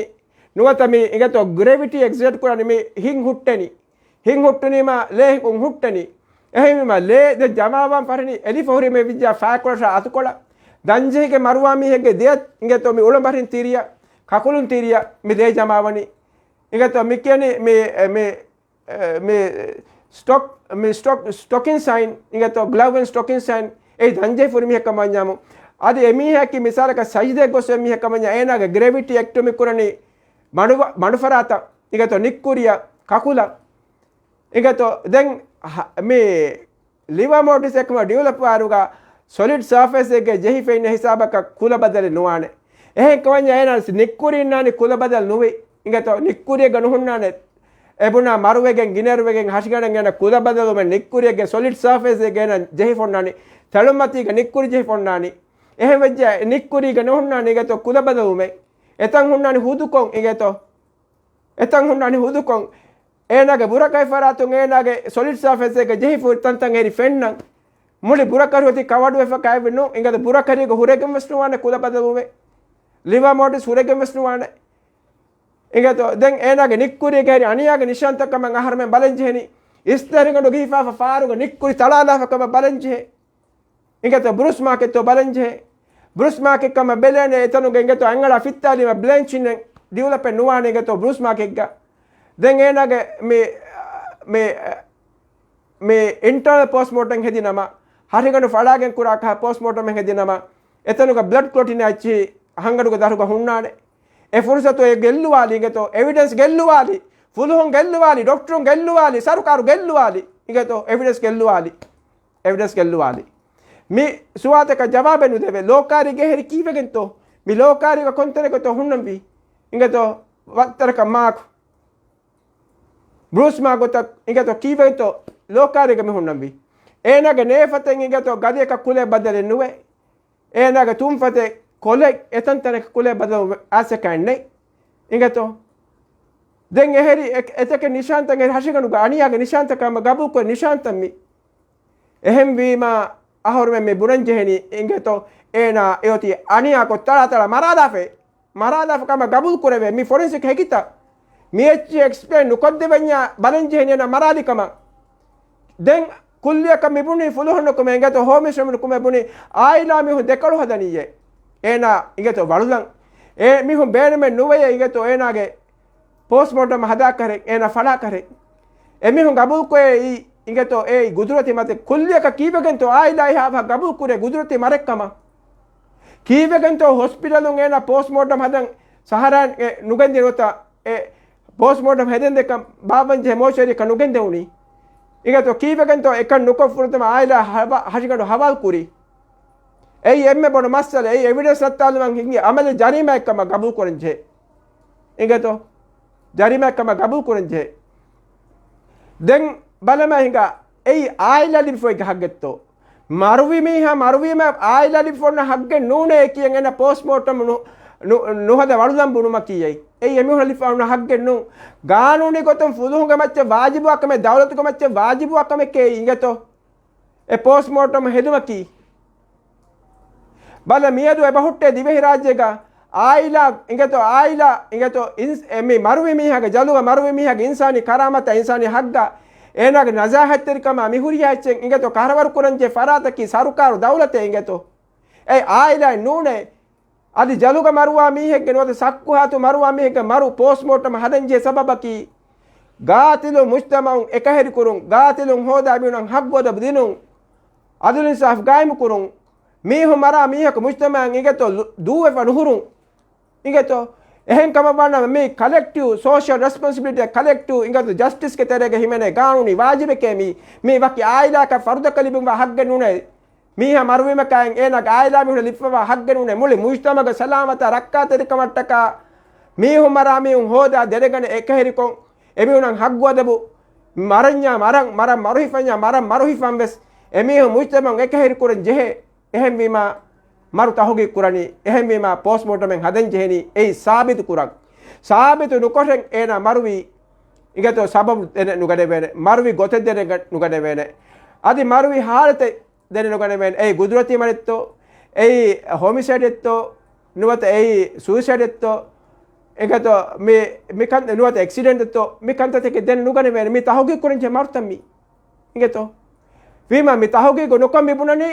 ނުވަތަ މި އިނގޭތޯ ގްރެވިޓީ އެގްޒާޓް ކުރާނީ މި ހިން ހުއްޓެނީ. ހިން ހުއްޓުނީމަ ލޭ ހިނގުން ހުއްޓެނީ. އެހެންވީމަ ލޭ ދެ ޖަމާވާން ފަހުން އެލިފަ ހުރި މި ވިއްޖާ ފައިކޮޅަށާ އަތުކޮޅަށް. ދަންޖެހިގެން މަރުވާ މީހެއްގެ ދެއަތް އިނގޭތޯ މި އުޅަނބަށިން ތިރިއަށް، ކަކުލުން ތިރިއަށް މި ލޭ ޖަމާވަނީ. އިނގޭތޯ މި ކިޔަނީ މި، މި، މި ސްޓޮކް، މި ސްޓޮކް، ސްޓޮކިން ސައިން، އިނގޭތޯ ގްލަވް އެންޑް ސްޓޮކިން ސައިން، އެއީ ދަންޖެހި ފުރި މީހެއް ކަމަށް ވަންޏާމު. އަދި އެމީހަކީ މިސާލަކަށް ސަޖިދައަށް ގޮސް އޮތް މީހެއް ކަމަށް ވަންޏާ އޭނާގެ ގްރެވިޓީ އެކްޓު މި ކުރަނީ މަޑު، މަޑުފަރާތަށް، އިނގޭތޯ ނިއްކުރިއަށް، ކަކުލަށް. އިނގޭތޯ ދެން ހަ-، މި ލިވާ މޯޓިސް އެކަމަށް ޑިވެލޮޕް ވާރުގަ ސޮލިޑް ސާފޭސްއެއްގެ ޖެހިފައި އިންނަ ހިސާބަކަށް ކުލަ ބަދަލެއް ނުވާނެ. އެހެން ކަމަންޏާ އޭނާ ނިއްކުރި އިންނާނީ ކުލަ ބަދަލު ނުވި. އިނގޭތޯ ނިއްކުރިއެއްގަ ނުހުންނާނެ. އެ ބުނާ މަރުވެގެން ގިނައިރުވެގެން ހަށިގަނޑަށް އޭނަ ކުލަ ބަދަލުވުމެއް ނިއްކުރިއެއްގެ ސޮލިޑް ސާފޭސްއެއްގަ އޭނަ ޖެހިފަ އޮންނާނީ. ތެޅުމަތީގަ ނިއްކުރި ޖެހިފަ އޮންނާނީ. އެހެން ވެއްޖެ ނިއްކުރީގަ ނުހުންނާނީ އިނގޭތޯ ކުލަ ބަދަލުވުމެއް. އެތަން ހުންނާނީ ހުދުކޮށް އިނގޭތޯ. އެތަން ހުންނާނީ ހުދުކޮށް. އޭނާގެ ބުރަކަށި ފަރާތުން އޭނާގެ ސޮލިޑް ސާފޭސްއެއްގަ ޖެހިފަ ހުރި ތަންތަން އެރި ފެންނަން. މުޅި ބުރަކަށި އޮތީ ކަވަޑުވެފަ ކައިވެން ނޫން. އިނގޭތޯ ބުރަކަށިގަ ހުރެގެން ވެސް ނުވާނެ ކުލަ ބަދަލުވުމެއް. ލިވާ މޯޓިސް ހުރެގެން ވެސް ނުވާނެ. އިނގޭތޯ ދެން އޭނާގެ ނިއްކުރީގެ ހެރި އަނިޔާގެ ނިޝާންތައް ކަމަށް އަހަރެމެން ބަލަން ޖެހެނީ. އިސްތަށިގަނޑު ގެހިފާފަ ފާރުގަ ނިއްކުރި ތަޅާލާފަ ކަމަށް ބަލަން ޖެހޭ. އިނގޭތޯ ބްރޫސް މާކެއްތޯ ބަލަން ޖެހޭ. ބްރޫސް މާކެއް ކަމަށް ބެލޭނެ އެތަނުގެ އިނގޭތޯ އަނގަޅާ ފިއްތާލީމަ ބްލޭންޗިން ޑިވެލޮޕެއް ނުވާނެ އިނގޭތޯ ބްރޫސް މާކެއްގަ. ދެން އޭނާގެ މި، މި، މި އިންޓަރނަލް ޕޯސްޓްމޯޓަމް ހެދި ނަމަ، ހަށިގަނޑު ފަޅާގެން ކުރާ ކަހަ ޕޯސްޓްމޯޓަމް ހެދި ނަމަ، އެތަނުގަ ބްލަޑް ކްލޮޓިން އައިޗި ހަނގަޑުގެ ދަށުގަ ހުންނާނެ. އެ ފުރުސަތު އެ ގެއްލުވާލި އިނގޭތޯ، އެވިޑެންސް ގެއްލުވާލި، ފުލުހުން ގެއްލުވާލި، ޑޮކްޓަރުން ގެއްލުވާލި، ސަރުކާރު ގެއްލުވާލި އިނގޭތޯ، އެވިޑެންސް ގެއްލުވާލި. އެވިޑެންސް ގެއްލުވާލި. މި ސުވާލުތަކަށް ޖަވާބެއް ނުދެވޭ. ލޯކާރީގެ ހެރި ކީއްވެގެންތޯ؟ މި ލޯކާރީގަ ކޮންތަނެއްގަތޯ ހުންނަންވީ؟ އިނގޭތޯ ވައްތަރަކަށް މާކު. ބްރޫސް މާ ގޮތަށް އިނގޭތޯ ކީއްވެގެންތޯ ލޯކާރީގަ މި ހުންނަންވީ؟ އޭނާގެ ނޭފަތެއް އިނގޭތޯ ގަދަޔަކަށް ކުލަ ބަދަލެއް ނުވޭ. އޭނާގެ ތުންފަތެއް ކޮލެއް އެތަންތަނަކަށް ކުލަ ބަދަލު އާސަކައެއް ނެތް. އިނގޭތޯ؟ ދެން އެހެރި އެ-، އެތަކެއް ނިޝާންތައް އެހެރި ހަށިގަނޑުގަ އަނިޔާގެ ނިޝާންތަކަށް ހަމަ ގަބޫލުކުރި ނިޝާންތައް މި. އެހެންވީމަ އަހަރުމެން މި ބުނަން ޖެހެނީ އިނގޭތޯ އޭނާ އެއޮތީ އަނިޔާކޮށް ތަޅާތަޅާ މަރާލާފައޭ. މަރާލާފަ ކަމަށް ގަބޫލު ކުރެވޭ. މި ފޮރެންސިކް ހެކިތައް މި އެއްޗެއް އެކްސްޕްލެއިން ނުކޮށްދެވެންޏާ ބަލަން ޖެހެނީ އޭނާ މަރާލި ކަމަށް. ދެން ކުއްލިއަކަށް މި ބުނީ ފުލުހުންނުކުމެ އިނގޭތޯ ހޯމިޝަމުނުކުމެ ބުނީ އާއިލާ މީހުން ދެކޮޅު ހަދަނީއޭ. އޭނާ އިނގޭތޯ ވަޅުލަން. އެ މީހުން ބޭނުމެއް ނުވެޔޭ އިނގޭތޯ އޭނާގެ ޕޯސްޓްމޯޓަމް ހަދާކަށެއް، އޭނާ ފަޅާކަށެއް. އެމީހުން ގަބޫލުކޮށް އެއީ އިނގޭތޯ އެއީ ގުދުރަތީ މަތެއް. ކުއްލިއަކަށް ކީއްވެގެންތޯ އާއިލާ އެހާ ފަހަށް ގަބޫލު ކުރޭ ގުދުރަތީ މަރެއްކަމަށް؟ ކީއްވެގެންތޯ ހޮސްޕިޓަލުން އޭނާ ޕޯސްޓްމޯޓަމް ހަދަން ސަހަރާއިން އެ ނުގެންދިޔަ ނުވަތަ އެ ޕޯސްޓްމޯޓަމް ހެދެން ދެކަން ބާއްވަން ޖެހޭ މޯޗަރީއަކަށް ނުގެންދެވުނީ؟ އިނގޭތޯ ކީއްވެގެންތޯ އެކަން ނުކޮށް ފުރަތަމަ އާއިލާ ހަވާ-، ހަށިގަނޑު ހަވާލު ކުރީ؟ އެއީ އެންމެ ބޮޑު މައްސަލަ. އެއީ އެވިޑެންސް ނައްތާލުމަށް ހިނގި އަމަލެއް ޖަރީމާއެއްކަމަށް ގަބޫލު ކުރަން ޖެހޭ. އިނގޭތޯ؟ ޖަރީމާއެއްކަމަށް ގަބޫލު ކުރަން ޖެހޭ. ދެން ބަލަމާ ހިނގާ، އެއީ އާއިލާ ލިބިފައިގެ ހައްގެއްތޯ؟ މަރުވި މީހާ މަރުވީމަ އާއިލާ ލިބިފަ އޮންނަ ހައްގެއް ނޫނޭ ކިޔަން އޭނަ ޕޯސްޓްމޯޓަމް ނު-، ނު-، ނުހަދާ ވަޅުލަން ބުނުމަކީ އެއީ. އެއީ އެމީހުނަށް ލިބިފަ އޮންނަ ހައްގެއް ނޫން. ގާނޫނީ ގޮތުން ފުލުހުންގެ މައްޗަށް ވާޖިބުވާ ކަމެއް، ދައުލަތުގެ މައްޗަށް ވާޖިބުވާ ކަމެކޭ އިނގޭތޯ އެ ޕޯސްޓްމޯޓަމް ހެދުމަކީ. ބަލަ، މިއަދު އެބަހުއްޓޭ ދިވެހިރާއްޖޭގަ އާއިލާ އިނގޭތޯ، އާއިލާ އިނގޭތޯ، އިންސް-، އެ މި މަރުވި މީހާގެ ޖަލުގަ މަރުވި މީހާގެ އިންސާނީ ކަރާމަތާ، އިންސާނީ ހައްގާ، އޭނާގެ ނަޒާހަތްތެރިކަމާ، މި ހުރިހާ އެއްޗެއް އިނގޭތޯ، ކައިރިވަރު ކުރަންޖެހޭ ފަރާތަކީ ސަރުކާރު، ދައުލަތޭ އިނގޭތޯ. އެ އާއިލާއެއް ނޫނޭ. އަދި ޖަލުގަ މަރުވާ މީހެއްގެ ނުވަތަ ޝައްކު ހާތު މަރުވާ މީހެއްގެ މަރު ޕޯސްޓްމޯޓަމް ހަދަންޖެހޭ ސަބަބަކީ، ގާތިލު މުޖްތަމަޢުން އެކަހެރިކުރުން، ގާތިލުން ހޯދާ މީހުނަށް ހައްގު އަދަބު ދިނުން، އަދުލު އިންސާފް ގާއިމުކުރުން، މީހުން މަރާ މީހަކު މުޖްތަމަޢަށް އިނގޭތޯ ލު-، ދޫވެފަ ނުހުރުން. އިނގޭތޯ، އެހެން ކަމަށް ވާނަމަ މީ ކަލެކްޓިވް ސޯޝަލް ރެސްޕޮންސިބިލިޓީ، ކަލެކްޓިވް އިނގޭތޯ ޖަސްޓިސްގެ ތެރޭގަ ހިމެނޭ ގާނޫނީ ވާޖިބެކޭ މީ. މީ ވަކި އާއިލާއަކަށް ފަރުދަކަށް ލިބުންވާ ހައްގެއް ނޫނޭ. މީހާ މަރުވީމަކާއިން އޭނާގެ އާއިލާ މީހުން ލިބިފަވާ ހައްގެއް ނޫނޭ. މުޅި މުޖްތަމަޢުގެ ސަލާމަތާ ރައްކާތެރިކަމަށްޓަކާ މީހުން މަރާ މީހުން ހޯދާ ދެރަގަނެ އެކަހެރިކޮށް، އެމީހުނަށް ހައްގު އަދަބު، މަރަންޏާ މަރަން، މަރަން މަރުހިފަންޏާ މަރަން މަރުހިފަން ވެސް އެމީހުން މުޖްތަމަޢުން އެކަހެރި ކުރަން ޖެހޭ. އެހެންވީމާ، މަރު ތަހުގީގު ކުރަނީ، އެހެންވީމާ، ޕޯސްޓްމޯޓަމެއް ހަދަން ޖެހެނީ އެއީ ސާބިތު ކުރަން. ސާބިތު ނުކޮށެން އޭނާ މަރުވީ އިނގޭތޯ ސަބަބު ދެނެއް ނުގަނެވޭނެ، މަރުވި ގޮތެއް ދެނެއް ނުގަނެވޭނެ، އަދި މަރުވި ހާލަތެއް ދެނެއް ނުގަނެވޭނެ. އެއީ ގުދުރަތީ މަރެއްތޯ، އެއީ ހޮމިސައިޑެއްތޯ، ނުވަތަ އެއީ ސޫއިސައިޑެއްތޯ، އިނގޭތޯ މި، މިކަން، ނުވަތަ އެކްސިޑެންޓެއްތޯ، މި ކަންތައްތަކެއް ދެނެއް ނުގަނެވޭނެ. މި ތަހުގީގު ކުރަންޖެހޭ މަރުތައް މީ. އިނގޭތޯ؟ ވީމާ މި ތަހުގީގު ނުކޮށް މި ބުނަނީ،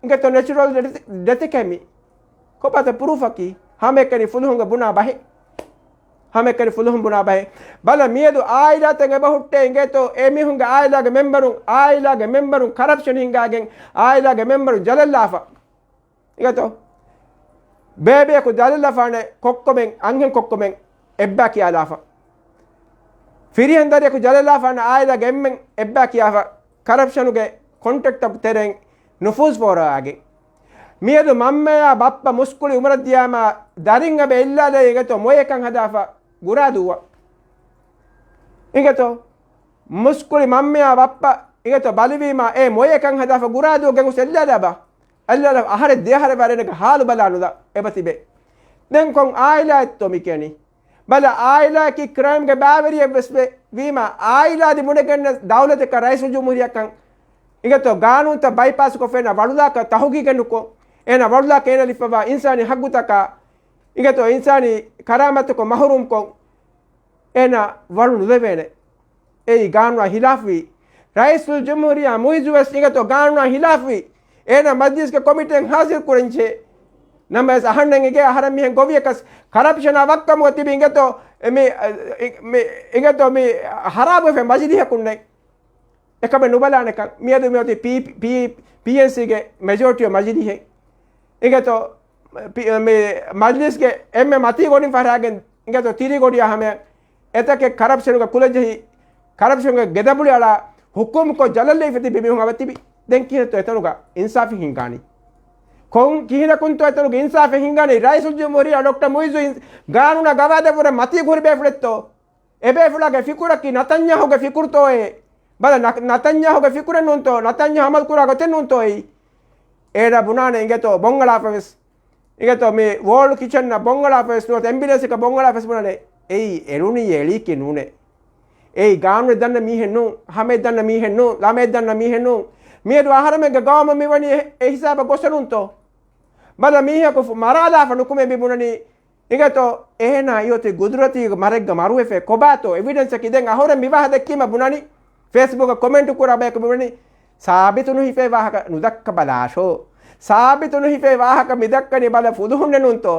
އިނގޭތޯ ނެޗުރަލް ޑެތެކޭ މީ. ކޮބާތޯ ޕްރޫފަކީ؟ ހަމައެކަނި ފުލުހުންގެ ބުނާ ބަހެއް. ހަމައެކަނި ފުލުހުން ބުނާ ބަހެއް. ބަލަ، މިއަދު އާއިލާތައް އެބަހުއްޓޭ އިނގޭތޯ އެމީހުންގެ އާއިލާގެ މެމްބަރުން، އާއިލާގެ މެމްބަރުން ކަރަޕްޝަން ހިންގާގެން، އާއިލާގެ މެމްބަރުން ޖަލަށްލާފަ. އިނގޭތޯ؟ ބޭބެއަކު ޖަލަށްލާފާނެ ކޮއްކޮމެން، އަންހެން ކޮއްކޮމެން އެއްބައި ކިޔާލާފަ. ފިރިހެން ދަރިޔަކު ޖަލަށްލާފާނެ އާއިލާގެ އެންމެން އެއްބައި ކިޔާފަ، ކަރަޕްޝަނުގެ ކޮންޓްރެކްޓަށް ތެރެއިން ނުފޫޒު ފޯރާގެން. މިއަދު މަންމަޔާ ބައްޕަ މުސްކުޅި އުމުރަށް ދިޔާމާ ދަރިން އެބަ އެއްލާލައި އިނގޭތޯ މޮޔަކަން ހަދާފަ ގުރާދޫއަށް. އިނގޭތޯ؟ މުސްކުޅި މަންމަޔާ ބައްޕަ އިނގޭތޯ ބަލިވީމާ އެ މޮޔަކަން ހަދާފަ ގުރާދޫއަށް ގެންގޮސް އެއްލާލާބާ. އެއްލާލާ އަހަރެއް ދެއަހަރެއް ވާ އޭނަގެ ހާލު ބަލާނުލާ އެބަ ތިބޭ. ދެން ކޮން އާއިލާއެއްތޯ މި ކިޔަނީ؟ ބަލަ، އާއިލާއަކީ ކްރައިމްގެ ބާވެރިއެއްވެސް ވޭ. ވީމާ، އާއިލާ އަދި ބުނެގެންނެ ދައުލަތަކަށް ރައީސުލްޖުމްހޫރިއްޔާކަން އިނގޭތޯ ގާނޫނުތައް ބައިޕާސްކޮށްފަ އޭނާ ވަޅުލާކަށް ތަހުގީގެއް ނުކޮށް، އޭނާ ވަޅުލާކަށް އޭނަ ލިބިފަވާ އިންސާނީ ހައްގުތަކާ އިނގޭތޯ އިންސާނީ ކަރާމަތަކުން މަހުރޫމްކޮށް އޭނާ ވަޅު ނުލެވޭނެ. އެއީ ގާނޫނާ ހިލާފްވީ. ރައީސުލްޖުމްހޫރިއްޔާ މުއިއްޒު ވެސް އިނގޭތޯ ގާނޫނާ ހިލާފްވީ. އޭނާ މަޖްލިސްގެ ކޮމިޓީއަށް ހާޒިރު ކުރަންޖެހޭ. ނަމަވެސް އަހަންނަށް އެނގޭ އަހަރެން މިހެން ގޮވިޔަކަސް ކަރަޕްޝަނާ ވައްކަމުގަ ތިބި އިނގޭތޯ މި، މި، އިނގޭތޯ މި ހަރާބުވެފަ މަޖިލީހަކުންނެއް. އެކަމެއް ނުބަލާނެކަން. މިއަދު މިއޮތީ ޕީ، ޕީ، ޕީއެންސީގެ މެޖޯރިޓީ އޮފް މަޖިލީހެއް. އިނގޭތޯ މި މަޖްލިސްގެ އެންމެ މަތީ ގޮނޑިން ފަހަރާގެން އިނގޭތޯ ތިރި ގޮނޑިއާ ހަމަޔަށް އެތަކެއް ކަރަޕްޝަނުގެ ކުލަޖެހި، ކަރަޕްޝަނުގެ ގެދަބުޅި އަޅާ ހުކުމްކޮށް ޖަލަށްލެވިފަ ތިބި މީހުން އަވަ ތިބި. ދެން ކިހިނެއްތޯ އެތަނުގަ އިންސާފެއް ހިންގާނީ؟ ކޮން ކިހިނަކުންތޯ އެތަނުގަ އިންސާފެއް ހިންގާނީ؟ ރައީސުލްޖުމްހޫރިއްޔާ ޑޮކްޓަރ މުއިއްޒު އިން-، ގާނޫނާ ގަވާއިދަށްވުރެ މަތީ ހުރި ބޭފުޅެއްތޯ؟ އެބޭފުޅާގެ ފިކުރަކީ ނަތަންޔާހޫގެ ފިކުރުތޯއޭ؟ ބަލަ، ނަ-، ނަތަންޔާހޫގެ ފިކުރެއް ނޫންތޯ؟ ނަތަންޔާހޫ އަމަލު ކުރާ ގޮތެއް ނޫންތޯ އެއީ؟ އޭނާ ބުނާނެ އިނގޭތޯ ބޮންގަޅާފަ ވެސް. އިނގޭތޯ މި ވޯލްޑް ކިޗަންއަށް ބޮންގަޅާފަ ވެސް ނުވަތަ އެމްބިއުލެންސަކަށް ބޮންގަޅާފަ ވެސް ބުނާނެ. އެއީ އެޅުނީ އެޅީކީ ނޫނޭ. އެއީ ގާނޫނެއް ދަންނަ މީހެއް ނޫން، ހަމައެއް ދަންނަ މީހެއް ނޫން، ލަމައެއް ދަންނަ މީހެއް ނޫން. މިއަދު އަހަރެމެންގެ ގައުމަށް މި ވަނީ އެ، އެ ހިސާބަށް ގޮސް ނޫންތޯ؟ ބަލަ މީހަކު ފު-، މަރާލާފަ ނުކުމެ މި ބުނަނީ. އިނގޭތޯ އެހެނާ އިއޮތީ ގުދުރަތީ މަރެއްގަ މަރުވެފަ ކޮބާތޯ އެވިޑެންސަކީ؟ ދެން އަހަރެން މި ވާހަ ދެއްކީމަ ބުނަނީ. ފޭސްބުކަށް ކޮމެންޓު ކުރާ ބަޔަކު ބުނަނީ. ސާބިތު ނުހިފޭ ވާހަކަ ނުދައްކަބަލާށޯ. ސާބިތު ނުހިފޭ ވާހަކަ މި ދައްކަނީ ބަލަ ފުލުހުންނެއް ނޫންތޯ؟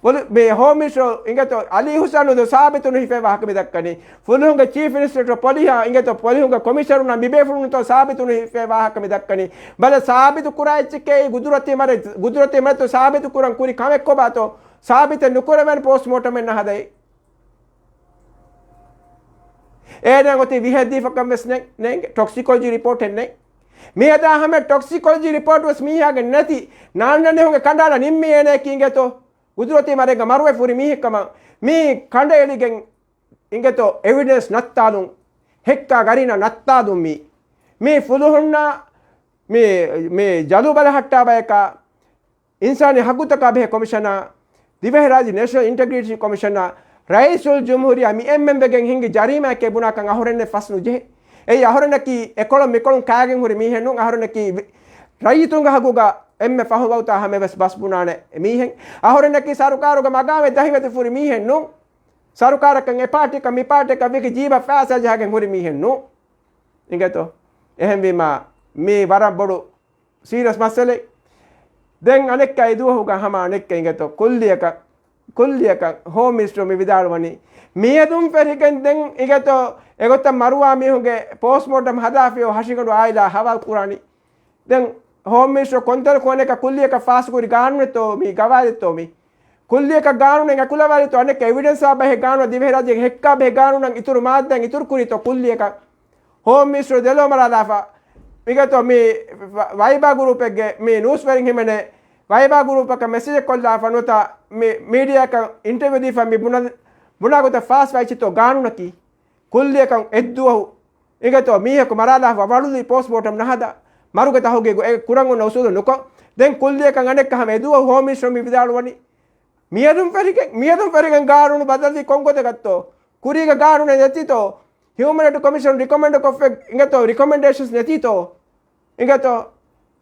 ފުލު-، މި ހޯމް މިނިސްޓަރ އިނގޭތޯ އަލީ ހުސެން ނޫންތޯ ސާބިތު ނުހިފޭ ވާހަކަ މި ދައްކަނީ؟ ފުލުހުންގެ ޗީފް މިނިސްޓަރ ޕޮލިހާ އިނގޭތޯ ޕޮލިހުންގެ ކޮމިޝަނަރުންނާ މި ބޭފުޅުންތޯ ސާބިތު ނުހިފޭ ވާހަކަ މި ދައްކަނީ؟ ބަލަ ސާބިތު ކުރާ އެއްޗެކޭ ގުދުރަތީ މަރެއް، ގުދުރަތީ މަރެއްތޯ ސާބިތު ކުރަން ކުރި ކަމެއް ކޮބާތޯ؟ ސާބިތެއް ނުކުރެވޭނެ ޕޯސްޓްމޯޓަމެއް ނަހަދައި. އޭނާ އޮތީ ވިހައެއް ދީފަކަން ވެސް ނެތް، ނޭނގެ ޓޮކްސިކޮލޮޖީ ރިޕޯޓެއް ނެތް. މިއަދާ ހަމަ ޓޮކްސިކޮލޮޖީ ރިޕޯޓް ވެސް މީހާގެ ނެތި، ނާންނަން އެހުނގެ ކަނޑާލަ ނިންމި އޭނައަކީ އިނގޭތޯ ގުދުރަތީ މަރެއްގަ މަރުވެ ފުރި މީހެއްކަމަށް. މީ ކަނޑައެޅިގެން އިނގޭތޯ އެވިޑެންސް ނައްތާލުން، ހެއްކާ ގަރީނާ ނައްތާލުން މީ. މީ ފުލުހުންނާ މި، މި ޖަލު ބަލަހައްޓާ ބަޔަކާ، އިންސާނީ ހައްގުތަކާ ބެހޭ ކޮމިޝަނާ، ދިވެހިރާއްޖެ ނޭޝަނަލް އިންޓެގްރިޓީ ކޮމިޝަނާ، ރައީސުލްޖުމްހޫރިއްޔާ މި އެންމެން ވެގެން ހިންގި ޖަރީމާއެކޭ ބުނާކަން އަހުރެންނެއް ފަސް ނުޖެހޭ. އެއީ އަހުރެންނަކީ އެކޮޅުން މިކޮޅުން ކާގެން ހުރި މީހެއް ނޫން. އަހުރެންނަކީ ވި-، ރައްޔިތުންގެ ހައްގުގަ އެންމެ ފަހު ވަގުތާ ހަމަވެސް ބަސް ބުނާނެ މީހެއް. އަހުރެންނަކީ ސަރުކާރުގެ މަގާމެއް ދަހިވެތި ފުރި މީހެއް ނޫން. ސަރުކާރަކަށް އެ ޕާޓީކަށް މި ޕާޓީކަށް ވިކި ޖީބަށް ފައިސާ ޖަހަގެން ހުރި މީހެއް ނޫން. އިނގޭތޯ؟ އެހެންވީމާ، މީ ވަރަށް ބޮޑު ސީރިއަސް މައްސަލައެއް. ދެން އަނެއްކާ އެ ދުވަހުގަ ހަމަ އަނެއްކާ އިނގޭތޯ، ކުއްލިއަކަށް، ކުއްލިއަކަށް ހޯމް މިނިސްޓަރު މި ވިދާޅުވަނީ، މިއަދުން ފެށިގެން ދެން އިނގޭތޯ، އެގޮތަށް މަރުވާ މީހުންގެ ޕޯސްޓްމޯޓަމް ހަދާފިޔޯ ހަށިގަނޑު އާއިލާ ހަވާލު ކުރާނީ. ދެން ހޯމް މިނިސްޓަރު ކޮންތަނަކު އަނެއްކާ ކުއްލިއަކަށް ފާސްކުރި ގާނޫނެއްތޯ މީ، ގަވާއިދެއްތޯ މީ؟ ކުއްލިއަކަށް ގާނޫނެއް އެކުލަވާލިތޯ އަނެއްކާ އެވިޑެންސާ ބަހެއް ގާނޫނަށް ދިވެހިރާއްޖޭގެ ހެއްކާ ބެހޭ ގާނޫނަށް އިތުރު މާއްދާއެއް އިތުރު ކުރީތޯ ކުއްލިއަކަށް؟ ހޯމް މިނިސްޓަރު ދެލޯ މަރާލާފަ. މިގަތޯ މި ވަ-، ވައިބާ ގުރޫޕެއްގެ މި ނޫސްވެރިން ހިމެނޭ ވައިބާ ގުރޫޕަކަށް މެސެޖެއް ކޮށްލާފަ ނުވަތަ މި މީޑިއާއަކަށް އިންޓަވިއު ދީފަ މި ބުނަ-، ބުނާ ގޮތަށް ފާސް ވައިޗިތޯ ގާނޫނަކީ؟ ކުއްލިއަކަށް އެއްދުވަހު އިނގޭތޯ މީހަކު މަރާލާފަ ވަޅުލީ ޕޯސްޓްމޯޓަމް ނަހަދާ މަރުގެ ތަހުގީގު އެ ކުރަން އޮންނަ އުސޫލު ނުކޮށް، ދެން ކުއްލިއަކަށް އަނެއްކާ ހަމަ އެދުވަހު ހޯމް މިނިސްޓަރު މި ވިދާޅުވަނީ. މިއަދުން ފެށިގެން، މިއަދުން ފެށިގެން ގާނޫނު ބަދަލުވީ ކޮން ގޮތަކަށްތޯ؟ ކުރީގެ ގާނޫނެއް ނެތީތޯ؟ ހިއުމަން ރައިޓްސް ކޮމިޝަން ރިކޮމެންޑް ކޮށްފަ އިނގޭތޯ، ރިކޮމެންޑޭޝަންސް ނެތީތޯ؟ އިނގޭތޯ؟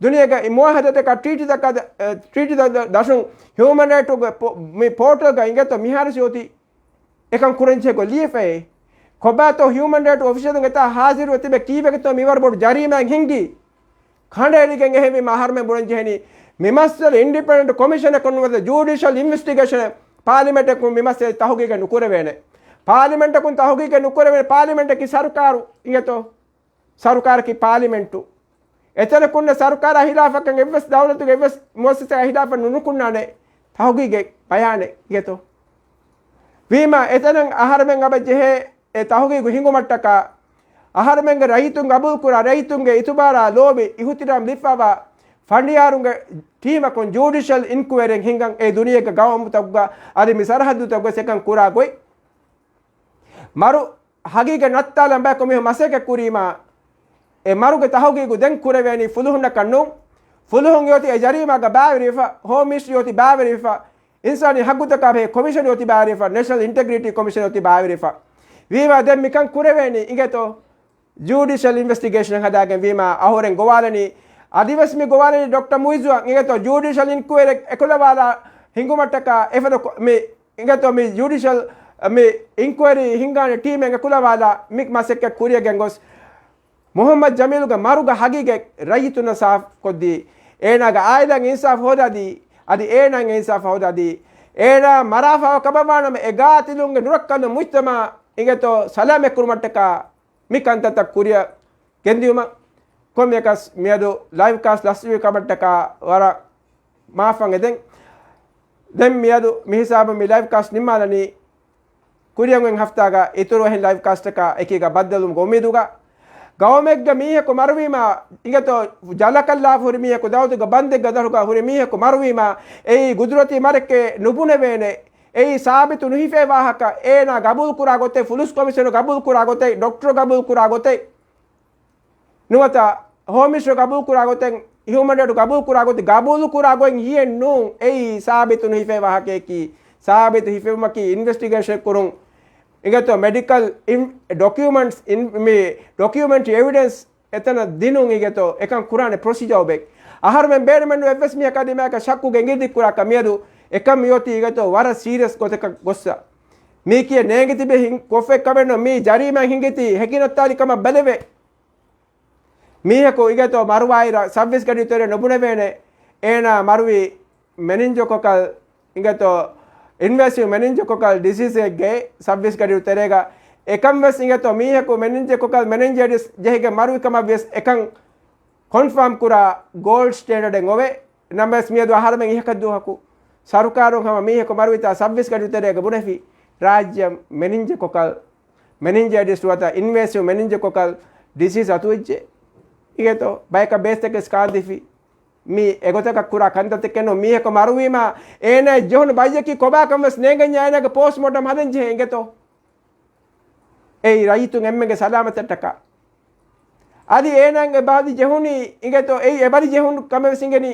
ދުނިޔޭގެ މުއާހަދާތަކާ ޓްރީޓީތަކާ ދަ-، އެ، ޓްރީޓީ ދަ-، ދަ-، ދަށުން ހިއުމަން ރައިޓްސްގެ ޕޯ-، މި ޕޯޓަލްގަ އިނގޭތޯ މިހާރު އޮތީ އެކަން ކުރަންޖެހޭ ގޮތް ލިޔެފައޭ. ކޮބާތޯ ހިއުމަން ރައިޓްސް އޮފިޝަލުން އެތާ ހާޒިރުވެ ތިބެ ކީއްވެގެތޯ މިވަރު ބޮޑު ޖަރީމާއެއް ހިންގީ؟ ކަނޑައެޅިގެން އެހެންވީމަ އަހަރުމެން ބުނަން ޖެހެނީ، މި މައްސަލަ އިންޑިޕެންޑެންޓް ކޮމިޝަނަކުން ނުވަތަ ޖުޑިޝަލް އިންވެސްޓިގޭޝަނެއް ޕާލިމެންޓަކުން މި މައްސަލަ ތަހުގީގެއް ނުކުރެވޭނެ. ޕާލިމެންޓަކުން ތަހުގީގެއް ނުކުރެވޭނެ. ޕާލިމެންޓަކީ ސަރުކާރު އިނގޭތޯ؟ ސަރުކާރަކީ ޕާލިމެންޓު. އެތަނަކުންނަށް ސަރުކާރާ ހިލާފަކަށް އެއްވެސް ދައުލަތުގެ އެއްވެސް މުއައްސަސާއާ ހިލާފަށް ނުނުކުންނާނެ ތަހުގީގެއް ބަޔާނެއް އިނގޭތޯ؟ ވީމަ އެތަނަށް އަހަރުމެން އަބަ ޖެހޭ އެ ތަހުގީގު ހިނގުމަށްޓަކާ، އަހަރުމެންގެ ރައްޔިތުން ގަބޫލުކުރާ، ރައްޔިތުންގެ އިތުބާރާ ލޯބި އިހުތިރާމް ލިބިފަވާ ފަނޑިޔާރުންގެ ޓީމަކުން ޖުޑިޝަލް އިންކުއަރީއެއް ހިންގަން އެ ދުނިޔޭގެ ގައުމުތަކުގަ އަދި މި ސަރަހައްދުތަކުގަ އެކަން ކުރާ ގޮތް. މަރު ހަގީގަތް ނައްތާލަން ބަޔަކު މީހުން މަސައްކަތް ކުރީމާ، އެ މަރުގެ ތަހުގީގު ދެން ކުރެވޭނީ ފުލުހުންނަކަށް ނޫން. ފުލުހުން އޮތީ އެ ޖަރީމާގަ ބައިވެރިވެފަ، ހޯމް މިނިސްޓްރީ އޮތީ ބައިވެރިވެފަ، އިންސާނީ ހައްގުތަކާ ބެހޭ ކޮމިޝަން އޮތީ ބައިވެރިވެފަ، ނޭޝަނަލް އިންޓެގްރިޓީ ކޮމިޝަން އޮތީ ބައިވެރިވެފަ. ވީމާ ދެން މިކަން ކުރެވޭނީ އިނގޭތޯ؟ ޖުޑިޝަލް އިންވެސްޓިގޭޝަނެއް ހަދާގެން ވީމާ އަހުރެން ގޮވާލަނީ، އަދިވެސް މި ގޮވާލަނީ ޑޮކްޓަރ މުއިއްޒުއަށް އިނގޭތޯ؟ ޖުޑިޝަލް އިންކުއަރީއެއް އެކުލަވާލާ ހިނގުމަށްޓަކާ އެފަދަ ކޮ-، މި އިނގޭތޯ މި ޖުޑިޝަލް މި އިންކުއަރީ ހިންގާނެ ޓީމެއް އެކުލަވާލާ މި މަސައްކަތް ކުރިޔަށް ގެންގޮސް، މުހައްމަދު ޖަމީލުގެ މަރުގެ ހަގީގަތް ރައްޔިތުންނަށް ސާފުކޮށްދީ، އޭނާގެ އާއިލާގެ އިންސާފު ހޯދާދީ، އަދި އޭނާގެ އިންސާފު ހޯދާދީ، އޭނާ މަރާފައި ކަމަށްވާނަމަ އެ ގާތިލުންގެ ނުރައްކަލުން މުޖްތަމަޢަށް އިނގޭތޯ ސަލާމަތް ކުރުމަށްޓަކާ މި ކަންތައްތައް ކުރިޔަށް ގެންދިއުމަށް. ކޮންމެއަކަސް މިއަދު ލައިވް ކާސްޓް ލަސްވީ ކަމަށްޓަކާ ވަރަށް މާފަށް އެދެން. ދެން މިއަދު މިހިސާބުން މި ލައިވް ކާސްޓް ނިންމާލަނީ. ކުރިއަށް އޮތް ހަފްތާގަ އިތުރު އެހެން ލައިވް ކާސްޓަކާ އެކީގަ ބައްދަލުވުމުގެ އުއްމީދުގަ. ގައުމެއްގަ މީހަކު މަރުވީމާ އިނގޭތޯ ޖަލަކަށް ލާފަ ހުރި މީހަކު، ދައުލަތުގެ ބަންދެއްގަ ދަށުގަ ހުރި މީހަކު މަރުވީމާ އެއީ ގުދުރަތީ މަރެކޭ ނުބުނެވޭނެ. އެއީ ސާބިތު ނުހިފޭ ވާހަކަ. އޭނާ ގަބޫލުކުރާ ގޮތެއް، ފުލުސް ކޮމިޝަނު ގަބޫލުކުރާ ގޮތެއް، ޑޮކްޓަރު ގަބޫލުކުރާ ގޮތެއް، ނުވަތަ ހޯމް މިނިސްޓަރު ގަބޫލުކުރާ ގޮތެއް، ހިއުމަން ރައިޓްސް ގަބޫލުކުރާ ގޮތެއް، ގަބޫލުކުރާ ގޮތް ހިއެއް ނޫން. އެއީ ސާބިތު ނުހިފޭ ވާހަކަޔަކީ. ސާބިތު ހިފެވުމަކީ އިންވެސްޓިގޭޝަން ކުރުން. އިނގޭތޯ މެޑިކަލް އިން-، ޑޮކިއުމަންޓްސް އިން-، މި ޑޮކިއުމެންޓްރީ އެވިޑެންސް އެތަނަށް ދިނުން އިނގޭތޯ އެކަން ކުރާނެ ޕްރޮސީޖަރ އޮބެ. އަހަރުމެން ބޭނުމެއްނު އެއްވެސް މީހަކާ ދިމާއަކަށް ޝައްކު ގެންގިރިދިއްކުރާކަށް. މިއަދު އެކަން މިއޮތީ އިނގޭތޯ ވަރަށް ސީރިއަސް ގޮތަކަށް ގޮއްސަ. މީކީ ނޭނގި ތިބެ ހިން-، ކޮށްފައި ކަމެއްނު. މީ ޖަރީމާ ހިނގިތީ ހެކި ނައްތާލި ކަމަށް ބެލެވޭ. މީހަކު އިނގޭތޯ މަރުވާއިރަށް ސައްވީސް ގަޑިއު ތެރޭ ނުބުނެވޭނެ. އޭނާ މަރުވީ މެނިންޖޮކޮކަލް އިނގޭތޯ އިންވޭސިވް މެނިންޖޮކޮކަލް ޑިސީސްއެއްގެ ސައްވީސް ގަޑިއު ތެރޭގަ. އެކަން ވެސް އިނގޭތޯ މީހަކު މެނިންޖޮކޮކަލް މެނިންޖައިޓިސް ޖެހިގެން މަރުވި ކަމަށް ވިޔަސް އެކަން ކޮންފާމް ކުރާ ގޯލްޑް ސްޓޭންޑަޑެއް އޮވޭ. ނަމަވެސް މިއަދު އަހަރުމެން އިހަކަށް ދުވަހަކު ސަރުކާރުން ހަމަ މީހަކު މަރުވިތާ ސައްވީސް ގަޑިއު ތެރޭގަ ބުނެފި ރާއްޖެއަށް މެނިންޖޮކޮކަލް މެނިންޖައިޓިސް ނުވަތަ އިންވޭސިވް މެނިންޖޮކޮކަލް ޑިސީސް އަތުވެއްޖެ. އިނގޭތޯ ބަޔަކަށް ބޭސްތަކެސް ކާންދީފި. މީ އެގޮތަކަށް ކުރާ ކަންތައްތަކެއް ނޫން. މީހަކު މަރުވީމާ އޭނާ ޖެހުނު ބައްޔަކީ ކޮބާކަން ވެސް ނޭނގެންޏާ އޭނާގެ ޕޯސްޓްމޯޓަމް ހަދަން ޖެހޭ އިނގޭތޯ. އެއީ ރައްޔިތުން އެންމެންގެ ސަލާމަތަށްޓަކާ. އަދި އޭނާގެ ބަލި ޖެހުނީ އިނގޭތޯ އެއީ އެ ބަލި ޖެހުނު ކަމެއް ވެސް އިނގެނީ.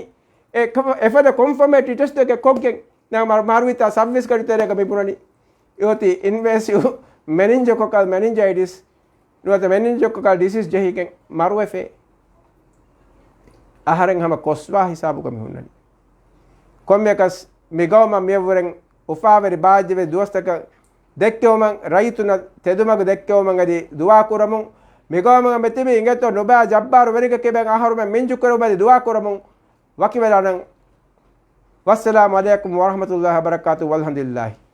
އެ ކަ-، އެފަދަ ކޮންފަމޭޓްރީ ޓެސްޓެއް ކޮށްގެން ނަ-، މަ-، މަރުވިތާ ސައްބީސް ގަޑި ތެރޭގަ މި ބުނަނީ. އެއޮތީ އިންވޭސިވް މެނިންޖޮކޮކަލް މެނިންޖައިޓިސް ނުވަތަ މެނިންޖޮކޮކަލް ޑިސީސް ޖެހިގެން މަރުވެފޭ. އަހަރެން ހަމަ ކޮސްވާ ހިސާބުގަ މި ހުންނަނީ. ކޮންމެއަކަސް މިގައުމަށް މިއަށްވުރެން އުފާވެރި ބާއްޖަވެރި ދުވަސްތަކަށް ދެއްކެވުމަށް، ރައްޔިތުންނަށް ތެދުމަގު ދެއްކެވުމަށް އަދި ދުޢާ ކުރަމުން، މިގައުމުގަ މިތިބި އިނގޭތޯ ނުބައި ޖައްބާރު ވެރިގަ ކިބައިން އަހަރުމެން މިންޖު ކުރެވުމަށް އަދި ދުޢާ ކުރަމުން. ވަކިވެލާނަން. ވައްސަލާމު ޢަލައިކުމް ވަރަޙްމަތުﷲ ވަބަރަކާތުހު. ވަލްޙަމްދުލިﷲ.